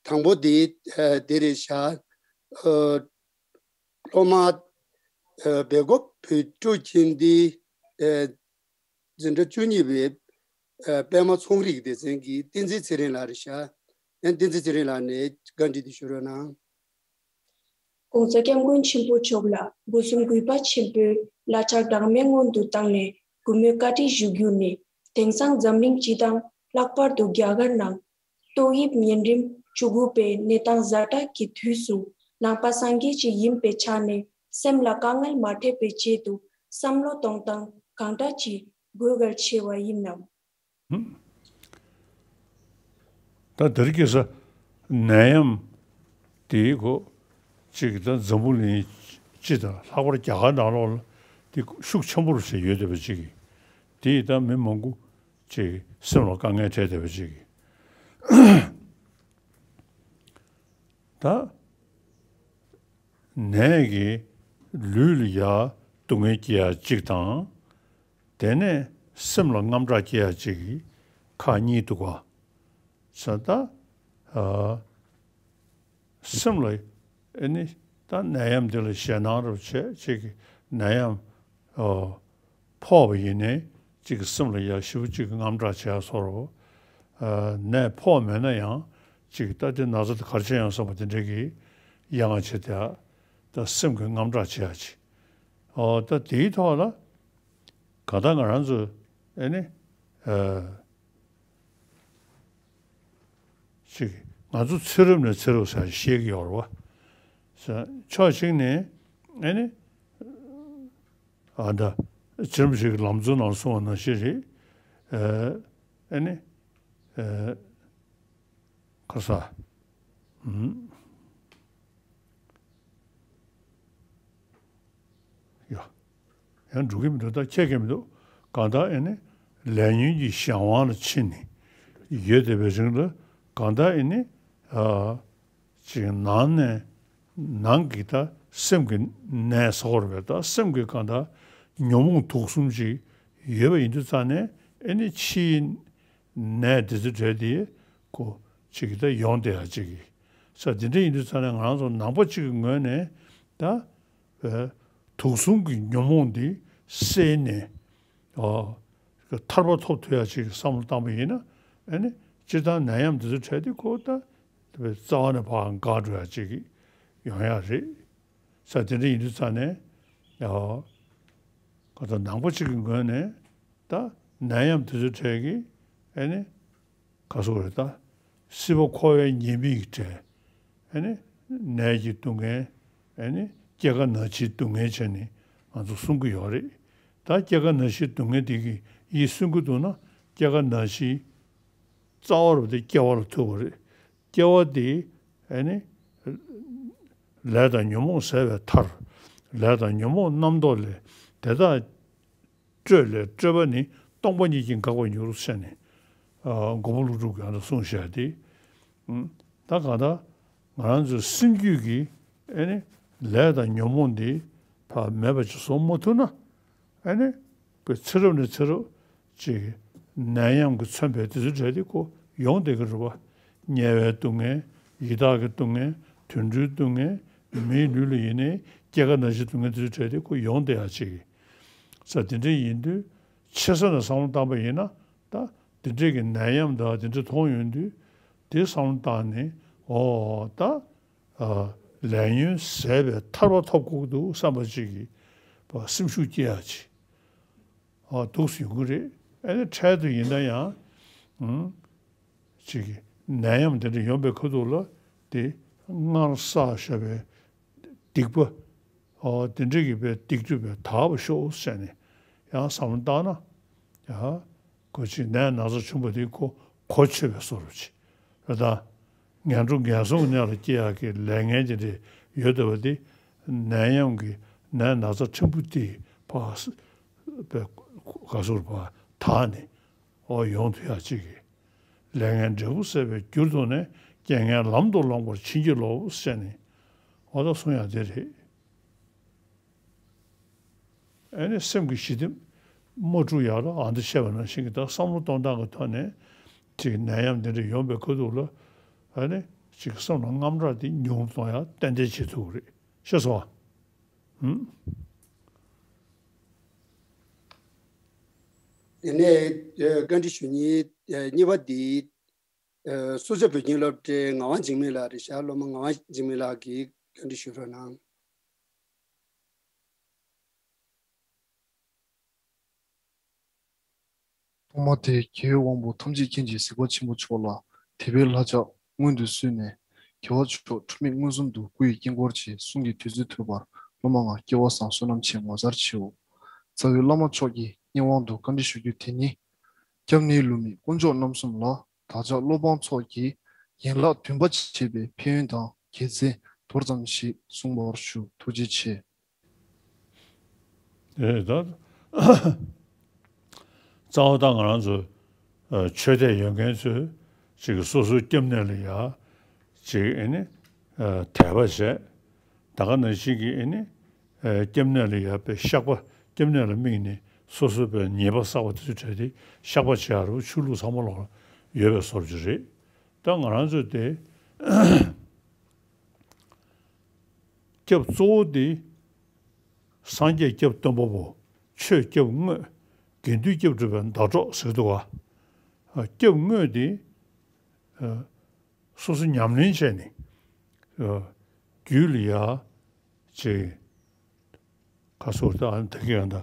དང་པོ་དེ་ཨ་དེ་རེད་ཤག་ཨ་སློབ་མ་ཨ་སྦེལ་ཀོབ་བོད་ཕྲུག་ཁྱིམ་སྡེའི་ཨ་འཛིན་གྲྭ་བཅུ་གཉིས་པའི་ཨ་པད་མ་ཚོང་རིག་སྡེ་ཚན་གྱི་བསྟན་འཛིན་ཚེ་རིང་ལགས་རེད་ཤག་ཨ་བསྟན་འཛིན་ཚེ་རིང་ལགས་ནས་བཀའ་འདྲི་དེ་ཞུ་རོགས་གནང་། ༸གོང་ས་༸སྐྱབས་མགོན་ཆེན་པོ་མཆོག་ལ་སྒོ་གསུམ་གུས་པ་ཆེན་པོས་བླ་ལྕག་གྲངས་མེད་སྔོན་དུ་བཏང་ནས་ གུས་མོས་བཀའ་དྲིན་ཞུ་རྒྱུ་ནི། དེང་སང་འཛམ་གླིང་སྤྱི་དང་ལྷག་པར་དུ་རྒྱ་གར་ནང་ཏོག་དབྱིབས་གཉན་རིམས་བཅུ་དགུ་པའི་གནས་སྟངས་ཛ་དྲག་གི་དུས་སུ་ནང་པ་སངས་རྒྱས་ཅིག་ཡིན་པའི་ཆ་ནས་སེམས་ལ་དཀའ་ངལ་མ་འཕྲད་པའི་ཆེད་དུ་བསམ་བློ་གཏོང་སྟངས་གང་འདྲ་ཅིག་དགོས་གལ་ཆེ་བ་ཡིན་ནམ། ད་དེ་རིང་ཁ་སང་ནད་ཡམས་དེའི་སྐོར་ཅིག་ད་འཛམ་བུ་གླིང་སྤྱི་དང་ལྷག་པར་རྒྱ་གར་ནང་ལོགས་ལ་དེ་ཤུགས་ཆེན་པོ་རུ་ཟེར་ཡོད་བསྡད་པ་ཅིག་གིས་དེས་ད་མི་མང་པོ་ཅིག་སེམས་ལ་དཀའ་ངལ་འཕྲད་བསྡད་པ་ཅིག་གིས་ད། ནད་ཀྱིས་ལུས་ལ་ཡ་སྡུག་བསྔལ་སྐྱེ་ཡ་གཅིག་དང་། དེ་ནས་སེམས་ལ་དངངས་སྐྲག་སྐྱེ་ཡ་གཅིག་གི་ཁག་གཉིས་འདུག་ག། ས་ད་ཨ་སེམས་ལ་ཨེ་ནི་ད་ནད་ཡམས་འདི་ལ་ཞེད་སྣང་རུ་བྱས་གཅིག་གི་ནད་ཡམས་ཨ་ཕོག་པ་ཡིན་ནའི་གཅིག་གི་སེམས་ལ་ཡ་ཞེ་པོ་གཅིག་གི་དངངས་སྐྲག་བྱས་སོ་རུ། ནད་ཕོག་མེད་ན་ཡང་གཅིག་ད་དེ་ན་ཚ་དེ་ག་རེ་བྱས་ཡོང་བསམ་པ་དེ་འདྲ་གི་ཡ་ང་བྱེད་དེ་ད་སེམས་ཀྱི་དངངས་སྐྲག་བྱེད་ཡ་ཅིག་ཨོ་ད་དེའི་ཐོག་ལ་ག་ད་ང་རང་ཚོ་ཨེ་ནི་ཨ་ཅིག་ང་ཚོ་ཚེ་རབས་ནས་ཚེ་རབས་ཟེར་བཤད་ཀྱི་ཡོད་རེད་བ། ཕྱོགས་གཅིག་ནས་ཨེ་ནི། ཨ་ད་ཚེ་རིང་ཞིག་གི་ལམ་གཙོ་ནང་གསུངས་པ་ནང་བཞིན་རེད། ཨ་ནི་ཨ་ཁ་ས་ཨུམ་ཡ་ཡང་འགྲོ་གི་མི་འདུག་ད་ཁྱད་ཀྱི་མི་འདུག་གང་ལྟར་ཨ་ནི་ལས་ཉོན་གྱི་གཞན་དབང་ལ་ཕྱིན་ནས་ཡོད་བསྡད་པའི་རིང་ལ་གང་ལྟར་ཨ་ནི་ཨ། ཅིག་ནང་ནས་ནང་གི་ད་སེམས་ཀྱི་ནད་ཟེར་བ་རེད་པས། ད་སེམས་ཀྱི་གང་ལྟར་ཉོན་མོངས་དུག་གསུམ་ཅིག་ཡོད་པ་ཡིན་དུས་ཙང་ནས་ཨེ་ནི་ཕྱིའི་ནད་འདི་ཚོ་འདྲ་དེ་ཁོ་ཅིག་ད་ཡོང་བསྡད་ཡ་ཅིག་གི་ས་དེ་འདྲ་ཡིན་དུས་ཙང་ནས་ང་རང་ཚོ་ནང་པ་ཅིག་གི་ངོས་ནས་ད་དུག་གསུམ་གྱི་ཉོན་མོངས་འདི་བསལ་ནས། ཨོ། ཐར་པ་ཐོབ་ཐུབ་ཡ་ཅིག་བསམ་བློ་བཏང་པ་ཡིན་ན་ཨ་ནི་སྤྱིར་བཏང་ནད་ཡམས་འདི་ཚོ་འཕྲད་དུས་ཁོ་ད་རྩ་བ་ནས་ཕར་འགག་འགྲོ་ཡ་ཅིག་ཡོང་ཡ་རེད། ས་དེ་འདྲ་ཡིན་དུས་ཙང་ནས་ཨོ། ཁོ་ད་ནང་པ་ཅིག་གི་ངོས་ནས་ད་ནད་ཡམས་འདི་ཚོ་འཕྲད་ཀྱི་ཨ་ནི། ག་སོགས་རེད་ད། སྲིད་པ་འཁོར་བའི་ཉེས་དམིགས་ཀྱི་གྲས། ཨ་ནི། ནད་ཀྱི་སྡུག་བསྔལ། ཨ་ནི། སྐྱེ་རྒ་ན་འཆིའི་སྡུག་བསྔལ་བྱས་ནས་ང་ཚོ་གསུང་གི་ཡོད་རེད། ད་སྐྱེ་རྒ་ན་འཆིའི་སྡུག་བསྔལ་དེ་གི་ཡིད་སུན་གི་འདུག་ན་སྐྱེ་རྒ་ན་འཆིའི་རྩ་བ་རུ་དེ་སྐྱེ་བ་ལ་ཐུག་པ་རེད། སྐྱེ་བ་དེ་ཨ་ནི། ལས་དང་ཉོན་མོངས་ཟད་པའི་མཐར། ལས་དང་ཉོན་མོངས་རྣམ་རྟོག་ལས་དེ་དག་སྤྲོས་ལས་སྤྲོས་པ་ནི་སྟོང་པ་ཉིད་ཀྱིས་འགག་པར་འགྱུར་ཟེར་ནས། མགོན་པོ་ཀླུ་སྒྲུབ་ཀྱིས་ཨ་ནི་གསུངས་བཞག་སྟེ། ད་གང་ལྟར་ང་རང་ཚོའི་སེམས་རྒྱུད་ཀྱི་ཨེ་ནི་ལས་དང་ཉོན་མོངས་འདི་ཕར་མེད་པ་ཅིག་བཟོ་མ་ཐུབ་ན་ཨེ་ནི་པའི་ཚེ་རབས་ནས་ཚེ་རབས་ཅིག་ནད་ཡམས་ཀྱིས་མཚོན་པའི་དུས་ཚོད་གྲས་དེ་ཁོ་ཡོང་བསྡད་ཀྱི་རེད་བ། དམྱལ་བའི་སྡུག་བསྔལ། ཡི་དྭགས་ཀྱི་སྡུག་བསྔལ། དུད་འགྲོའི་སྡུག་བསྔལ། མིའི་ལུས་ལ་ཡིན་ནའི་སྐྱེ་རྒ་ན་འཆིའི་སྡུག་བསྔལ་དུས་ཚོད་གྲས་དེ་ཁོ་ཡོང་བསྡད་ཡ་ཅིག་ས་དེ་འདྲ་ཡིན་དུས་ཆེ་ས་ནས་བསམ་བློ་བཏང་པ་ཡིན་ན་ད་དེ་འདྲས་ཀྱི་ནད་ཡམས་དང་དེ་འདྲ་མཐོང་ཡོང་དུས་དེ་བསམ་བློ་བཏང་ནས་ཨོ་ད་ལས་ཉོན་ཟད་པའི་ཐར་པ་ཐོབ་དགོས་ཀྱི་འདུག་བསམ་པ་ཅིག་གི་བ་སེམས་ཤུགས་སྐྱེ་ཡ་ཅིག་ཨོ་འདུག་སེ་ཡོང་གི་རེད། ཨ་ནི་འཕྲལ་དུ་ཡིན་ན་ཡང་ཨུམ། ཅིག་གི་ནད་ཡམས་དེ་འདྲ་ཡོང་པའི་ཁ་ཐུག་ལ་དེ་སྔར་བསགས་བཞག་པའི་སྡིག་པ། ཨོ་དེ་འདྲ་གི་པའི་སྡིག་སྒྲིབ་པའི་དག་པ་ཤོག་ཟེར་ནས་ཡང་བསམ་བློ་བཏང་ན་ཡ་ཁོ་ཅིག་ནད་ན་ཚ་ཆུང་པོ་དེ་ཁོ་གོ་ཆོད་པའི་བཟོ་འདྲ་ཅིག་རེད་ད། ངན་འགྲོ་ངན་སོང་གི་གནས་ལ་སྐྱེ་ཡག་གི་ལས་ངན་དེ་འདྲ་ཡོད་བསྡད་པ་དེ་ནད་ཡམས་ཀྱི་ནད་ན་ཚ་ཕྲན་བུ་དེ་ཕར་པའི་ག་ཟུར་པ་དག་ནས་ཨོ་ཡོང་ཐུབ་ཡག་ཅིག་གི་ལས་ངན་འབྲས་བུ་ཟད་པའི་རྒྱུར་གདོད་ནས། རྐྱེན་ངན་ལམ་དུ་བླང་བར་བྱིན་གྱིས་རློབས་ཟེར་ནས་ཨོ་ད་གསུང་ཡག་དེ་རེད། ཨེ་ནི་སེམས་ཀྱི་ཞི་བདེ་མ་འཁྲུག་ཡག་ལ་ཨ་འདི་བཤད་པ་ནང་བཞིན་གྱི་ད་བསམ་བློ་གཏོང་སྟངས་ཀྱི་ཐོག་ནས་ཅིག་ནད་ཡམས་འདི་འདྲ་ཡོང་པའི་ཁ་ཐུག་ལ་ཨེ་ནི་ཅིག་སེམས་ལ་དངངས་སྐྲག་དེ་ཉུང་རུ་གཏོང་ཡག་ཏན་ཏན་བྱེད་ཐུབ་ཀྱི་རེད། ཤེས་སོང་ཨ། ཧུམ། དེ་ནས་བཀའ་འདྲི་ཞུ་མཁན་གཉིས་པ་འདི་སུ་ཇཱ་བོད་ཁྱིམ་སློབ་གྲྭའི་ངག་དབང་འཇིགས་མེད་ལགས་རེད་ཤག་སློབ་མ་ངག་དབང་འཇིགས་མེད་ལགས་ཀྱིས་བཀའ་འདྲི་ཞུ་རོགས་གནང་། སློབ་མ་དེས་རྒྱལ་བའི་དབང་པོ་ཐམས་ཅད་མཁྱེན་ཅིང་གཟིགས་པ་ཆེན་པོ་མཆོག་ལ་དད་པའི་ལྷ་ཕྱག་སྔོན་དུ་བསུས་ནས། རྒྱལ་བ་མཆོག་འཁྲུལ་མེད་མངོན་སུམ་དུ་སྐུ་ཡི་དཀྱིལ་འཁོར་གྱི་གསུང་གི་བདུད་རྩི་ཐོས་པར་སློབ་མ་ང་སྐལ་བ་བཟང་བསོད་ནམས་ཆེ་ངོ་མཚར་ཆེའོ། རྩ་བའི་བླ་མ་མཆོག་གི་སྙན་དབང་དུ་བཀའ་འདྲི་ཞུ་རྒྱུ་དེ་ནི། སྐྱབས་གནས་ལུ་མི་དཀོན་མཆོག་རྣམ་གསུམ་ལ། བདག་ཅག་སློབ་དཔོན་ཚོགས་ཀྱིས་ཡན་ལག་བདུན་པ་བྱེད་པའི་ཕན་ཡོན་དང་དགེ་མཚན་མདོར་ཙམ་ཞིག་གསུང་བར་ཞུ། ཐུགས་རྗེ་ཆེ། རེད་ད། རྩ་བ་ད་ང་རང་ཚོ་ཆོས་དད་ཡོད་མཁན་ཚོས་ཅིག་སོ་སོའི་སྐྱབས་གནས་ལ་ཡ་ཅིག་ཨེ་ནི་དད་པ་བྱས། ད་ག་ནང་བཞིན་གྱི་ཨེ་ནི་སྐྱབས་གནས་ལ་ཡ་པའི་བཤགས་པ། སྐྱབས་གནས་ལ་དམིགས་ནས་སོ་སོའི་པའི་ཉེས་པ་བསགས་པ་དེ་ཚོ་བྲལ་ཏེ་བཤགས་པ་བྱེད་ཡ་རུ་ཆོས་ལུགས་ཚང་མ་ལོག་ཡོད་པའི་བཟོ་འདྲ་ཅིག་རེད། ད་ང་རང་ཚོ་དེ་སྐྱབས་གཙོ་བོ་དེ། སངས་རྒྱས་སྐྱབས་སྟོན་པ་པོ། ཆོས་སྐྱབས་དངོས། དགེ་འདུན་སྐྱབས་སྒྲུབ་པའི་ཟླ་གྲོགས་ཟེར་གྱི་འདུག་ག་སྐྱབས་དངོས་དེ། སོ་སོ་ཉམས་ལེན་བྱས་ནས། རྒྱུད་ལ་ཡ། ཅིག་ཁ་སོར་ད་ཨ་ནི་ད་གི་ཡང་ད་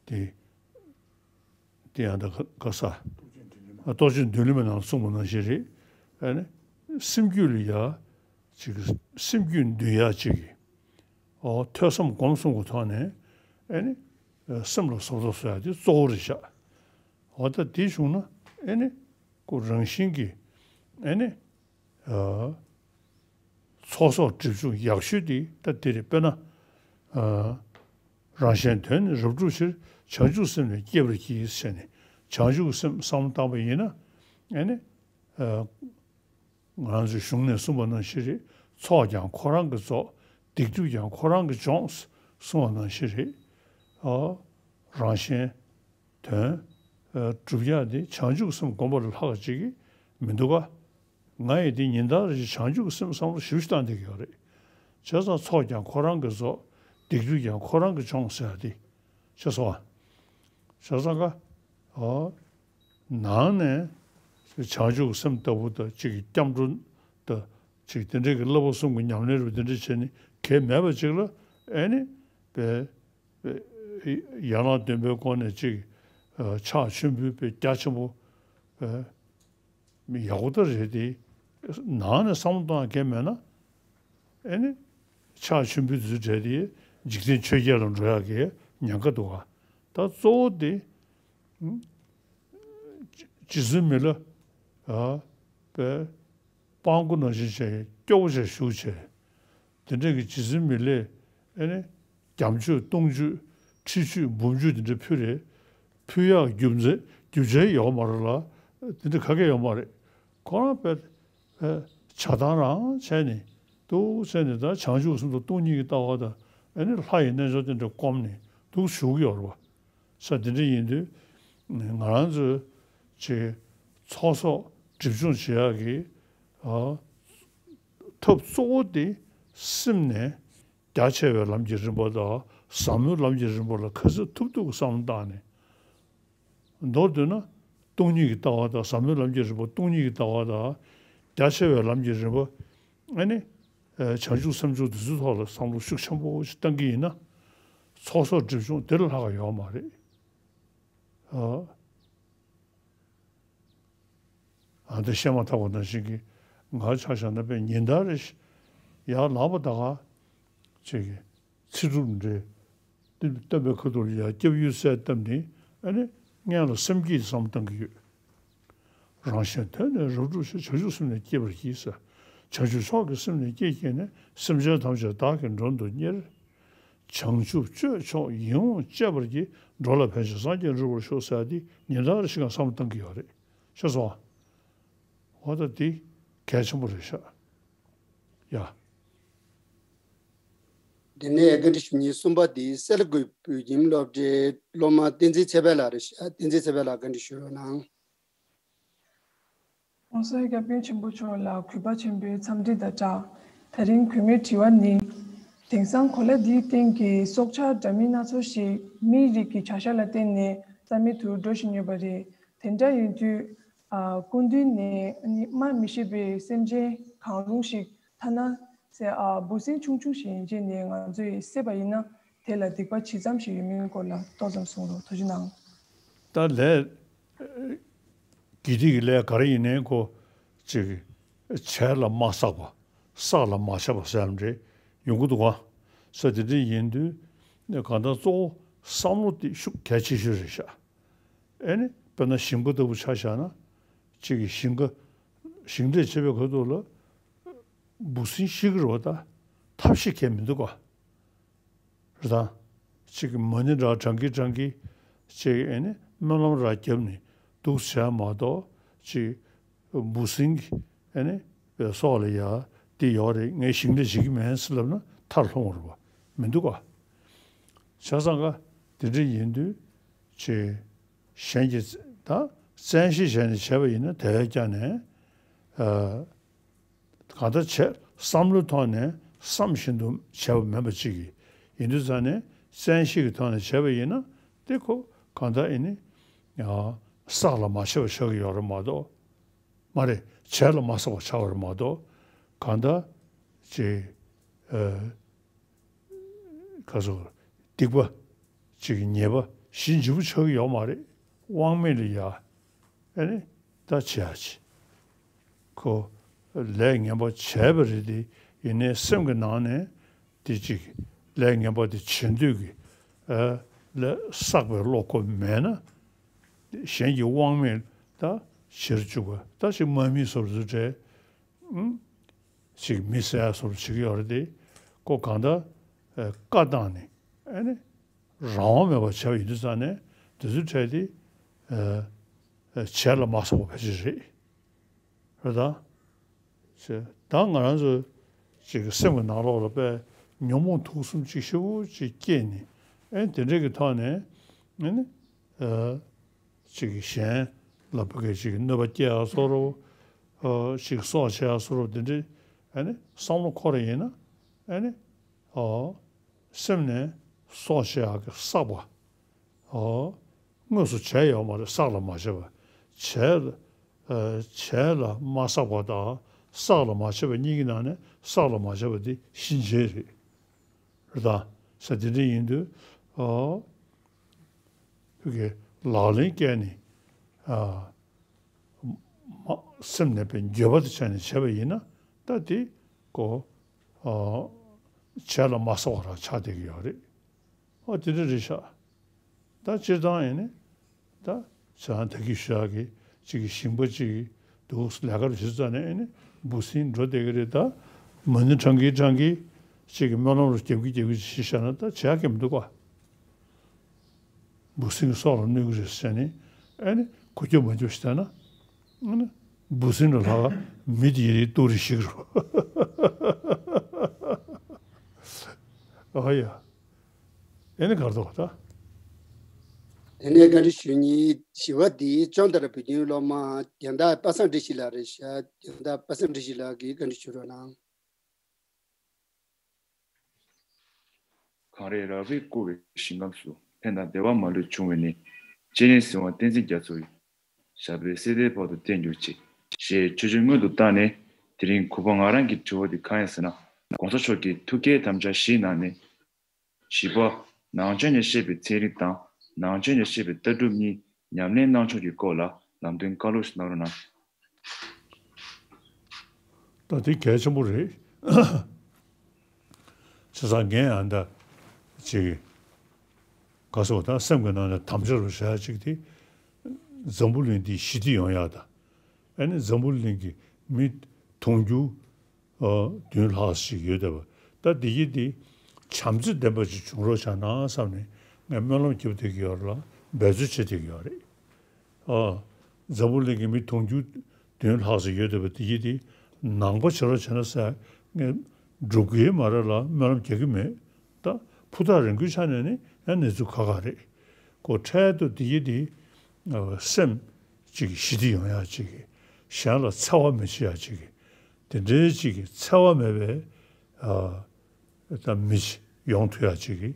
དེ། དེ་ཡང་ད་ག་ས། རྟོགས་བརྗོད་མདུན་ལམ་ནང་གསུངས་པ་ནང་བཞིན་རེད། ཨ་ནི་སེམས་རྒྱུད་ལ་ཡ། ཅིག་སེམས་རྒྱུད་འདུལ་ཡ་ཅིག་གི། ཨོ་ཐོས་བསམ་སྒོམ་གསུམ་གྱི་ཐོག་ནས་ཨེ་ནི་སེམས་ལ་བཟོ་ལྟ་བཟོ་ཡ་དེ་གཙོ་བོ་རེད་ཤག་འོ་ད་དེ་བྱུང་ན་ཨེ་ནི་ཁོ་རང་བཞིན་གྱིས་ཨེ་ནི་ཚོགས་གསོག་སྒྲིབ་སྦྱོང་ཡག་ཤོས་དེ་ད་དེ་རེད། དཔེར་ན་རང་གཞན་དོན་ནི་རབ་བསྒྲུབ་ཕྱིར། བྱང་ཆུབ་སེམས་ནི་བསྐྱེད་པར་གྱིས་ཟེར་ནས་བྱང་ཆུབ་སེམས་བསམ་བློ་བཏང་པ་ཡིན་ན་ཨེ་ནི། ང་རང་ཚོའི་གཞུང་ནས་གསུངས་པ་ནང་བཞིན་རེད། ཚོགས་ཀྱང་ཁོ་རང་གིས་རྫོགས། སྡིག་སྒྲིབ་ཀྱང་ཁོ་རང་གིས་སྦྱོངས། གསུངས་པ་ནང་བཞིན་རེད། ཨོ། རང་གཞན་དོན་སྒྲུབ་ཡག་དེ་བྱང་ཆུབ་སེམས་སྒོམ་པ་ལས་ལྷག་ཅིག་གི་མི་འདུག་ག་ང་ཡིས་དེ་ཉིན་ལྟར་བྱང་ཆུབ་སེམས་བསམ་བློ་ཞིབ་ཞིབ་བཏང་བསྡད་ཀྱི་ཡོད་རེད། བྱས་ཙང་ཚོགས་ཀྱང་ཁོ་རང་གིས་རྫོགས། སྡིག་སྒྲིབ་ཀྱང་ཁོ་རང་གིས་སྦྱོངས་ཟེར་ཡག་དེ། ཤེས་སོང་ཨ། བྱས་ཙང་ཀ་ཨོ། ནང་ནས་བྱང་ཆུབ་སེམས་ལྟ་བུ་དང་གཅིག་གི་སྐྱབས་འགྲོ་དང་གཅིག་དེ་འདྲའི་གི་བསླབ་པ་གསུམ་གྱི་ཉམས་ལེན་རུ་དེ་འདྲ་བྱས་ནས་གལ་མེད་པ་ཅིག་ལ་ཨེ་ནི་པའི་ཡན་ལག་བདུན་པའི་སྒོ་ནས་གཅིག་ཕྱག་མཆོད་འབུལ་པའི་རྒྱ་ཆེན་པོ་ཡག་པོ་ད་རེད་དེ། ནང་ནས་བསམ་བློ་གཏོང་ཡག་གལ་མེད་ན་ཨེ་ནི་ཕྱག་མཆོད་འབུལ་དུ་བྲལ་ཏེ་འཇིག་རྟེན་ཆོས་བརྒྱད་ལ་འགྲོ་ཡག་གི་ཉེན་ཁ་འདུག་ག་ད་གཙོ་བོ་དེ། རྗེ་བཙུན་མི་ལ། ཨ། པའི། སྤྲང་པོ་ནང་བཞིན་བྱས་སྐྱོ་བོ་བྱས་བཞུགས་བྱས། དེ་འདྲ་གི་རྗེ་བཙུན་མི་ལས་ཨེ་ནི། བརྒྱ་མཆོད་སྟོང་མཆོད་ཁྲི་མཆོད་འབུམ་མཆོད་དེ་འདྲ་ཕུལ་རེད། ཕུལ་ཡག་རྒྱུ་མཚན་རྒྱུ་ཆ་ཡོད་མ་རེད་ལ། དེ་འདྲ་ག་གེ་ཡོད་མ་རེད། ཁོ་རང་པའི། ཨེ། བྱ་བཏང་རང་བྱས་ནས་འདུག་བྱས་ནས་ད་བྱང་ཆུབ་སེམས་དང་སྟོང་ཉིད་ཀྱི་ལྟ་བ་དང་ཨེ་ནི་ལྷ་ཡི་རྣལ་འབྱོར་དེ་འདྲ་བསྒོམས་ནས་འདུག་བཞུགས་ཡོད་རེད་བ། ས་དེ་འདྲ་ཡིན་དུས། ང་རང་ཚོས་ཅིག་ཚོགས་གསོག་སྒྲིབ་སྦྱོང་བྱེད་ཡག་གི་ཨ། ཐབས་གཙོ་བོ་དེ་སེམས་ནས་རྒྱ་ཆེ་བའི་ལམ་གྱི་རིམ་པ་དང་ཟབ་མོའི་ལམ་གྱི་རིམ་པ་ལ་ག་ཚོད་ཐུབ་ཐུབ་ཀྱི་བསམ་བློ་བཏང་ནས། མདོར་བསྡུས་ན་སྟོང་ཉིད་ཀྱི་ལྟ་བ་དང་ཟབ་མོའི་ལམ་གྱི་རིམ་པ་སྟོང་ཉིད་ཀྱི་ལྟ་བ་དང་རྒྱ་ཆེ་བའི་ལམ་གྱི་རིམ་པ་ཨ་ནི། བྱང་ཆུབ་སེམས་མཆོག་འདི་ཚོའི་ཐོག་ལ་བསམ་བློ་ཤུགས་ཆེན་པོ་ཞིག་བཏང་གི་ཡིན་ན། ཚོགས་གསོག་སྒྲིབ་སྦྱོང་དེ་ལས་ལྷག་ཡོད་མ་རེད། ཨ། ཨ་འདི་བཤད་མ་ཐག་པ་ནང་བཞིན་གྱི་ང་ཆ་བཞག་ན་དཔེ་ཉིན་ལྟར་རེ་ཡར་ལངས་པ་ད་ག་ཅིག་གི་ཚེ་སྒྲུབ་འདྲེ། སྟོན་པའི་ཁ་ཐུག་ལ་ཡར་སྐྱབས་ཡུལ་གསལ་བཏབ་ནས་ཨ་ནི་སྔོན་ལ་སེམས་བསྐྱེད་བསམ་བཏང་གི་ཡོད། རང་གཞན་དོན་ནི་རབ་བསྒྲུབ་ཕྱིར། བྱང་ཆུབ་སེམས་ནི་བསྐྱེད་པར་བགྱི་ཟེར། བྱང་ཆུབ་མཆོག་གི་སེམས་ནི་བསྐྱེད་བསྐྱེད་ནས། སེམས་ཅན་ཐམས་ཅད་བདག་གིས་མགྲོན་དུ་གཉེར། བྱང་ཆུབ་སྤྱོད་མཆོག་ཡིད་འོང་སྤྱད་པར་བགྱི། འགྲོ་ལ་ཕན་ཕྱིར་སངས་རྒྱས་འགྲུབ་པར་ཤོག་ཟེར་ཡ་འདི་ཉིན་ལྟར་ཞིག་ག་བསམ་བློ་གཏོང་གི་ཡོད་རེད། ཤེས་སོང་ཨ། འོ་ད་འདི་གལ་ཆེན་པོ་རེད་ཤག་ཡ། དེ་ནས་བཀའ་འདྲི་ཞུ་མཁན་གསུམ་པ་འདི་སེ་ལ་ཀུའི་བོད་ཁྱིམ་སློབ་གྲྭའི་སློབ་མ་བསྟན་འཛིན་ཚེ་དཔལ་ལགས་རེད་ཤག་བསྟན་འཛིན་ཚེ་དཔལ་ལགས་བཀའ་འདྲི་ཞུ་རོགས་གནང་།༸གོང་ས་༸སྐྱབས་མགོན་ཆེན་པོ་མཆོག་ལ་གུས་པ་ཆེན་པོས་འཚམས་འདྲི་དང་སྦྲགས། ད་རིང་གུས་མོའི་དྲི་བ་ནི། དེང་སང་གོ་ལ་འདིའི་སྟེང་གི་སྲོག་ཆགས་འདྲ་མིན་སྣ་ཚོགས་ཤིག་མིའི་རིགས་ཀྱི་བྱ་གཞག་ལ་བརྟེན་ནས་རྩ་མེད་དུ་འགྲོ་བཞིན་ཡོད་པ་རེད། དེ་འདྲ་ཡིན་དུས། ཨ། སྐུ་མདུན་ནས་ནི་སྨྲ་མི་ཤེས་པའི་སེམས་ཅན་གང་རུང་ཞིག་ཐ་ན། ཟེར། ཨ། འབུ་སྲིན་ཆུང་ཆུང་ཞིག་ཡན་ཆད་ནས་ང་ཚོས་བསད་པ་ཡིན་ན། དེ་ལ་སྡིག་པ་ཇི་ཙམ་ཞིག་ཡོད་མིན་སྐོར་ལ་ཏོག་ཙམ་གསུང་རོགས། ཐུགས་རྗེ་གནང་། ད་ལས། དགེ་སྡིག་གི་ལས་ག་རེ་ཡིན་ནའི་ཁོ་ཅིག་བྱས་ལ་མ་བསགས་པ། བསགས་ལ་མ་བྱས་པ་ཟེར་ཡ་འདྲ་ཡོང་གི་འདུག་ག། ས་དེ་འདྲ་ཡིན་དུས་གང་ལྟར་གཙོ་བོ་བསམ་བློ་དེ་ཤུགས་གལ་ཆེ་ཤོས་རེད་ཤག། ཨེ་ནི་དཔེར་ན་ཞིང་པ་ལྟ་བུ་ཆ་བཞག་ན། གཅིག་གིས་ཞིང་ཁ་ཞིང་འབྲས་བྱེད་པའི་ཁ་ཐུག་ལ་འབུ་སྲིན་ཤི་གི་རེད་པ། ད་ཐབས་ཤེས་གང་ཡང་མི་འདུག་ག། རེད་ད། གཅིག་གིས་མ་ཎི་ར་བགྲང་གིན་བགྲང་གིན། གཅིག་གིས་ཨེ་ནི་སྨོན་ལམ་ར་བརྒྱབ་ནས་འདུག་བྱས་མ་གཏོགས། གཅིག་འབུ་སྲིན་གྱི་ཨེ་ནི་སྲོག་ལ་ཡ་འདི་ཡོད་རེད། ངས་ཞིང་འབྲས་བྱེད་ཀྱི་མིན་ཟེར་ལབ་ན་མཐར་ལྷུང་བ་རེད་པ། མི་འདུག་ག། བྱས་ཙང་ཀ་དེ་འདྲ་ཡིན་དུས་ཅིག་གཞན་གྱིས་ད་བཙན་ཤེད་བྱས་ནས་བྱས་པ་ཡིན་ན་དེ་བས་ཀྱང་ནས། ཨ། གང་ལྟར་བྱས་བསམ་བློའི་ཐོག་ནས་བསམ་བཞིན་དུ་བྱས་པ་མིན་པ་ཅིག་ཡིན་དུས་ཙང་ནས། བཙན་ཤེད་ཀྱི་ཐོག་ནས་བྱས་པ་ཡིན་ན་དེ་ཁོ་གང་ལྟར་ཨེ་ནི་བསགས་ལ་མ་བྱས་པ་ཆགས་ཀྱི་ཡོད་རེད་མ་གཏོགས། མ་རེད། བྱས་ལ་མ་བསགས་པ་ཆགས་པ་རེད་མ་གཏོགས། གང་ལྟར་ཅིག་ཨ། ག་ཚོད་སྡིག་པ་ཅིག་ཉེས་པ་ཞེ་ལྗིད་པོ་ཆགས་ཀྱི་ཡོད་མ་རེད། དབང་མེད་ལ་ཡ་ཨེ་ནི་ད་བྱེད་ཡ་ཅིག་ཁོ་ལས་ངན་པ་བྱས་པ་རེད་དེ། ཡིན་ནའི་སེམས་ཀྱི་ནང་ནས་དེ་ཅིག་ལས་ངན་པ་དེ་བྱེད་འདོད་ཀྱི་ཨ་ལས་བསགས་པའི་བློ་ཁོ་མེད་ན། གཞན་གྱི་དབང་མེད་ད་བྱེད་བཅུག་པ། ད་ཅིག་དམག་མི་བཟོ་འདྲ་ཅིག་རེད། ཨུམ། ཅིག་མི་བསད་ཡ་བཟོ་འདྲ་བྱེད་ཀྱི་ཡོད་རེད་དེ། ཁོ་གང་ལྟར་ཨ་བཀའ་བཏང་ནས་ཨ་ནི་རང་དབང་མེད་པར་བྱས་པ་ཡིན་དུས་ཙང་ནས། དེ་ཚོའི་གྲས་དེ་ཨ་ཨ་བྱས་ལ་མ་བསགས་པ་ཕལ་ཆེར་རེད། རེད་ད། ཅེས་ད་ང་རང་ཚོ་ཅིག་གི་སེམས་ཀྱི་ནང་ལོགས་ལ་དཔེ་ཉོན་མོངས་དུག་གསུམ་ཅིག་ཞེ་པོ་ཅིག་སྐྱེས་ནས། ཨེ་དེ་འདྲ་གི་ཐོག་ནས་ཨེ་ནི་ཨ་ཅིག་གི་གཞན་ལ་ཕ་གི་ཅིག་གི་གནོད་པ་སྐྱེལ་ཡ་བཟོ་འདྲ། ཨ་ཅིག་སྲོག་བཅད་ཡ་བཟོ་འདྲ། དེ་འདྲའི་ཨེ་ནི་བསམ་བློ་འཁོར་བ་ཡིན་ན། ཨེ་ནི་ཨ་སེམས་ནས་སྲོག་བཅད་ཡག་གི་བསགས་པ། ཨོ། དངོས་སུ་བྱས་ཡོད་མ་རེད། བསགས་ལ་མ་བྱས་པ། བྱས་ལ་ཨ་བྱས་ལ་མ་བསགས་པ་དང་བསགས་ལ་མ་བྱས་པ་གཉིས་ཀྱི་ནང་ནས་བསགས་ལ་མ་བྱས་པ་དེ་གཤིན་རྗེ་རེད། རེད་ད། ས་དེ་འདྲ་ཡིན་དུས་ཨོ། བོད་ཀྱི་ལག་ལེན་བཀལ་ནས་ཨ་མ་སེམས་ནས་པའི་འགྱོད་པ་དེ་བྱས་ནས་བྱས་པ་ཡིན་ན། ད་དེ་ཀོ་ཨ་བྱས་ལ་མ་བསགས་པ་རང་ཆགས་བསྡད་ཀྱི་ཡོད་རེད། ཨོ་དེ་འདྲ་རེད་ཤག། ད་སྤྱིར་བཏང་ཡིན་ནི་ད་བྱས་ད་གི་ཞུ་ཡག་གི་གཅིག་གི་ཞིང་པ་གཅིག་གི་འདུག་ལས་ཀ་བྱེད་ཙང་ནས་ཨེ་ནི་འབུ་སྲིན་འགྲོ་བསྡད་ཀྱི་རེད། ད་མ་ཎི་བགྲང་གིན་བགྲང་གིན་གཅིག་གི་སྨོན་ལམ་རུ་རྒྱབ་ཀྱི་རྒྱབ་ཀྱི་བྱས་བཞག་ན་ད་བྱེད་ཡག་གི་མི་འདུག་ག། འབུ་སྲིན་གྱི་སྲོག་ལ་གནོད་ཀྱི་རེད་ཟེར་ནས་ཨེ་ནི་གོ་རྒྱུ་མ་རྒྱུ་ཞིག་བལྟས་ན། ཨེ་ནི་འབུ་སྲིན་ལ་ལྷག་མི་དེ་ཡི་རེད་ལྟོ་རེ་ཞིག་རུ། ཨ་ཡ། ཨེ་ནི་གར་དོ་ད། དེ་ནས་བཀའ་འདྲི་ཞུ་མཁན་བཞི་པ་འདི་ཅང་ཏ་ར་བོད་ཁྱིམ་སློབ་མ་རྒན་བདག་པ་སངས་བཀྲ་ཤིས་ལགས་རེད་ཤག། རྒན་བདག་པ་སངས་བཀྲ་ཤིས་ལགས་ཀྱིས་བཀའ་འདྲི་ཞུ་རོགས་གནང་། གངས་རིའི་ར་བས་བསྐོར་བའི་ཞིང་ཁམས་སུ། ཕན་དང་བདེ་བ་མ་ལུས་འབྱུང་བའི་གནས། སྤྱན་རས་གཟིགས་དབང་བསྟན་འཛིན་རྒྱ་མཚོ་ཡི། ཞབས་པད་སྲིད་མཐའི་བར་དུ་བརྟན་གྱུར་ཅིག། ཞེས་མཆོད་བརྗོད་སྔོན་དུ་བཏང་ནས། དེ་རིང་གུས་པ་ང་རང་གི་དྲི་བ་འདི་གང་ཡིན་ཟེར་ན། ༸གོང་ས་མཆོག་གི་ཐུགས་བསྐྱེད་དམ་བཅའ་བཞིའི་ནང་ནས། བཞི་པ། ནང་ཆོས་ཉིད་བཤད་པའི་ཚན་རིག་དང་། ནང་ཆོས་ཉིད་བཤད་པའི་ལྟ་གྲུབ་གཉིས་ཉམས་ལེན་གནང་ཕྱོགས་ཀྱི་སྐོར་ལ་ལམ་སྟོན་བཀའ་སློབ་ཞིག་གནང་རོགས་གནང་། ད་དེ་གལ་ཆེན་པོ་རེད། བྱས་ཙང་ངས་ཨ་ད་ཅིག་ག་སོགས་ད་སེམས་ཀྱི་ནང་ནས་དམ་བཅའ་རུ་བྱ་ཡ་ཅིག་དེ། འཛམ་བུ་གླིང་འདི་ཞི་བདེ་ཡོང་ཡ་ད། ཨ་ནི་འཛམ་བུ་གླིང་གི་མི་དུང་ཕྱུར་ཨ་བདུན་ལྷག་ཞིག་ཡོད་བསྡད་པ། ད་འདི་གི་འདི་བྱམས་བརྩེ་ལྡན་པ་ཅིག་བྱུང་རོགས་བྱ་ན་བསམ་ནས་ངས་སྨོན་ལམ་རྒྱབ་བསྡད་ཀྱི་ཡོད་རེད་ལ། འབད་རྩོལ་བྱེད་བསྡད་ཀྱི་ཡོད་རེད། ཨ། འཛམ་བུ་གླིང་གི་མི་དུང་ཕྱུར་བདུན་ལྷག་ཙམ་ཡོད་བསྡད་པ་འདི་གི་འདི་ནང་པ་བྱེད་རོགས་བྱས་ན་ཟེར། ངས་སྒྲུབ་ཀྱི་མ་རེད་ལ་སྨོན་ལམ་རྒྱག་གི་མེད། ད་ཕུ་ཐག་རིང་པོའི་ཆ་ནས་ནི་ཡང་གནས་ཚུལ་ཁག་ཁག་རེད། ཁོ་འཕྲལ་དུ་འདི་གི་འདི་ཨ་སེམས་ཅིག་ཞི་བདེ་ཡོང་ཡ་ཅིག་གི། གཞན་ལ་འཚེ་བ་མི་བྱེད་ཡ་ཅིག་གི། དེ་འདྲའི་ཅིག་གི་འཚེ་བ་མེད་པའི་ཨ་ད་མི་ཡོང་ཐུབ་ཡ་ཅིག་གི།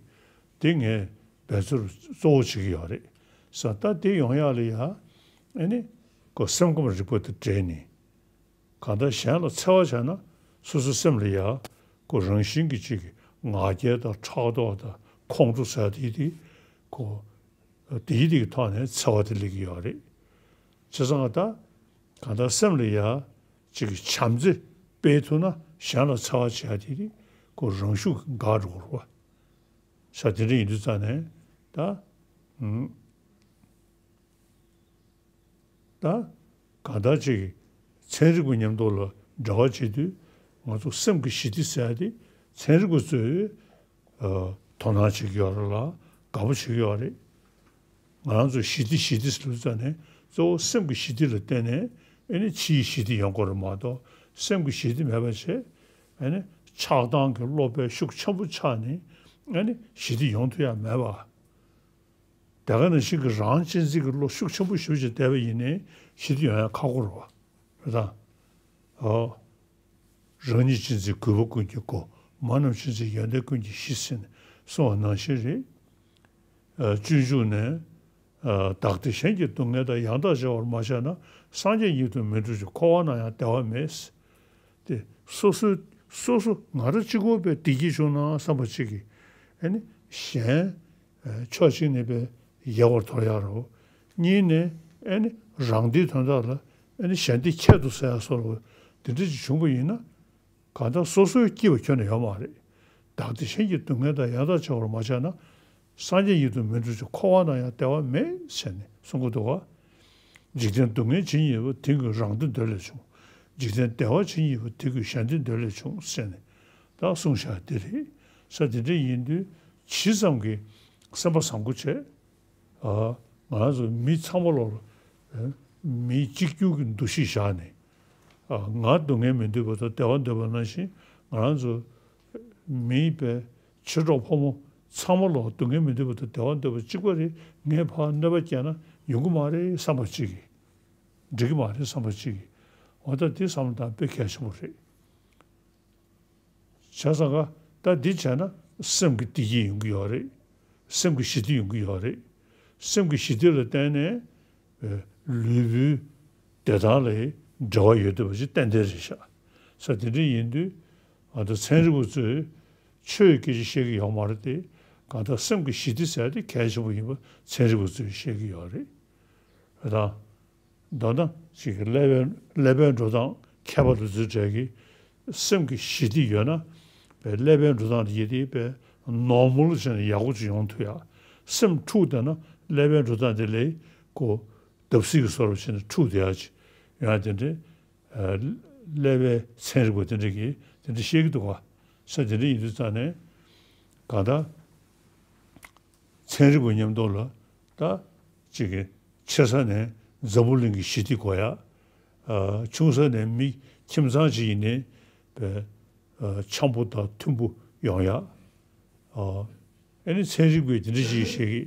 དེ་ངས་འབད་རྩོལ་གཙོ་བོ་བྱེད་ཀྱི་ཡོད་རེད་ཟེར། ད་དེ་ཡོང་ཡག་ལ་ཡ་ཨེ་ནི་ཁོ་སེམས་ཁམས་རིག་པ་དང་འབྲེལ་ནས། གང་ལྟར་གཞན་ལ་འཚེ་བ་བྱས་ན་སོ་སོའི་སེམས་ལ་ཡ་ཁོ་རང་བཞིན་གྱི་ཅིག་གི་ང་རྒྱལ་དང་ཕྲག་དོག་དང་ཁོང་ཁྲོ་ཟེར་དེ་དེ་ཁོ་དེའི་དེ་གི་ཐོག་ནས་འཚེ་བ་དེ་སླེབས་ཀྱི་ཡོད་རེད། བྱས་ཙང་ད་གང་ལྟར་སེམས་ལ་ཡ་ཅིག་བྱམས་བརྩེ་སྤེལ་ཐུབ་ན་གཞན་ལ་འཚེ་བ་བྱེད་ཡ་དེ་ཁོ་རང་ཤུགས་འགག་འགྲོ་གི་རེད་བ། ས་དེ་འདྲ་ཡིན་དུས་ཙང་ནས་ད་ཨུམ། ད་གང་ལྟར་ཅིག་ཚན་རིག་པ་མཉམ་དུ་ལ་འབྲེལ་བ་བྱེད་དུས་ང་ཚོ་སེམས་ཀྱི་ཞི་བདེ་ཟེར་ཡ་དེ་ཚན་རིག་པ་ཚོས་ཨ་དོ་སྣང་བྱེད་ཀྱི་ཡོད་རེད་ལ་དགའ་པོ་བྱེད་ཀྱི་ཡོད་རེད། ང་རང་ཚོ་ཞི་བདེ་ཞི་བདེ་ཟེར་དུས་ཙང་ནས་གཙོ་བོ་སེམས་ཀྱི་ཞི་བདེ་ལ་བརྟེན་ནས་ཨ་ནི་ཕྱིའི་ཞི་བདེ་ཡོང་དགོས་རེད་མ་གཏོགས་སེམས་ཀྱི་ཞི་བདེ་མེད་པ་བྱས་ཨ་ནི་ཆགས་སྡང་གི་བློ་དཔེ་ཤུགས་ཆེན་པོ་ཆགས་ནས་ཨ་ནི་ཞི་བདེ་ཡོང་ཐུབ་ཡ་མེད་པ། དེ་ག་ནང་བཞིན་གྱི་རང་གཅེས་འཛིན་གྱི་བློ་ཤུགས་ཆེན་པོ་ཞེ་པོ་ཅིག་བསྡད་པ་ཡིན་ནའི་ཞི་བདེ་ཡོང་ཡ་ཁག་པོ་རེད་བ། རེད་དང་། ཨོ། རང་ཉིད་གཅེས་འཛིན་གུས་པ་ཀུན་གྱི་སྒོ། མ་རྣམས་གཅེས་འཛིན་ཡོན་ཏན་ཀུན་གྱི་གཞི་ཟེར་ནས་གསུངས་པ་ནང་བཞིན་རེད། ཨ་སྤྱོད་འཇུག་ནས། ཨ་བདག་བདེ་གཞན་གྱི་སྡུག་བསྔལ་དང་། ཡང་དག་བརྗེ་བར་མ་བྱས་ན། སངས་རྒྱས་ཉིད་དུ་མི་འགྲུབ་ཅིང་། འཁོར་བ་ན་ཡང་བདེ་བ་མེད། དེ་སོ་སོའི་སོ་སོ་ང་རང་གཅིག་པོ་དཔེ་བདེ་སྐྱིད་བྱུང་ན་བསམ་པ་གཅིག་གིས་ཨ་ནི་གཞན་ཕྱོགས་གཅིག་ནས་དཔེ་ཡལ་བར་དོར་ཡག་རེད། གཉིས་ནས་ཨ་ནི་རང་བདེའི་དོན་དག་ལ་ཨ་ནི་གཞན་བདེ་ཁྱད་དུ་བསད་ཡག་བཟོ་འདྲ་དེ་འདྲ་ཅིག་བྱུང་པ་ཡིན་ན་གང་ལྟར་སོ་སོའི་སྐྱིད་པ་ཁྱོན་ནས་ཡོད་མ་རེད། བདག་བདེ་གཞན་གྱི་སྡུག་བསྔལ་དང་། ཡང་དག་བརྗེ་བར་མ་བྱས་ན། སངས་རྒྱས་ཉིད་དུ་མི་འགྲུབ་ཅིང་། འཁོར་བ་ན་ཡང་བདེ་བ་མེད་ཟེར་ནས་གསུང་གི་འདུག་ག་འཇིག་རྟེན་སྡུག་བསྔལ་ཇི་སྙེད་པ། དེ་ཀུན་རང་བདེ་འདོད་ལས་བྱུང་། འཇིག་རྟེན་བདེ་བ་ཇི་སྙེད་པ། དེ་ཀུན་གཞན་བདེ་འདོད་ལས་བྱུང་ཟེར་ནས་ད་གསུངས་བཞག་དེ་རེད། ས་དེ་འདྲ་ཡིན་དུས་ཇི་ཙམ་གྱིས་སེམས་པ་བཟང་པོ་བྱས། ཨ་ང་རང་ཚོ་མི་ཚང་མ་ལོག་ལ་མི་གཅིག་གྱུར་གྱི་འདུ་ཤེས་བཞག་ནས། ཨ་ང་སྡུག་བསྔལ་མི་འདོད་པ་དང་བདེ་བ་འདོད་པ་ནང་བཞིན་ང་རང་ཚོ་མི་དཔེ་ཆོས་གྲོགས་ཕོ་མོ་ཚང་མ་ལོག་སྡུག་བསྔལ་མི་འདོད་པ་དང་བདེ་བ་འདོད་པ་གཅིག་པ་རེད། ངས་ཕར་གནོད་པ་བསྐྱལ་ན་ཡོང་གི་མ་རེད་བསམ་པ་གཅིག་གིས། འགྲིག་གི་མ་རེད་བསམ་པ་གཅིག་གིས། འོ་ད་འདི་བསམ་བློ་བཏང་དཔེ་གལ་ཆེན་པོ་རེད། བྱས་ཙང་ཀ་ད་འདི་བྱས་ན་སེམས་ཀྱི་བདེ་སྐྱིད་ཡོང་གི་ཡོད་རེད། སེམས་ཀྱི་ཞི་བདེ་ཡོང་གི་ཡོད་རེད། སེམས་ཀྱི་ཞི་བདེ་ལ་བརྟེན་ནས་ཨེ་ལུས་པོའི་བདེ་ཐང་ལ་འབྲེལ་བ་ཡོད་བསྡད་པ་ཞིག་ཏན་ཏན་རེད་ཤག་ས་དེ་འདྲ་ཡིན་དུས་ང་ཚོ་ཚན་རིག་པ་ཚོས་ཆོས་སྐད་ཆ་བཤད་ཀྱི་ཡོད་མ་རེད་དེ། གང་ལྟར་སེམས་ཀྱི་ཞི་བདེ་ཟེར་དེ་གལ་ཆེན་པོ་ཡིན་པ་ཚན་རིག་པ་ཚོས་བཤད་ཀྱི་ཡོད་རེད། རེད་དང་། མདོར་ན་ཅིག་ཀླད་པའི་ཀླད་པའི་འགྲོ་སྟངས་མཁས་པ་དེ་ཚོའི་གྲས་ཀྱིས་སེམས་ཀྱི་ཞི་བདེ་ཡོད་ན་པའི་ཀླད་པའི་འགྲོ་སྟངས་དེ་ཡིན་དེ་པའི་ནོར་མལ་བྱས་ནས་ཡག་པོ་ཅིག་ཡོང་ཐུབ་ཡ། སེམས་འཁྲུག་བསྡད་ན་ཀླད་པའི་འགྲོ་སྟངས་དེ་ལས་ཁོ་བརྡབ་གསིག་གི་བཟོ་འདྲ་བྱས་ནས་འཁྲུག་བསྡད་ཡ་ཅིག་ཡོང་ཡ་དེ་འདྲའི་ཀླད་པའི་ཚན་རིག་པ་དེ་འདྲ་གིས་དེ་འདྲ་བཤད་ཀྱི་འདུག་ག་ས་དེ་འདྲ་ཡིན་དུས་ཙང་ནས་གང་ལྟར། ཚན་རིག་པ་མཉམ་དུ་ལ་ད་ཅིག་གི་ཆེ་ས་ནས་འཛམ་བུ་གླིང་གི་ཞི་བདེ་དགོས་ཡ། ཨ་ཆུང་ས་ནས་མི་ཁྱིམ་ཚང་ཅིག་ཡིན་ནའི་པའི་ཨ་འཆམ་པོ་དང་མཐུན་པོ་ཡོང་ཡ། ཨ་ཨ་ནི་ཚན་རིག་པས་དེ་འདྲ་ཞིག་བཤད་གི།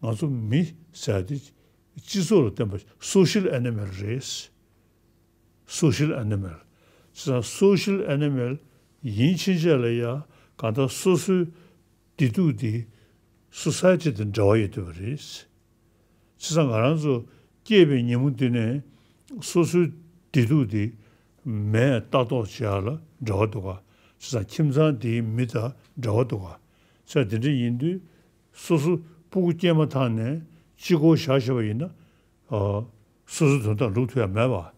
ང་ཚོ་མི་ཟེར་དེ་སྤྱི་ཚོགས་ལ་བརྟེན་པ་སོ་ཤལ་ཨེ་ནི་མལ་རེད། སོ་ཤལ་ཨེ་ནི་མལ། བྱས་ཙང་སོ་ཤལ་ཨེ་ནི་མལ་ཡིན་ཕྱིན་ཆད་ལ་ཡ་གང་ལྟར་སོ་སོའི་བདེ་སྡུག་དེ་སོ་སའི་ཆེད་དུ་འབྲེལ་བ་ཡོད་བསྡད་པ་རེད། བྱས་ཙང་ང་རང་ཚོ་སྐྱེས་པའི་ཉིན་མོ་དེ་ནས་སོ་སོའི་བདེ་སྡུག་དེ་མས་ལྟ་རྟོག་བྱེད་ཡ་ལ་འབྲེལ་བ་འདུག་ག་བྱས་ཙང་ཁྱིམ་ཚང་དེའི་མི་དང་འབྲེལ་བ་འདུག་ག་བྱས་ཙང་དེ་འདྲ་ཡིན་དུས་སོ་སོ་སྤུ་གུ་སྐྱེས་མ་ཐག་ནས་གཅིག་པོ་བཞག་བཞག་པ་ཡིན་ན། ཨ་སོ་སོའི་དོན་དག་སྒྲུབ་ཐུབ་ཡ་མེད་པ།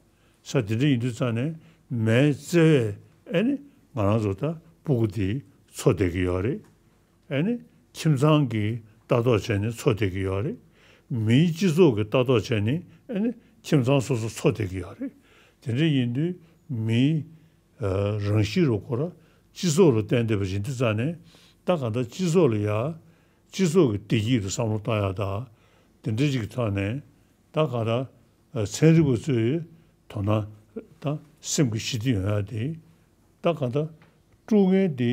ས་དེ་འདྲ་ཡིན་དུས་ཙང་ནས་མའི་བརྩེ་བས་ཨ་ནི་ང་རང་ཚོ་ད་སྤུ་གུ་དེ་འཚོ་བསྡད་ཀྱི་ཡོད་རེད། ཨ་ནི་ཁྱིམ་ཚང་གི་ལྟ་རྟོག་བྱས་ནས་འཚོ་བསྡད་ཀྱི་ཡོད་རེད། མིའི་སྤྱི་ཚོགས་ཀྱི་ལྟ་རྟོག་བྱས་ནས་ཨ་ནི་ཁྱིམ་ཚང་སོ་སོ་འཚོ་བསྡད་ཀྱི་ཡོད་རེད། དེ་འདྲ་ཡིན་དུས་མིའི་ཨ་རང་གཤིས་རུ་ཁོ་ར་སྤྱི་ཚོགས་ལ་བརྟེན་བསྡད་པ་ཡིན་དུས་ཙང་ནས་ད་གང་ལྟར་སྤྱི་ཚོགས་ལ་ཡ་སྤྱི་ཚོགས་ཀྱི་བདེ་སྐྱིད་ལ་བསམ་བློ་བཏང་ཡ་དང་དེ་འདྲ་ཅིག་གི་ཐོག་ནས་ད་གང་ལྟར་ཚན་རིག་པ་ཚོས་དོ་སྣང་དང་སེམས་ཀྱི་ཞི་བདེ་ཡོང་ཡ་དེ་ད་གང་ལྟར་དཀྲུག་མཁན་དེ་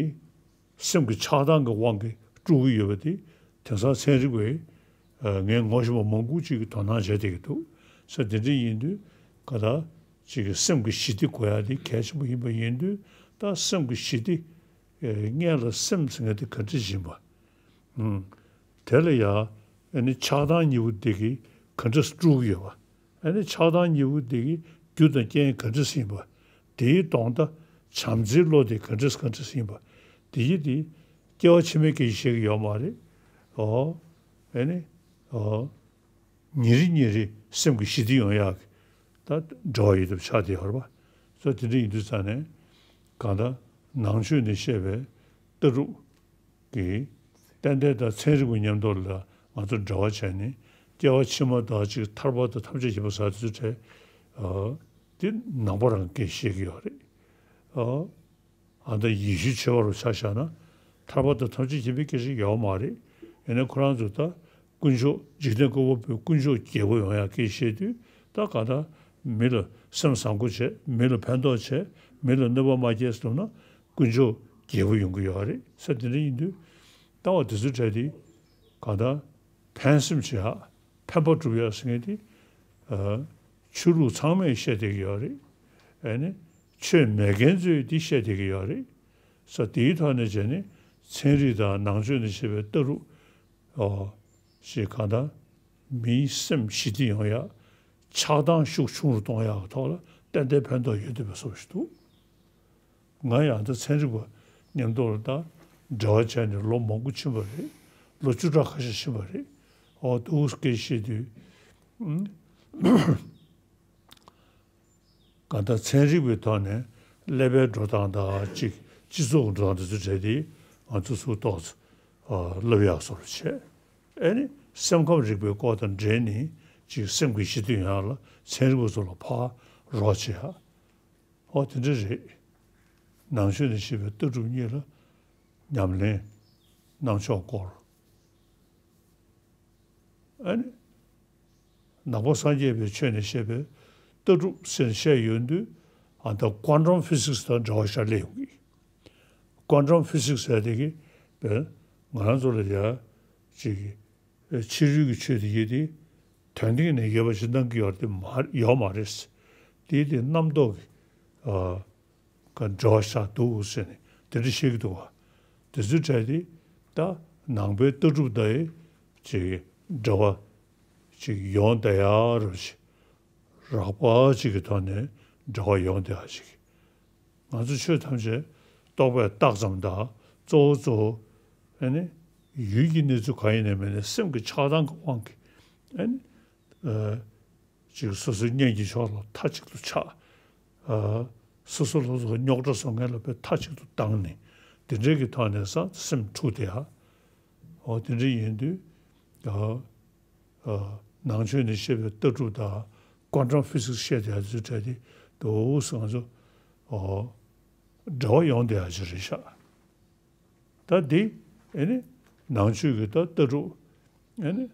སེམས་ཀྱི་ཆགས་སྡང་གི་དབང་གིས་དཀྲུག་གི་ཡོད་པ་དེ་དེང་སང་ཚན་རིག་པས་ངས་ངོ་ཤེས་པ་མང་པོ་ཅིག་གིས་དོ་སྣང་བྱས་བསྡད་ཀྱི་འདུག་ས་དེ་འདྲ་ཡིན་དུས་ག་ད་ཅིག་གི་སེམས་ཀྱི་ཞི་བདེ་དགོས་ཡ་དེ་གལ་ཆེན་པོ་ཡིན་པ་ཡིན་དུས་ད་སེམས་ཀྱི་ཞི་བདེ་སྔོན་ལ་སེམས་ཟེར་མཁན་དེ་ག་འདྲ་ཞིག་ཡིན་པ། ཨུམ། དེ་ལ་ཡང་ཨ་ནི་ཆགས་སྡང་གཉིས་པོ་དེ་གིས་ག་འདྲ་དཀྲུག་གི་ཡོད་པ། ཨ་ནི་ཆགས་སྡང་གཉིས་པོ་དེ་གི་རྒྱུ་དང་རྐྱེན་ག་འདྲ་ཡིན་པ། དེའི་ལྡོག་ཟླ་བྱམས་བརྩེའི་བློ་དེ་ག་འདྲ་ག་འདྲ་ཡིན་པ། དེ་ཡི་དེ་སྐྱེ་བ་ཕྱི་མའི་སྐད་ཆ་བཤད་ཀྱི་ཡོད་མ་རེད། ཨོ། ཨ་ནི། ཨོ། ཉིན་རེ་ཉིན་རེ་ སེམས་ཀྱི་ཞི་བདེ་ཡོང་ཡག་གི་ད་འབྲེལ་བ་ཡོད་དུ་ཆགས་བསྡད་ཡོད་རེད་པ། སོ་དེ་འདྲ་ཡིན་དུས་ཙང་ནས་གང་ལྟར་ནང་ཆོས་ནས་བཤད་པའི་ལྟ་གྲུབ་ཀྱི་རྟེན་འབྲེལ་དང་ཚན་རིག་པ་མཉམ་དུ་ལ་ང་ཚོ་འབྲེལ་བ་བྱས་ནས་སྐྱེ་བ་ཕྱི་མ་དང་གཅིག་ཐར་པ་དང་ཐམས་ཅད་མཁྱེན་པ་ཟེར་དུས་ཚོད་དེ་ནང་པ་རང་གིས་བཤད་ཀྱི་ཡོད་རེད། ཨ་ད་ཡེ་ཤུའི་ཆོས་པ་རུ་ཆ་བཞག་ན་ཐར་པ་དང་ཐམས་ཅད་མཁྱེན་པའི་སྐད་ཆ་ཡོད་མ་རེད། ཡིན་ནའི་ཁོ་རང་ཚོ་ད་དཀོན་མཆོག་འཇིག་རྟེན་ཀུན་པོ་པའི་དཀོན་མཆོག་རྒྱལ་པོ་ཡོང་ཡག་སྐད་བཤད་དུས་ད་ག་ད་མི་ལ་སེམས་བཟང་པོ་བྱས། མི་ལ་ཕན་ཐོགས་བྱས། མི་ལ་གནོད་པ་མ་སྐྱེལ་ཐུབ་ན་དཀོན་མཆོག་རྒྱལ་པོ་ཡོང་གི་ཡོད་རེད་ཟེར། དེ་འདྲ་ཡིན་དུས་ལྟ་བ་དེ་ཚོའི་གྲས་དེ་ག་ད་ཕན་སེམས་བྱེད་ཡག་ཕན་པ་སྒྲུབ་ཡག་ཟེར་མཁན་དེ་ཆོས་ལུགས་ཚང་མས་བཤད་བསྡད་ཀྱི་ཡོད་རེད། ཨ་ནི་ཆོས་མེད་མཁན་ཚོས་འདི་བཤད་བསྡད་ཀྱི་ཡོད་རེད། ས་དེའི་ཐོག་ནས་བྱས་ནས་ཚན་རིག་དང་ནང་ཆོས་ནས་བཤད་པའི་ལྟ་གྲུབ་ཨོ་ཞེས་གང་ལྟར་མིའི་སེམས་ཞི་བདེ་ཡོང་ཡག་ཆགས་སྡང་ཤུགས་ཆུང་རུ་གཏོང་ཡག་གི་ཐོག་ལ་ཏན་ཏན་ཕན་ཐོགས་ཡོད་བསྡད་པའི་བཟོ་ཞིག་འདུག་ང་ཡང་ད་ཚན་རིག་པ་མཉམ་དུ་ལ་ད་འབྲེལ་བ་བྱས་ནས་ལོ་མང་པོ་ཕྱིན་པ་རེད། ལོ་བཅུ་ཕྲག་ཁ་ཤས་ཕྱིན་པ་རེད། ཨོ་འདུག་སྐད་བཤད་དུས་གང་ལྟར་ཚན་རིག་པའི་ཐོག་ནས་ཀླད་པའི་འགྲོ་སྟངས་དང་གཅིག་སྤྱི་ཚོགས་ཀྱི་འགྲོ་སྟངས་དེ་ཚོ་གྲས་དེ་ང་ཚོ་ཚུར་ཏོག་ཙམ་ལབ་ཡག་བཟོ་འདྲ་བྱས། ཨེ་ནི་སེམས་ཁམས་རིག་པའི་སྐོར་དང་འབྲེལ་ནས་གཅིག་སེམས་ཀྱི་ཞི་བདེ་ཡོང་ཡག་ལ་ཚན་རིག་པ་ཚོ་ལ་ཕར་རོགས་བྱེད་ཡག་ཨོ་དེ་འདྲ་རེད། ནང་ཆོས་ནས་བཤད་པའི་ལྟ་གྲུབ་གཉིས་ལ་ཉམས་ལེན་གནང་ཕྱོགས་སྐོར། ཨ་ནི་ནང་པ་སངས་རྒྱས་པའི་ཆོས་ནས་བཤད་པའི་ལྟ་གྲུབ་ཟེར་བཤད་ཡོང་དུས་ཨ་ད་ཀོན་ཊམ་ཕི་སིག་སི་དང་འབྲེལ་བ་ཞིག་སླེབས་ཡོང་གི། ཀོན་ཊམ་ཕི་སིག་སི་ཟེར་དེ་གི་བས་ང་རང་ཚོ་ལ་ཡ་ཅིག་ཕྱི་རོལ་གྱི་ཆོས་དེ་ཡོད་དེ། དོན་སྟེང་ནས་ཡོད་པ་ཞིག་སྣང་གི་ཡོད་རེད་མ་ཡོད་མ་རེད། དེ་དེ་རྣམ་རྟོག་གི་ཨ་ག་འབྲེལ་བ་ཞིག་འདུག་ཟེར་ནས་དེ་འདྲ་བཤད་ཀྱི་འདུག་བ། དེ་ཚོའི་གྲས་དེ་ད་ནང་པའི་ལྟ་གྲུབ་དང་ཅིག་འབྲེལ་བ་ཅིག་ཡོང་བསྡད་ཡག་རོ་ཅིག་རགས་པ་ཅིག་གི་ཐོག་ནས་འབྲེལ་བ་ཡོང་བསྡད་ཡག་ཅིག་ང་ཚོ་ཆོས་ཐམས་ཅད་རྟོག་པས་བཏགས་ཙམ་དང་གཙོ་བོ་གཙོ་བོ་ཨ་ནི་ཡུལ་གྱི་གནས་ཚུལ་གང་ཡིན་ནའི་མིན་ནའི་སེམས་ཀྱི་ཆགས་སྡང་གི་དབང་གིས་ཨ་ནི་ཨ་ཅིག་སོ་སོའི་གཉེན་གྱི་ཕྱོགས་ལ་མཐའ་གཅིག་ཏུ་ཆགས། ཨ་སོ་སོ་ལ་སོ་རྙོག་དྲ་བཟོ་མཁན་ལ་དཔེ་མཐའ་གཅིག་ཏུ་བཏང་ནས་དེ་འདྲའི་གི་ཐོག་ནས་ས་སེམས་འཁྲུགས་ཏེ་ཨ་འོ་དེ་འདྲ་ཡིན་དུས་ཨ། ནང་ཆོས་ནས་བཤད་པའི་ལྟ་གྲུབ་དང་ཀོན་ཊམ་ཕི་སིག་སི་བཤད་དེ་ཡ་ཚོའི་གྲས་དེ་འདུག་སེ་ང་ཚོ་འབྲེལ་བ་ཡོང་བསྡད་ཡ་ཅིག་རེད་ཤག་ད་འདི་ཨེ་ནི་ནང་ཆོས་ཀྱི་ད་ལྟ་གྲུབ་ཨེ་ནི་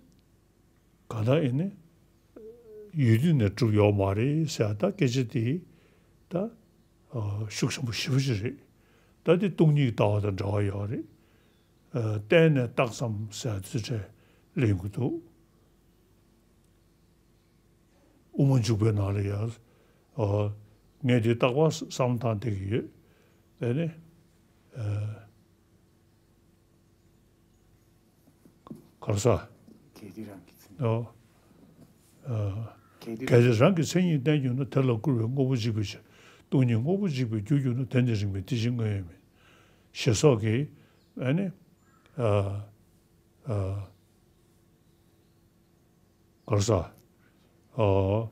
གང་ལྟར་ཨེ་ནི་ཡུལ་དུས་ནས་གྲུབ་ཡོད་མ་རེད་ཟེར་ཡ་ད་སྐད་ཆ་དེ་ད་ཤུགས་ཆེན་པོ་ཞེ་པོ་ཅིག་རེད། ད་འདི་སྟོང་ཉིད་ཀྱི་ལྟ་བ་དང་འབྲེལ་བ་ཡོད་རེད། བརྟེན་ནས་བཏགས་ཙམ་ཟེར་ཚུལ་ཁྲིམས་ལེན་གྱི་འདུག་དབུ་མ་འཇུག་པའི་ནང་ལ་ཡང་ངས་འདི་རྟག་པར་བསམ་བཏང་བསྡད་ཀྱི་ཡོད། དེ་ནི་གར་ས། གལ་ཏེ་རང་གི་མཚན་ཉིད། ཨོ། ཨ། གལ་ཏེ་གལ་ཏེ་རང་གི་མཚན་ཉིད་བསྟན་གྱུར་ན། དེ་ལ་བསྐུར་བའི་དངོས་པོ་འཇིག་པའི་ཕྱིར། སྟོང་ཉིད་དངོས་པོ་འཇིག་པའི་རྒྱུར་གྱུར་ན། དེ་ནི་རིགས་མེད་དེ་བཞིན་དངོས་ཡོད་མིན། ཞེས་སོགས་ཀྱི་ཨ་ནི་ཨ། ཨ། གར་ས། ཨ།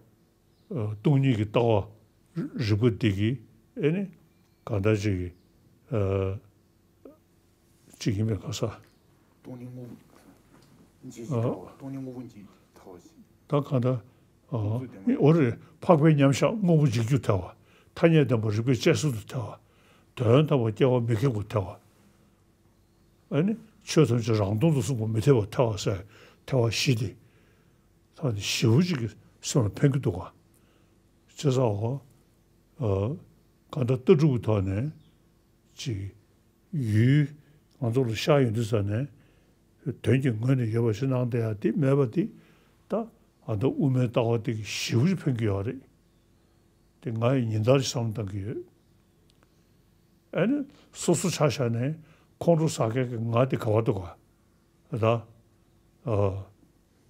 སྟོང་ཉིད་ཀྱི་ལྟ་བ་རིག་པ་འདི་གིས་ཨེ་ནི་གང་ལྟར་ཅིག་གི་ཨ། ཅིག་ཡིན་པའི་གར་ས། སྟོང་ཉིད་དངོས་པོ་འཇིག་ཨ། ལྟ་བ། སྟོང་ཉིད་དངོས་པོ་འཇིག་ལྟ་བ་ཞིག་ད་གང་ལྟར་ཨ། འོ་རེད། འཕགས་པའི་མཉམ་གཞག་དངོས་པོ་འཇིག་རྒྱུར་ཐལ་བ། ཐ་སྙད་བདེན་པ་རིགས་པས་དཔྱད་བཟོད་དུ་ཐལ་བ། དོན་དམ་པར་སྐྱེ་བ་མི་ཁེགས་པར་ཐལ་བ། ཨ་ནི་ཆོས་ཐམས་ཅད་རང་སྟོང་དུ་གསུངས་པ་མི་འཐད་པར་ཐལ་བ་ཟེར་ཐལ་བ་བཞི་སྟེ། ཐ་ནི་ཞེ་པོ་ཅིག་གི་སེམས་ལ་ཕན་གྱི་འདུག་ག་བྱས་ཙང་འོ། ཨ། གང་ལྟར་ལྟ་གྲུབ་ཀྱི་ཐོག་ནས་ཅིག་ཡུལ་ང་ཚོ་ལ་ཤར་ཡོང་དུས་ཙ་ནས་དོན་གྱི་ངོས་ནས་ཡོད་པ་ཞིག་སྣང་བསྡད་ཡ་དེ་མེད་པ་དེ་ད་ཨ་ད་དབུ་མའི་ལྟ་བ་དེ་གི་ཞེ་པོ་ཅིག་ཕན་གྱི་ཡོད་རེད། དེ་ང་ཡི་ཉིན་ལྟར་བསམ་བཏང་གི་ཡོད། ཨ་ནི་སོ་སོ་ཆ་བཞག་ནས་ཁོང་ཁྲོ་ཟ་མཁན་གྱི་ང་དེ་ག་བ་འདུག་ག་ད། ཨ།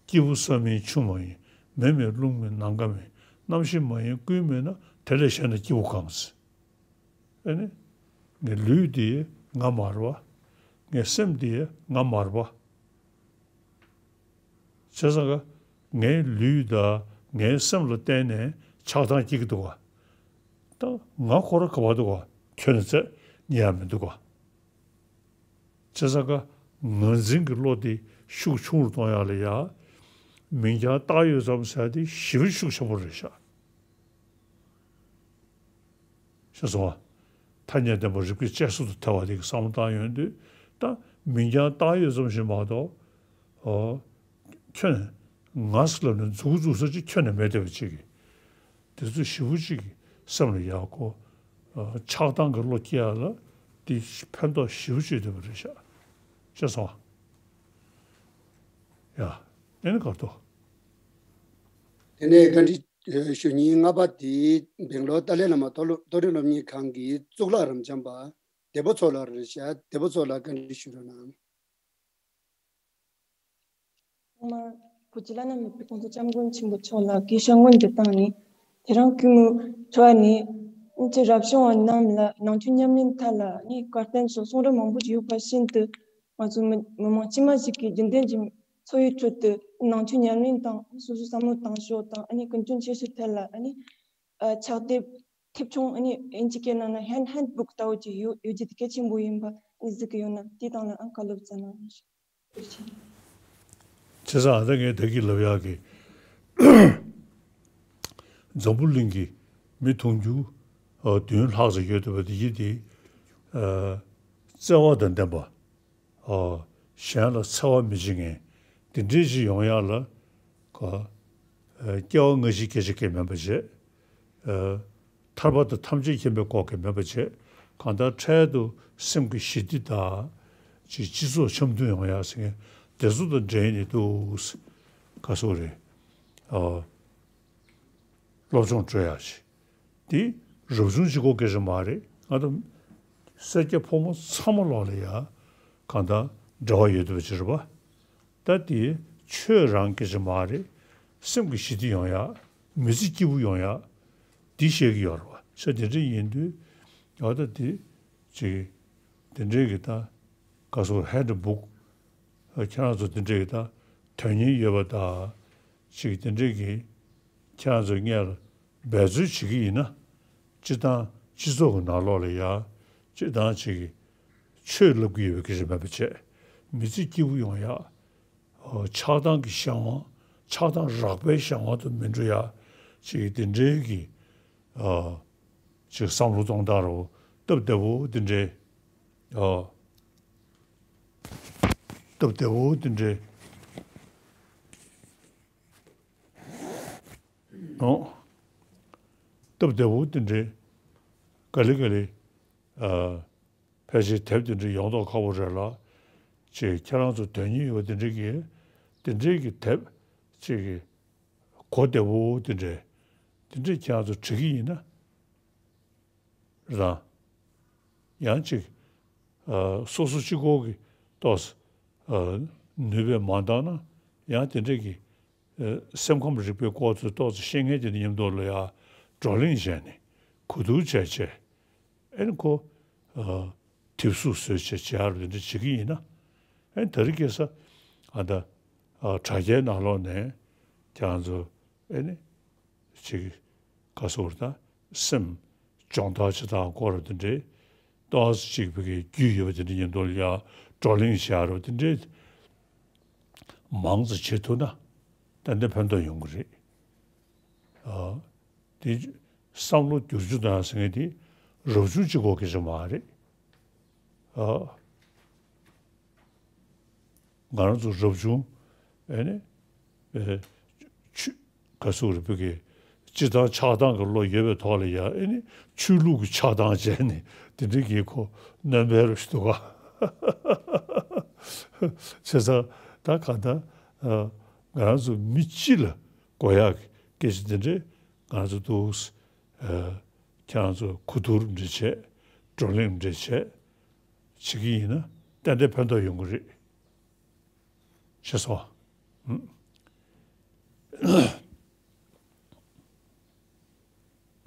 སྐྱེས་བུ་ས་མིན་ཆུང་མ་ཡིན། མེ་མེད་རླུང་མེད་ནམ་མཁའ་མེད། རྣམ་ཤེས་མ་ཡིན་ཀུན་མེད་ན། དེ་ལས་གཞན་ན་སྐྱེས་བུ་གང་། ཨ་ནི། ངའི་ལུས་འདི་ང་མ་རེད་པ། ངའི་སེམས་འདི་ང་མ་རེད་པ། བྱས་ཙང་ཀ་ངའི་ལུས་དང་ ངའི་སེམས་ལ་བརྟེན་ནས་ཆགས་སྡང་སྐྱེ་གི་འདུག་ག་ད་ང་ཁོ་རང་ག་པར་འདུག་ག་ཁྱོན་ནས་བཙལ་རྙེད་ཡ་མི་འདུག་ག་བྱས་ཙང་ཀ་ངར་འཛིན་གྱི་བློ་དེ་ཤུགས་ཆུང་རུ་གཏོང་ཡ་ལ་ཡ། མིང་རྐྱང་བཏགས་ཡོད་ཙམ་ཟེར་ཡ་དེ་ཞེ་པོ་ཤུགས་ཆེན་པོ་རེད་ཤག་ཤེས་སོང་ང་། ཐ་སྙད་བདེན་པ་རིགས་པས་དཔྱད་གཟུགས་དང་ཐལ་བ་དེ་གི་བསམ་བློ་བཏང་ཡོང་དུས་ད་མིང་རྐྱང་བཏགས་ཡོད་ཙམ་ཞིག་མ་གཏོགས། ཨོ། ཁྱོན་ནས་ང་ཟེར་ལབ་ནས་མཛུག་གུ་འཛུགས་ས་ཅིག་ཁྱོན་ནས་མེད་བསྡད་པ་ཅིག་གིས། དེ་ཚོ་ཞེ་པོ་ཅིག་གི་སེམས་ལ་ཡག་གོ། ཨ། ཆགས་སྡང་གི་བློ་སྐྱེ་ཡ་ལ་དེ་ཕན་ཐོགས་ཞེ་པོ་ཅིག་ཡོད་བསྡད་པ་རེད་ཤག་ཤེས་སོང་ང་། ཡ། དེ་ནི་གར་དོ། དེ་ནས་བཀའ་འདྲི་ཞུ་མཁན་ལྔ་པ་དེ་སྦེང་ལོར་ཏཱ་ལའི་བླ་མ་མཐོ་སློབ་མཐོ་རིམ་སློབ་གཉེར་ཁང་གི་གཙུག་ལག་རབ་འབྱམས་པ་བདེ་པོ་མཚོ་ལགས་རེད་ཤག་བདེ་པོ་མཚོ་ལགས་བཀའ་འདྲི་ཞུ་རོགས་གནང་། ཐོག་མར་བོད་ཀྱི་བླ་ན་མེད་པའི་གོང་ས་སྐྱབས་མགོན་ཆེན་པོ་མཆོག་ལ་དགེ་བཤེས་མངོན་དུ་བཏང་ནས། དེ་རིང་གུས་མོའི་ཁྲོད་ནས་ཨ་ནི་རབ་བྱུང་བ་རྣམས་ལ་ནང་ཆོས་ཉམས་ལེན་ཐད་ལ་ཨ་ནི་བཀའ་བསྟན་སོགས་གསུང་རབ་མང་པོ་ཞིག་ཡོད་པ་བཞིན་དུ། ང་ཚོ་མི་མི་མང་དཀྱུས་མ་ཞིག་གིས་རྒྱུན་ལྡན་གྱི་འཚོ་བའི་ཁྲོད་དུ་ནང་ཆོས་ཉམས་ལེན་དང་སོ་སོའི་བསམ་བློ་བཏང་ཕྱོགས་དང་ཨ་ནི་ཀུན་སྤྱོད་འཆར་གཞི་ཐད་ལ་ཨ་ནི་ཕྱག་དེབ་ཐེབས་ཆུང་ཨ་ནི་ཨིན་ཇི་སྐད་ནང་ན་ཧན་ཧན་བུག་ལྟ་བུ་ཅིག་ཡོད་ཡོད་རྒྱུ་དེ་གལ་ཆེན་པོ་ཡིན་པ་ཨ་ནི་གཟིགས་ཀྱི་ཡོད་ན་དེའི་སྟེང་ལ་ཨང་བཀའ་སློབ་སྩལ་གནང་ཞུ། བྱས་ཙང་ད་ངས་ད་གིན་ལབ་ཡག་གི་འཛམ་བུ་གླིང་གི་མི་མཐོང་རྒྱུ་ཨ་བདུན་ལྷག་ཙམ་ཡོད་བསྡད་པ་དེ་ཡིན་ཏེ། ཨ། བརྩེ་བ་དང་ལྡན་པ། ཨ། གཞན་ལ་འཚེ་བ་མི་བྱེད་མཁན་དེ་འདྲའི་ཞིག་ཡོང་ཡག་ལ་ཁོ། ཨ། སྐྱེ་བ་སྔ་ཕྱིའི་སྐད་ཆ་གང་ཡང་མེད་པ་བྱས། ཨ། ཐར་པ་དང་ཐམས་ཅད་མཁྱེན་པའི་སྐོར་གང་ཡང་མེད་པ་བྱས། གང་ལྟར་འཕྲལ་དུ་སེམས་ཀྱི་ཞི་བདེ་དང་། ཅིག་སྤྱི་ཚོགས་འཆམ་མཐུན་ཡོང་ཡག་ཟེར་མཁན་དེ་ཚོ་དང་འབྲེལ་ནས་འདུག་ག་སོགས་རེད། ཨ། སློབ་སྦྱོང་སྤྲོད་ཡག་ཞིག་འདི་རབ་བྱུང་གཅིག་པོ་སྐད་ཆ་མ་རེད། ང་ཚོ་སེར་སྐྱ་ཕོ་མོ་ཚང་མ་ལོག་ལ་ཡ་གང་ལྟར་འབྲེལ་བ་ཡོད་བསྡད་པ་ཅིག་རེད་པ། ད་དེ་ཆོས་རང་སྐད་ཆ་མ་རེད། སེམས་ཀྱི་ཞི་བདེ་ཡོང་ཡག་མི་ཚེ་སྐྱིད་པོ་ཡོང་ཡག་འདི་བཤད་ཀྱི་ཡོད་རེད་པ། ས་དེ་འདྲ་ཡིན་དུས་ང་ད་དེ་ཅིག་དེ་འདྲའི་གི་ད་ག་སོ་ཧན་ཌི་བུག་ཁྱེད་རང་ཚོ་དེ་འདྲའི་གི་ད་དོན་སྙིང་ཡོད་པ་ད། ཅིག་དེ་འདྲའི་གི་ཁྱེད་རང་ཚོ་སྔོན་ལ་འབད་རྩོལ་བྱེད་ཀྱི་ཡིན་ན། སྤྱིར་བཏང་སྤྱི་ཚོགས་ཀྱི་ནང་ལོགས་ལ་ཡ་སྤྱིར་བཏང་ཅིག་ཆོས་ལབ་ཀྱི་ཡོད་པའི་སྐད་ཆ་མེད་པ་བྱས། མི་ཚེ་སྐྱིད་པོ་ཡོང་ཡག་ཨོ། ཆགས་སྡང་གི་གཞན་དབང་། ཆགས་སྡང་རགས་པའི་གཞན་དབང་དུ་མི་འགྲོ་ཡག་ཅིག་དེ་འདྲའི་གི་ཨ། ཅིག་བསམ་བློ་གཏོང་སྟངས་རོ་སྟབས་བདེ་བོ་དེ་འདྲའི་ཨ། སྟབས་བདེ་བོ་དེ་འདྲའི། ཨོ། སྟབས་བདེ་བོ་དེ་འདྲའི་ག་ལེ་ག་ལེ། ཨ། ཕལ་ཆེར་དེབ་དེ་འདྲའི་ཡོང་མདོག་ཁ་པོ་རེད་ལ། ཅེས་ཁྱེད་རང་ཚོ་དོན་སྙིང་ཡོད་དེ་འདྲའི་གི་དེ་འདྲའི་གི་དེབ་ཅིག་གི་གོ་བདེ་བོ་དེ་འདྲའི་དེ་འདྲའི་ཁྱེད་རང་ཚོ་བྲིས་ཀྱི་ཡིན་ན། རེད་དང་། ཡང་ཅིག་ཨ། སོ་སོ་གཅིག་པོ་གི་ཏོག་ཙམ་ཨ། ནུས་པས་མ་འདང་ན་ཡང་དེ་འདྲའི་གི་ཨ། སེམས་ཁམས་རིག་པའི་སྐོར་ཚོ་ཏོག་ཙམ་ཤེས་མཁན་དེ་འདྲ་མཉམ་དུ་ལ་ཡ་བགྲོ་གླེང་བྱས་ནས་གོ་བསྡུར་བྱས་བྱས། ཨེ་ནི་ཁོ་ཨ། དེབ་གཟུགས་བཟོས་བྱས་བྱས་ཨ་རུ་དེ་འདྲ་བྱེད་ཀྱི་ཡིན་ན། ཨེ་ནི་ད་རེས་ཁ་སང་ཨ་ད་ཨ། དྲ་རྒྱའི་ནང་ལོགས་ནས་ཁྱེད་རང་ཚོ་ཨེ་ནི་ཅིག་ག་སོ་རེད་ད་སེམས་སྦྱོང་བརྡར་བྱེད་སྟངས་སྐོར་དེ་འདྲའི་ཏོག་ཙམ་ཅིག་བི་གའི་རྒྱུས་ཡོད་པ་དེ་འདྲ་ཉིན་ཐོ་ལ་ཡ་བགྲོ་གླེང་བྱེད་ཡ་རོ་དེ་འདྲའི་མང་ཙམ་བྱེད་ཐུབ་ན་ཏན་ཏན་ཕན་ཐོགས་ཡོང་གི་རེད། ཨ། དེ་བསམ་བློ་བསྒྱུར་རྒྱུ་དང་ཟེར་མཁན་དེ་རབ་བྱུང་གཅིག་པོ་སྐད་ཆ་མ་རེད། ཨ། ང་རང་ཚོ་རབ་བྱུང་ཨེ་ནི་ཨེ་ཆུ་ག་ཟུག་རེད་བོད་ཀྱི་སྤྱིར་བཏང་ཆགས་སྡང་གི་བློ་ཡོད་པའི་ཐོག་ལ་ཡ་ཨེ་ནི་ཆོས་ལུགས་ཀྱི་ཆགས་སྡང་བྱས་ནས་དེ་འདྲའི་གི་ཁོ་སྣོན་པའི་རོ་ཞིག་འདུག་ག་བྱས་ཙང་ད་གང་ལྟར་ཨ་ང་རང་ཚོ་མི་སྤྱི་ལ་དགོས་ཡག་གི་སྐད་ཆ་དེ་འདྲས་ང་ཚོ་འདུག་ཨ་ཁྱེད་རང་ཚོ་གོ་བསྡུར་འདྲ་བྱས་བགྲོ་གླེང་འདྲ་བྱས་བྱེད་ཀྱི་ཡིན་ན་ཏན་ཏན་ཕན་ཐོགས་ཡོང་གི་རེད། ཤེས་སོང་།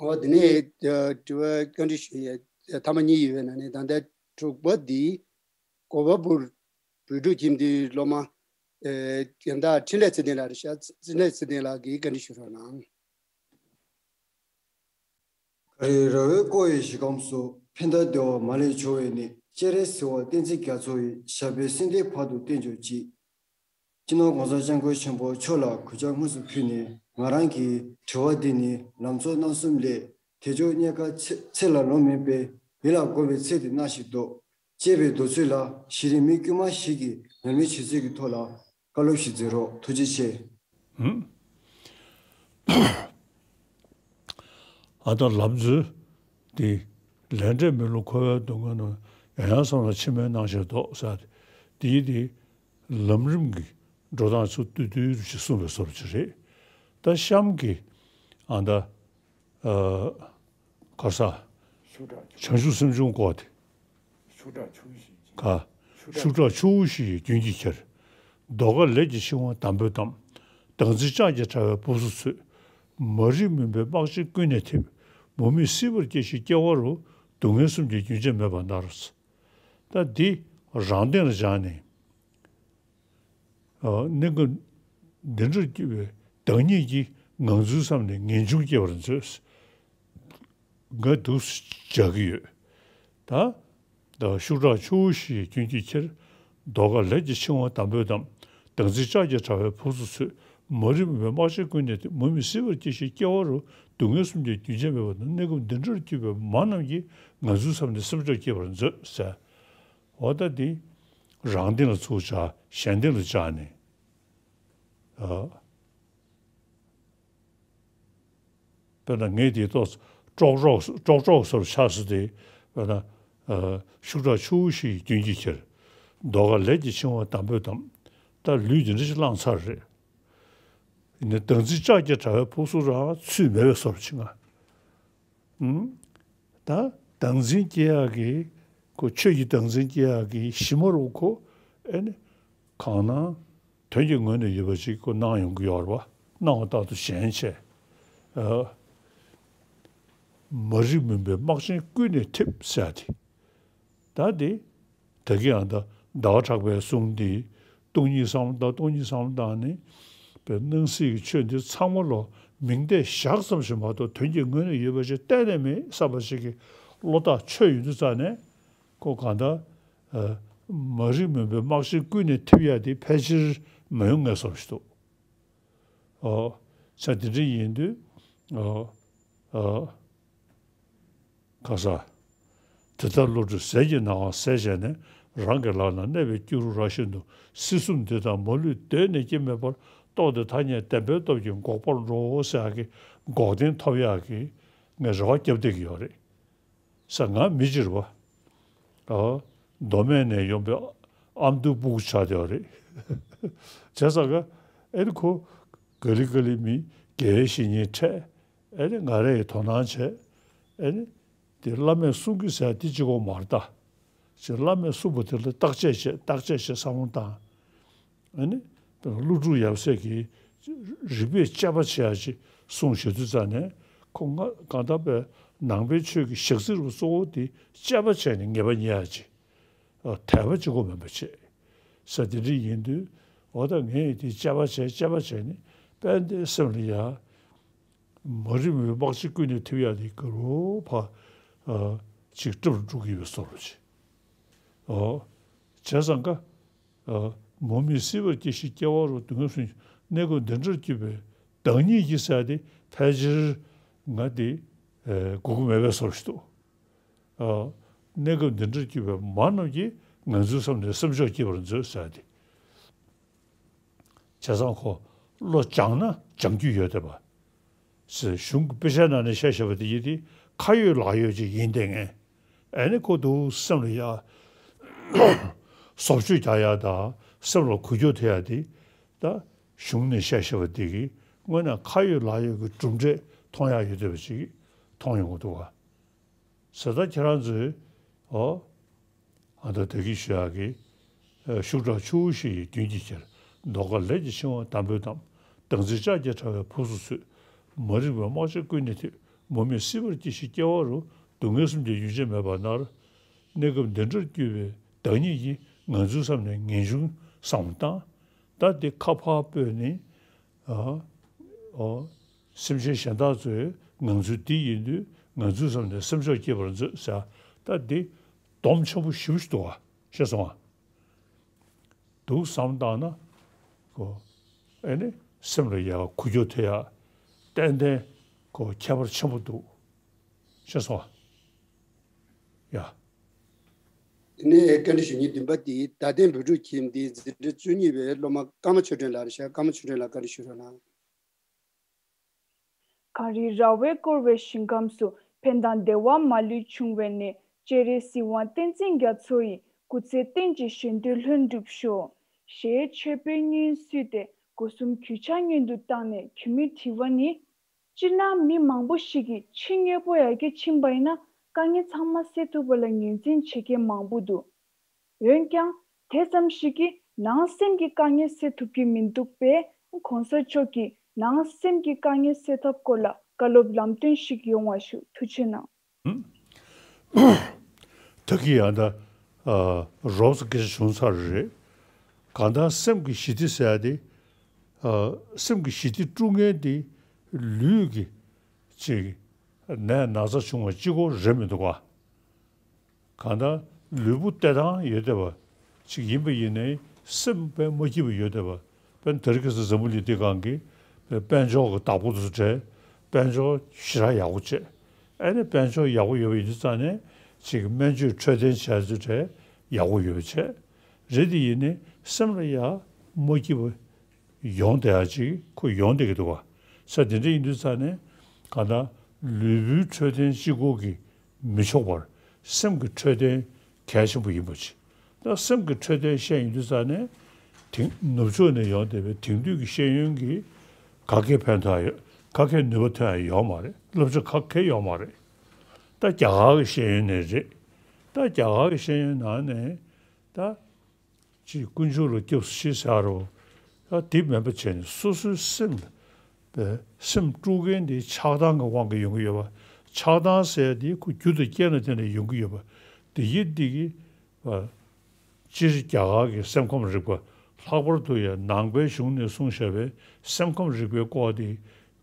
ཨོ་དེ་ནས་དྲི་བ་བཀའ་འདྲི་ཞུ་ཡས་ཐ་མ་གཉིས་ཡོད་པའི་ནང་ནས་ད་ལྟ་དྲུག་པ་འདི་གོ་བ་པུར་བོད་ཕྲུག་ཁྱིམ་སྡེའི་སློབ་མ་ ཨེ་ཡང་ད་འཕྲིན་ལས་ཚེ་བརྟན་ལགས་རེད་ཤག་འཕྲིན་ལས་ཚེ་བརྟན་ལགས་ཀྱིས་བཀའ་འདྲི་ཞུ་རོགས་གནང་། ག་རེ། ར་བའི་བསྐོར་བའི་གཞི་སྒམ་སོགས། ཕན་དང་བདེ་བ་མ་ལུས་འབྱུང་བའི་གནས། སྤྱན་རས་གཟིགས་དབང་བསྟན་འཛིན་རྒྱ་མཚོ་ཡི། ཞབས་པད་སྲིད་མཐའི་བར་དུ་བརྟན་གྱུར་ཅིག། སྤྱི་ནོར་༸གོང་ས་༸སྐྱབས་མགོན་ཆེན་པོ་མཆོག་ལ་གུས་ཕྱག་དངོས་སུ་ཕུལ་ནས། ང་རང་གི་དྲི་བ་འདི་ནི་ལམ་གཙོ་རྣམ་གསུམ་ལས། དལ་འབྱོར་རྙེད་དཀའ་ཚེ་ཚེ་ལ་ལོང་མིན་པས། ཡིད་ལ་དགོངས་པའི་ཚིག་འདི་གནང་ཞིག་དོ། ཅེས་པའི་མདོ་ཚིག་ལ་གཞི་རིམ་མི་དཀྱུས་མ་ཞིག་གིས་ཉམས་ལེན་བྱེད་ཚུལ་གྱི་ཐོག་ལ་བཀའ་སློབ་ཞིག་མཛད་རོགས། ཐུགས་རྗེ་ཆེ། ཨ་ད་ལམ་གཙོ་དེ་ལས་འབྲས་མེད་ལུགས་འཁོར་བའི་སྡུག་བསྔལ་རྣམས། ཡང་ཡང་བསམས་ལ་ཕྱི་མའི་སྣང་ཞེན་ལྡོག་ཟེར་ཏེ། དེའི་དེ་ལམ་རིམ་གྱི་འགྲོ་སྟངས་ཚུར་བསྟུད་བསྟུད་ཅིག་གསུངས་པའི་བཟོ་འདྲ་ཅིག་རེད། ད་གཤམ་གྱི་ཨ་ད་ཨ་ག་ས། ཤུགས་དྲག་བྱང་ཆུབ་སེམས་བྱུང་བསྐོར་ཏེ། ཤུགས་དྲག་ཆུ་བོ་བཞི་ཡི། ག་ཤུགས་དྲག་ཆུ་བོ་བཞི་ཡི་རྒྱུན་གྱིས་ཁྱེར། ཟློས་གར་ལས་ཀྱི་འཆིང་བ་འདམ་བུས་བསྡམས། སྡང་འཛིན་ལྕགས་ཀྱི་དྲ་བས་ཕུབ་སུ་ཚུད། མ་རིག་མུན་པའི་སྨག་ཆེན་ཀུན་ནས་འཐིབས། མུ་མེད་སྲིད་པར་སྐྱེ་ཞིང་སྐྱེ་བ་རུ། སྡུག་བསྔལ་གསུམ་གྱི་རྒྱུན་ཆད་མེད་པར་མནར། ད་འདི་རང་སྟེང་ལ་སྦྱངས་ནས། ཨ་གནས་སྐབས་འདི་འདྲར་གྱུར་པའི་བདག་ཉིད་ཀྱི་ངང་ཚུལ་བསམ་ནས་ངེས་འབྱུང་སྐྱེ་བར་མཛོད། ང་འདུག་སེ་སྦྱང་གི་ཡོད། ད་ད་ཤུགས་དྲག་ཆུ་བོ་བཞི་ཡི་རྒྱུན་གྱིས་ཁྱེར། ཟློས་གར་ལས་ཀྱི་འཆིང་བ་འདམ་བུས་བསྡམས། སྡང་འཛིན་ལྕགས་ཀྱི་དྲ་བས་ཕུབ་སུ་ཚུད། མ་རིག་མུན་པའི་སྨག་ཆེན་ཀུན་ནས་འཐིབས། མུ་མེད་སྲིད་པར་སྐྱེ་ཞིང་སྐྱེ་བ་རུ། སྡུག་བསྔལ་གསུམ་གྱི་རྒྱུན་ཆད་མེད་པར་མནར། གནས་སྐབས་འདི་འདྲར་གྱུར་པའི་མ་རྣམས་ཀྱི་ངང་ཚུལ་བསམ་ནས་སེམས་ཕྱོགས་སྐྱེ་བར་མཛོད་ཟེར། འོ་ད་འདི་རང་སྟེང་ལ་ཚུར་སྦྱར། གཞན་སྟེང་ལ་སྦྱར་ནས། ཨ། དཔེར་ན་ངས་དེ་ཏོག་ཙམ་ཀྲོག་ཀྲོག་ཀྲོག་ཀྲོག་བཟོ་འདྲ་ཆགས་སོང་སྟེ། དཔེར་ན་ཨ་ཤུགས་དྲག་ཆུ་བོ་བཞི་ཡི་རྒྱུན་གྱིས་ཁྱེར། ཟློས་གར་ལས་ཀྱི་འཆིང་བ་འདམ་བུས་བསྡམས། ད་ལུས་འདི་འདྲ་ཞིག་བླངས་ཚར་རེད། ཡིན་ནའི་སྡང་འཛིན་ལྕགས་ཀྱི་དྲ་བས་ཕུབ་སུ་རང་ཚུད་མེད་པའི་བཟོ་འདྲ་ཅིག་ང་། ཨུམ། ད་སྡང་འཛིན་སྐྱེ་ཡག་གི་ཁོ། ཆོས་ཀྱི་སྡང་འཛིན་སྐྱེ་ཡག་གི་གཞི་མ་རུ་ཁོ། ཨེ་ནི་གང་ན་དོན་གྱི་ངོས་ནས་ཡོད་པ་ཅིག་ཁོ་སྣང་ཡོང་གི་ཡོད་རེད་པ། སྣང་བ་ལྟར་དུ་ཞེན་བྱས། ཨ། མ་རིག་མུན་པའི་སྨག་ཆེན་ཀུན་ནས་འཐིབས་ཟེར་ཏེ། ད་དེ། ད་གིན་ཡང་ད་ཟླ་བ་གྲགས་པའི་གསུང་འདི། སྟོང་ཉིད་བསམ་བློ་བཏང་། སྟོང་ཉིད་བསམ་བློ་བཏང་ནས། པའི་སྣང་སྲིད་ཀྱི་ཆོས་འདི་ཚང་མ་ལོ་མིང་བརྡས་བཞག་ཙམ་ཞིག་མ་གཏོགས། དོན་གྱི་ངོས་ནས་ཡོད་པ་ཞིག་གཏན་ནས་མེད་བསམ་པ་ཞིག་གི་བློ་ཐག་ཆོད་ཡོང་དུས་ཙ་ནས། ཁོ་གང་ལྟར། ཨ། མ་རིག་མུན་པའི་སྨག་ཆེན་ཀུན་ནས་འཐིབས་ཡག་དེ་ཕལ་ཆེར་མ་ཡོང་ངེས་བཟོ་ཞིག་འདུག། ཨོ། ས་དེ་འདྲ་ཡིན་དུས། ཨོ། ཨོ། ཁ་ས། དེ་ལྟར་བློ་གྲོས་ཟས་ཀྱི་སྣང་བ་ཟད་བྱས་ནས། རང་གི་ལག་ན་གནས་པའི་སྐྱུ་རུ་ར་བཞིན་དུ། སྲིད་གསུམ་འདི་དག་མ་ལུས་གདོད་ནས་སྐྱེ་མེད་པར། རྟོགས་ཏེ་ཐ་སྙད་བདེན་པའི་སྟོབས་ཀྱིས་འགོག་པར་འགྲོའོ་ཟེར་ཡག་གི་འགོག་བདེན་ཐོབ་ཡག་གི་ངས་རེ་བ་བརྒྱབ་བསྡད་ཀྱི་ཡོད་རེད། ས་ང་མི་གཅིག་རེད་པ། ཨ། མདོ་སྨད་ནས་ཡོང་པའི་ཨ་མདོའི་སྤུ་གུ་ཆགས་བསྡད་པ་རེད། བྱས་ཙང་ཀ། ཨེ་ནི་ཁོ་ག་ལེ་ག་ལེ་མི་དགེ་བའི་བཤེས་གཉེན་འཕྲད། ཨེ་ནི་ང་རང་གིས་དོ་སྣང་བྱས། ཨེ་ནི་དེ་བླ་མས་གསུང་གི་ཟེར་དེ་གཅིག་པོ་མ་རེད་ད། ཅེས་བླ་མས་གསུངས་པ་དེ་ལ་བརྟག་དཔྱད་བྱས། བརྟག་དཔྱད་བྱས་བསམ་བློ་བཏང་། ཨ་ནི། བློ་གྲོས་ཡབ་སྲས་ཀྱིས་རིགས་པས་དཔྱད་པ་བྱེད་ཡག་ཅིག་གསུངས་བཞག་དུས་ཙ་ནས། ཁོ་ང་གང་ལྟར་པའི་ནང་པའི་ཆོས་ཀྱི་ཞག་རྩི་རུ་གཙོ་བོ་དེ་དཔྱད་པ་བྱས་ནས་ངེས་པ་རྙེད་ཡག་ཅིག། ཨ། དད་པ་གཅིག་པོ་མིན་པ་བྱས། ས་དེ་འདྲ་ཡིན་དུས། འོ་ད་ངས་དེ་དཔྱད་པ་བྱས། དཔྱད་པ་བྱས་ནས་དཔལ་ལྡན་སེམས་ལ་ཡ། མ་རིག་མུན་པའི་སྨག་ཆེན་ཀུན་ནས་འཐིབས་ཡག་དེ་ག་རུ་ཕར། ཨ། ཅིག་བཀྲམ་འགྲོ་གི་ཡོད་བཟོ་འདྲ་ཅིག། ཨོ། བྱས་ཙང་ཀ། ཨ། མུ་མེད་སྲིད་པར་སྐྱེ་ཞིང་སྐྱེ་བ་རུ། སྡུག་བསྔལ་གསུམ་གྱི་གནས་སྐབས་འདི་འདྲར་གྱུར་པའི་བདག་ཉིད་ཀྱི་ཟེར་དེ་ཕལ་ཆེར་ང་དེ། ཨ། དགོས་ཀྱི་མེད་པའི་བཟོ་འདྲ་ཞིག་འདུག། ཨ། གནས་སྐབས་འདི་འདྲར་གྱུར་པའི་མ་རྣམས་ཀྱི་ངང་ཚུལ་བསམ་ནས་སེམས་ཕྱོགས་སྐྱེ་བར་མཛོད་ཟེར་ཏེ། བྱས་ཙང་ཁོ་བློ་སྦྱངས་ན་སྦྱང་རྒྱུ་ཡོད་བསྡད་པ། ཟེར་གཞུང་གི་དཔེ་ཆའི་ནང་ནས་བཤད་བཞག་པ་དེ་ཡིན་ཏེ། ཁ་ཡོད་ལག་ཡོད་ཅིག་ཡིན་བསྡད་མཁན། ཨ་ནི་ཁོ་འདུག་སེམས་ལ་ཡ། བཟོ་བཅོས་རྒྱག་ཡག་དང་སེམས་ལ་འགུལ་སྐྱོད་ཐེབས་ཡག་དེ། ད་གཞུང་ནས་བཤད་བཞག་པ་དེ་གིས་དངོས་གནས་ཁ་ཡོད་ལག་ཡོད་ཀྱི་གྲུབ་འབྲས་མཐོང་ཡག་ཡོད་བསྡད་པ་ཅིག་མཐོང་ཡོང་གི་འདུག་ག། ཟེར། ད་ཁྱེད་རང་ཚོས། ཨོ། ཨ། ད་ད་གིན་ཞུ་ཡག་གི། ཨ། ཤུགས་དྲག་ཆུ་བོ་བཞི་ཡི་རྒྱུན་གྱིས་ཁྱེར། ཟློས་གར་ལས་ཀྱི་འཆིང་བ་འདམ་བུས་བསྡམས། སྡང་འཛིན་ལྕགས་ཀྱི་དྲ་བས་ཕུབ་སུ་ཚུད། མ་རིག་པའི་སྨག་ཆེན་ཀུན་ནས་འཐིབས། མུ་མེད་སྲིད་པར་སྐྱེ་ཞིང་སྐྱེ་བ་རུ། སྡུག་བསྔལ་གསུམ་གྱི་རྒྱུན་ཆད་མེད་པར་མནར། གནས་སྐབས་འདི་འདྲར་གྱུར་པའི་བདག་ཉིད་ཀྱི་ངང་ཚུལ་བསམ་ནས་ངེས་འབྱུང་བསམ་བློ་བཏང་། ད་འདི་ཁ་ཕར་སྤོས་ནས། ཨ། ཨོ། སེམས་ཅན་གཞན་དག་ཚོས་ངང་ཚུལ་འདི་ཡིན་དུས་ངང་ཚུལ་ཙམ་ནས་སེམས་ཕྱོགས་སྐྱེད་པར་མཛོད་ཟེར། ད་འདི་སྡོམ་ཆེན་པོ་ཞེ་པོ་ཞིག་འདུག་བ། ཤེས་སོང་ང་། འདུག་བསམ་བཏང་ན། ཁོ། ཨེ་ནི་སེམས་ལ་ཡ་འགུལ་སྐྱོད་ཐེབས་ཡ། ཏན་ཏན་ཁོ་ཁྱད་པར་ཆེན་པོ་འདུག་ཤེས་སོང་ང་། ཡ། དེ་ནས་བཀའ་འདྲི་ཞུ་མཁན་བདུན་པ་དེ་རྡ་སྟེང་བོད་ཕྲུག་ཁྱིམ་དེའི་འཛིན་གྲྭ་བཅུ་གཉིས་པའི་སློབ་མ་ཀརྨ་ཆོས་སྒྲོན་ལགས་རེད་ཤག་ཀརྨ་ཆོས་སྒྲོན་ལགས་བཀའ་འདྲི་ཞུ་རོགས་གནང་། གངས་རིའི་ར་བས་བསྐོར་བའི་ཞིང་ཁམས་སུ། ཕན་དང་བདེ་བ་མ་ལུས་འབྱུང་བའི་གནས། སྤྱན་རས་གཟིགས་དབང་བསྟན་འཛིན་རྒྱ་མཚོ་ཡི། སྐུ་ཚེ་བརྟན་ཅིང་གཞོན་དུས་ལྷུན་གྲུབ་ཤོག་ཞེས་མཆོད་པའི་སྙན་བསུས་ཏེ། སྒོ་གསུམ་གུས་ཕྱག་སྔོན་དུ་བཏང་ནས་གུས་མོས་དྲི་བ་ནི། སྤྱིར་ན་མི་མང་པོ་ཞིག་གིས་ཕྱི་དངོས་པོ་ཡར་རྒྱས་ཕྱིན་པ་ཡིན་ན་དཀའ་ངལ་ཚང་མ་སེལ་ཐུབ་པ་ལ་ངོས་འཛིན་བྱེད་མཁན་མང་པོ་འདུག་འོན་ཀྱང་དེ་ཙམ་ཞིག་གིས་ནང་སེམས་ཀྱི་དཀའ་ངལ་སེལ་ཐུབ་ཀྱི་མི་འདུག་པས། གོང་ས་མཆོག་གིས་ནང་སེམས་ཀྱི་དཀའ་ངལ་སེལ་ཐབས་སྐོར་ལ་བཀའ་སློབ་ལམ་སྟོན་ཞིག་ཡོང་བ་ཞུ། ཐུགས་རྗེ་གནང་། ད་གིན་ཡང་ད། ཨ། རོབ་ཙམ་སྐད་ཆ་བྱུང་ཚར་རེད། གང་ལྟར་སེམས་ཀྱི་ཞི་བདེ་ཟེར་ཡ་དེ། ཨ། སེམས་ཀྱི་ཞི་བདེ་དཀྲུག་མཁན་དེ་ལུས་ཀྱི་ཅིག་ནད་ན་ཚ་བྱུང་བ་གཅིག་པོ་རེད་མི་འདུག་ག་གང་ལྟར་ལུས་པོ་བདེ་ཐང་ཡོད་བསྡད་པ་ཅིག་ཡིན་པ་ཡིན་ནའི་སེམས་དཔེ་མ་སྐྱིད་པ་ཡོད་བསྡད་པ། དཔེར་ན་དེ་རིང་ཁ་སང་འཛམ་བུ་གླིང་འདི་སྒང་གི་དཔལ་འབྱོར་གྱི་བདག་པོ་དེ་ཚོ་གྲས་དཔལ་འབྱོར་ཞེ་དྲག་ཡག་པོ་བྱས། ཨ་ནི་དཔལ་འབྱོར་ཡག་པོ་ཡོད་པ་ཡིན་དུས་ཙང་ནས་ཅིག་སྨན་བཅོས་འཕྲོད་བསྟེན་བྱས་ཚོ་གྲས་ཡག་པོ་ཡོད་པ་བྱས། རེད་དེ་ཡིན་ནའི་སེམས་ལ་ཡ་མ་སྐྱིད་པ་ཡོང་བསྡད་ཡ་ཅིག་ཁོ་ཡོང་བསྡད་ཀྱི་འདུག་བ། ས་དེ་འདྲ་ཡིན་དུས་ཙང་ནས་གང་ལྟར་ལུས་པོའི་འཕྲོད་བསྟེན་གཅིག་པོ་གིས་མི་ཆོག་པར་སེམས་ཀྱི་འཕྲོད་བསྟེན་གལ་ཆེན་པོ་ཡིན་པ་ཅིག་ད་སེམས་ཀྱི་འཕྲོད་བསྟེན་བཤད་ཡོང་དུས་ཙང་ནས་དེང་ནུབ་ཕྱོགས་ནས་ཡོང་བསྡད་པའི་དེང་དུས་ཀྱི་ཤེས་ཡོན་གྱིས་ག་གེ་ཕན་ཐོགས་ཡོད། ག་གེ་ནུས་པ་ཐོན་ཡ་ཡོད་མ་རེད། བསླབ་བྱ་ག་གེ་ཡོད་མ་རེད། ད་རྒྱ་གར་གྱི་ཤེས་ཡོན་ནས་རེད། ད་རྒྱ་གར་གྱི་ཤེས་ཡོན་ནང་ནས་ད། ཅིག་དཀོན་མཆོག་ལ་སྐྱབས་སུ་མཆི་ཟེར་རོ། ད་དེ་མིན་པ་བྱས་ནས་སོ་སོའི་སེམས་ལ་སེམས་དཀྲུག་མཁན་དེ་ཆགས་སྡང་གི་དབང་གིས་ཡོང་གི་ཡོད་པ། ཆགས་སྡང་ཟེར་དེ་ཁོ་རྒྱུ་དང་རྐྱེན་ལ་བརྟེན་ནས་ཡོང་གི་ཡོད་པ། དེ་ཡིན་དེ་གི་སྤྱིར་རྒྱ་གར་གྱི་སེམས་ཁམས་རིག་པ། ལྷག་པར་དུ་ཡང་ནང་པའི་གཞུང་ནས་གསུངས་བཞག་པའི་སེམས་ཁམས་རིག་པའི་སྐོར་དེ་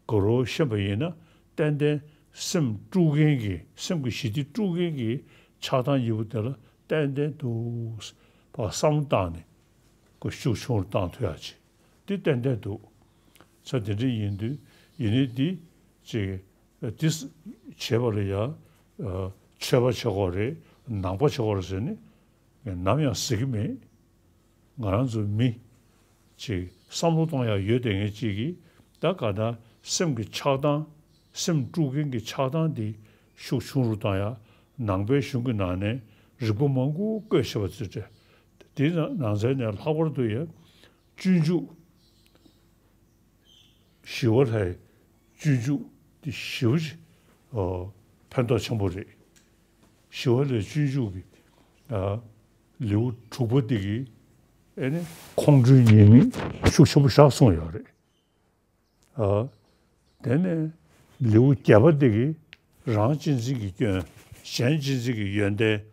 གོ་རོ་ཤེས་པ་ཡིན་ན། ཏན་ཏན་སེམས་དཀྲུག་མཁན་གྱི་སེམས་ཀྱི་ཞི་བདེ་དཀྲུག་མཁན་གྱི་ཆགས་སྡང་ཡོད་པ་དེ་ལ་ཏན་ཏན་དུ་བསམ་བློ་བཏང་ནས་ཁོ་ཤུགས་ཆུང་རུ་བཏང་ཐུབ་ཡ་ཅིག་འདི་ཏན་ཏན་འདུག་ས་དེ་འདྲ་ཡིན་དུས་ཡིན་ནའི་འདི་ཅིག་འདི་བྱེད་པ་ལ་ཡ་ཆོས་པ་བྱེད་དགོས་རེད། ནང་པ་བྱེད་དགོས་རེད་ཟེར་ནས་ནམ་ཡང་ཟེར་གྱི་མེད། ང་རང་ཚོ་མི་ཅིག་བསམ་བློ་གཏོང་ཡག་ཡོད་བསྡད་མཁན་ཅིག་གིས་ད་ག་ད་སེམས་ཀྱི་ཆགས་སྡང་། སེམས་དཀྲུག་མཁན་གྱི་ཆགས་སྡང་འདི་ཤུགས་ཆུང་རུ་བཏང་ཡག་ནང་པའི་གཞུང་གི་ནང་ནས་རིགས་པ་མང་པོ་བཀོད་བཞག་པ་ཚོ་རེད། དེའི་ནང་ཚན་ནས་ལྷག་པར་དུ་ཡང་སྤྱོད་འཇུག་ཞི་བ་ལྷའི་སྤྱོད་འཇུག་འདི་ཞེ་པོ་ཅིག་ཨ་ཕན་ཐོགས་ཆེན་པོ་རེད། ཞི་བ་ལྷའི་སྤྱོད་འཇུག་གི་ཨ་ལེའུ་དྲུག་པ་འདི་གི་ཨེ་ནི་ཁོང་ཁྲོའི་ཉེས་དམིགས་ཤུགས་ཆེན་པོ་བཞག་གསུངས་ཡོད་རེད། ཨ་དེ་ནས་ལེའུ་བརྒྱད་པ་འདི་གི་རང་གཅེས་འཛིན་གྱི་སྐྱོན། གཞན་གཅེས་འཛིན་གྱི་ཡོན་ཏན།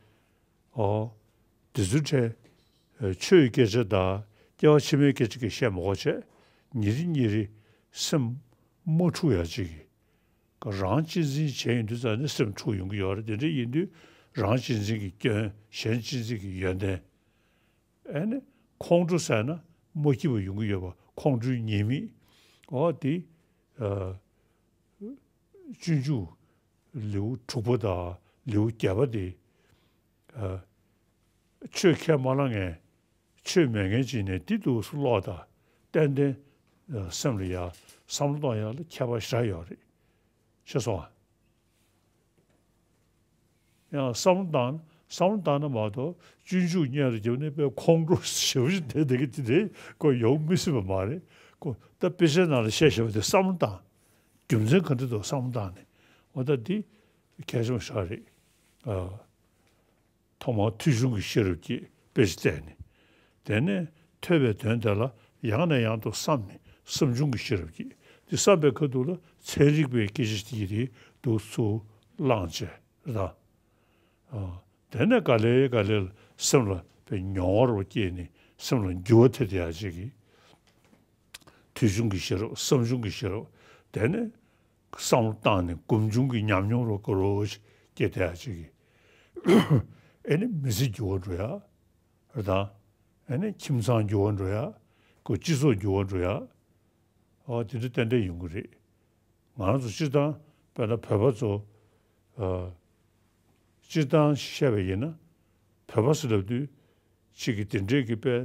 ཨོ། དེ་ཚོའི་གྲས། ཆོས་ཀྱི་སྐད་ཆ་དང་སྐྱེ་བ་ཕྱི་མའི་སྐད་ཆ་གི་བཤད་མ་དགོས་བྱས། ཉིན་རེ་ཉིན་རེ་སེམས་མ་འཁྲུག་ཡ་ཅིག་གི་རང་གཅེས་འཛིན་བྱས་ཡོང་དུས་ཙང་ནས་སེམས་འཁྲུག་ཡོང་གི་ཡོད་རེད། དེ་འདྲ་ཡིན་དུས་རང་གཅེས་འཛིན་གྱི་སྐྱོན། གཞན་གཅེས་འཛིན་གྱི་ཡོན་ཏན། ཨེ་ནི་ཁོང་ཁྲོ་ཟེར་ན་མ་སྐྱིད་པ་ཡོང་གི་ཡོད་པ། ཁོང་ཁྲོའི་ཉེས་དམིགས། འོ་དེ། ཨ། སྤྱོད་འཇུག་ལེའུ་དྲུག་པ་དང་ལེའུ་བརྒྱད་པ་དེ། ཨ། ཆོས་ཁས་མ་བླངས་མཁན། ཆོས་མེད་མཁན་ཅིག་ནས་དེ་འདུག་སེ་ཀློག་དང་། ཏན་ཏན་སེམས་ལ་ཡ་བསམ་བློ་གཏོང་ཡག་ལ་ཁྱད་པར་ཞེ་དྲག་ཡོད་རེད། ཤེས་སོང་ཨ། ཡང་བསམ་བློ་བཏང་། བསམ་བློ་བཏང་ན་མ་གཏོགས་སྤྱོད་འཇུག་སྙན་རུ་བརྒྱབ་ནས་དཔེ་ཁོང་ཁྲོ་ཞེ་པོ་ཞིག་བསྡད་བསྡད་ཀྱི་དེ་འདྲའི་སྐོར་ཡོང་མི་སྲིད་པ་མ་རེད། ཁོ་ད་དཔེ་ཆའི་ནང་ལ་བཤད་བཞག་པ་དེ་བསམ་བློ་བཏང་། རྒྱུ་མཚན་ག་འདྲ་འདུག་བསམ་བློ་བཏང་ནས། འོ་ད་འདི་གལ་ཆེན་པོ་ཞེ་དྲག་རེད། ཨ། ཐོག་མར་ཐོས་བྱུང་གི་ཤེས་རབ་ཀྱིས་དཔེ་ཆ་བལྟས་ནས། དེ་ནས་ཐོས་པའི་དོན་དེ་ལ་ཡང་ནས་ཡང་དུ་བསམས་ནས་བསམ་བྱུང་གི་ཤེས་རབ་ཀྱིས། དེ་བསམ་པའི་ཁ་ཐུག་ལ་ཚན་རིག་པའི་སྐད་ཆ་དེ་ཡི་དེ་འདུག་སེ་བླངས་བྱས་རེད་ད། ཨ། དེ་ནས་ག་ལེ་ག་ལེ་ལ་སེམས་ལ་དཔེ་མྱོང་བ་རུ་སྐྱེས་ནས་སེམས་ལ་འགྱུར་བ་ཐེབས་བསྡད་ཡག་ཅིག་གི། ཐོས་བྱུང་གི་ཤེས་རབ། བསམ་བྱུང་གི་ཤེས་རབ། དེ་ནས་བསམ་བློ་བཏང་ནས་སྒོམ་བྱུང་གི་ཉམས་མྱོང་རོ་ག་རོ་ཞིག་སྐྱེ་བསྡད་ཡ་ཅིག་གིས། ཨེ་ནི་མི་ཚེ་འགྱུར་བ་འགྲོ་ཡ། རེད་དང་། ཨེ་ནི་ཁྱིམ་ཚང་འགྱུར་བ་འགྲོ་ཡ། ཁོ་སྤྱི་ཚོགས་འགྱུར་བ་འགྲོ་ཡ། ཨོ་དེ་འདྲ་ཏན་ཏན་ཡོང་གི་རེད། ང་རང་ཚོ་སྤྱིར་བཏང་དཔེར་ན་བོད་པ་ཚོ། ཨ། སྤྱིར་བཏང་བཤད་པ་ཡིན་ན། བོད་པ་ཟེར་ལབ་དུས། གཅིག་གི་དེ་འདྲས་ཀྱི་དཔེ།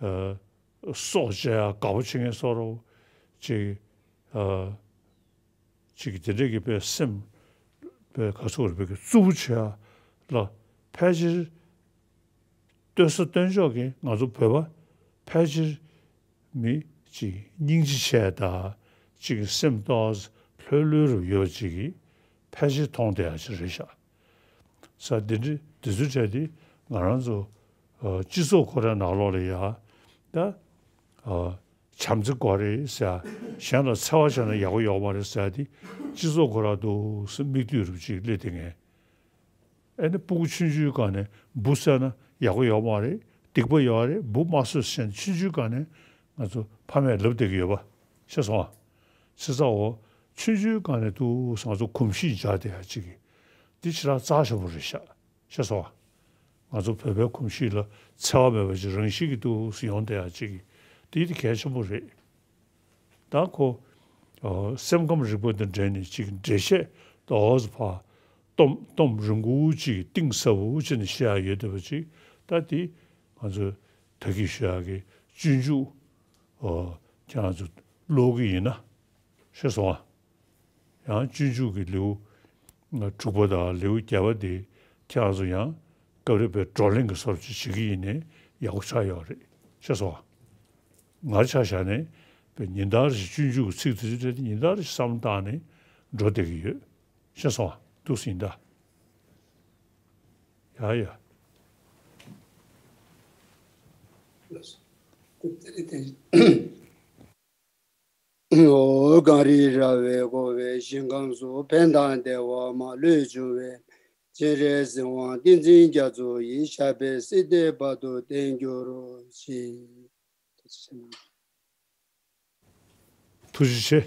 ཨ། སྲོག་བཅད་ཡ་དགའ་པོ་བྱེད་མཁན་བཟོ་འདྲ་བོ། གཅིག་ཨ། གཅིག་གི་དེ་འདྲས་ཀྱི་དཔེ་སེམས། དཔེ་ག་ཚོད་རེད། དཔེ་གི་རྩུབ་པོ་བྱེད་ཡ་ལ་ཕལ་ཆེར། སྟོན་ས་སྟོན་ཕྱོགས་ཀྱི་ང་ཚོ་བོད་པ་ཕལ་ཆེར་མི་གཅིག་སྙིང་རྗེ་ཆེ་དང་། གཅིག་སེམས་ཏོག་ཙམ་ལྷོད་ལྷོད་རུ་ཡོད་པ་ཅིག་གིས་ཕལ་ཆེར་མཐོང་བསྡད་ཡ་ཅིག་རེད་ཤག། ས་འདི་འདྲ་འདི་ཚོའི་གྲས་དེ་ང་རང་ཚོ། ཨ། སྤྱི་ཚོགས་ཁོ་རའི་ནང་ལོགས་ལ་ཡ། ད། ཨ། བྱམས་བརྩེ་དགོས་རེད་ཟེར་ཡ། གཞན་ལ་འཚེ་བ་བྱས་ན་ཡག་པོ་ཡོད་མ་རེད་ཟེར་ཡ་དེ། སྤྱི་ཚོགས་ཁོ་ར་འདུག་སེ་མིག་ལྟོས་རུ་ཅིག་སླེབས་བསྡད་མཁན། ཨེ་ནི་སྤུ་གུ་ཆུང་ཆུང་སྒང་ནས་འབུ་བཙོས་ན་ཡག་པོ་ཡོད་མ་རེད། སྡིག་པ་ཡོད་རེད། འབུ་མ་གསོད་ཟེར་ནས་ཆུང་ཆུང་སྒང་ནས་ང་ཚོ་ཕ་མས་ལབ་བསྡད་ཀྱི་ཡོད་པ། ཤེས་སོང་ཨ། བྱས་ཙང་འོ། ཆུང་ཆུང་སྒང་ནས་འདུག་སེ་ང་ཚོ་གོམས་གཤིས་འཇགས་བསྡད་ཡ་ཅིག་གིས། འདི་ཞེ་དྲག་རྩ་ཆེན་པོ་རེད་ཤག། ཤེས་སོང་ཨ། ང་ཚོ་བོད་པའི་གོམས་གཤིས་ལ་འཚེ་བ་མེད་པ་ཅིག་རང་བཞིན་གྱིས་འདུག་སེ་ཡོང་བསྡད་ཡ་ཅིག་གིས། འདི་དེ་གལ་ཆེན་པོ་རེད། ད་ཁོ། ཨ། སེམས་ཁམས་རིག་པ་དང་འབྲེལ་ནས་ཅིག་འགྲེལ་བཤད་ཏོག་ཙམ་ཕར་སྟོང་སྟོང་རིང་པོ་ཅིག་གཏིང་ཟབ་པོ་བྱས་ནས་བཤད་ཡ་ཡོད་བསྡད་པ་ཅིག། ད་འདི་ང་ཚོ་ད་གིན་ཞུ་ཡག་གི་སྤྱོད་འཇུག། ཨ། ཁྱེད་རང་ཚོ་ཀློག་གི་ཡིན་ན། ཤེས་སོང་ཨ། ཡང་སྤྱོད་འཇུག་གི་ལེའུ་དྲུག་པ་དང་ལེའུ་བརྒྱད་པ་དེ་ཁྱེད་རང་ཚོ་ཡང་སྐབས་རེ་དཔེ་བགྲོ་གླེང་གི་བཟོ་འདྲ་ཅིག་བྱེད་ཀྱི་ཡིན་ནའི་ཡག་པོ་ཆགས་ཡོད་རེད། ཤེས་སོང་ཨ། ང་ཆ་བཞག་ནས་དཔེ་ཉིན་ལྟར་ཞིག་སྤྱོད་འཇུག་གི་ཚིག་དེ་ཚོ་ཉིན་ལྟར་ཞིག་བསམ་བློ་བཏང་ནས་འགྲོ་བསྡད་ཀྱི་ཡོད། ཤེས་སོང་ཨ། འདུག་སེ་ཡིན་ད། ཡ་ཡ། ལགས་སོ། ཨོ་གངས་རི་ར་བས་བསྐོར་བའི་ཞིང་ཁམས་སུ། ཕན་དང་བདེ་བ་མ་ལུས་འབྱུང་བའི། སྤྱན་རས་གཟིགས་དབང་ཏིང་འཛིན་རྒྱ་མཚོ་ཡི། ཞབས་པད་སྲིད་མཐའི་བར་དུ་བརྟན་གྱུར་ཅིག། ཐུགས་རྗེ་ཆེ།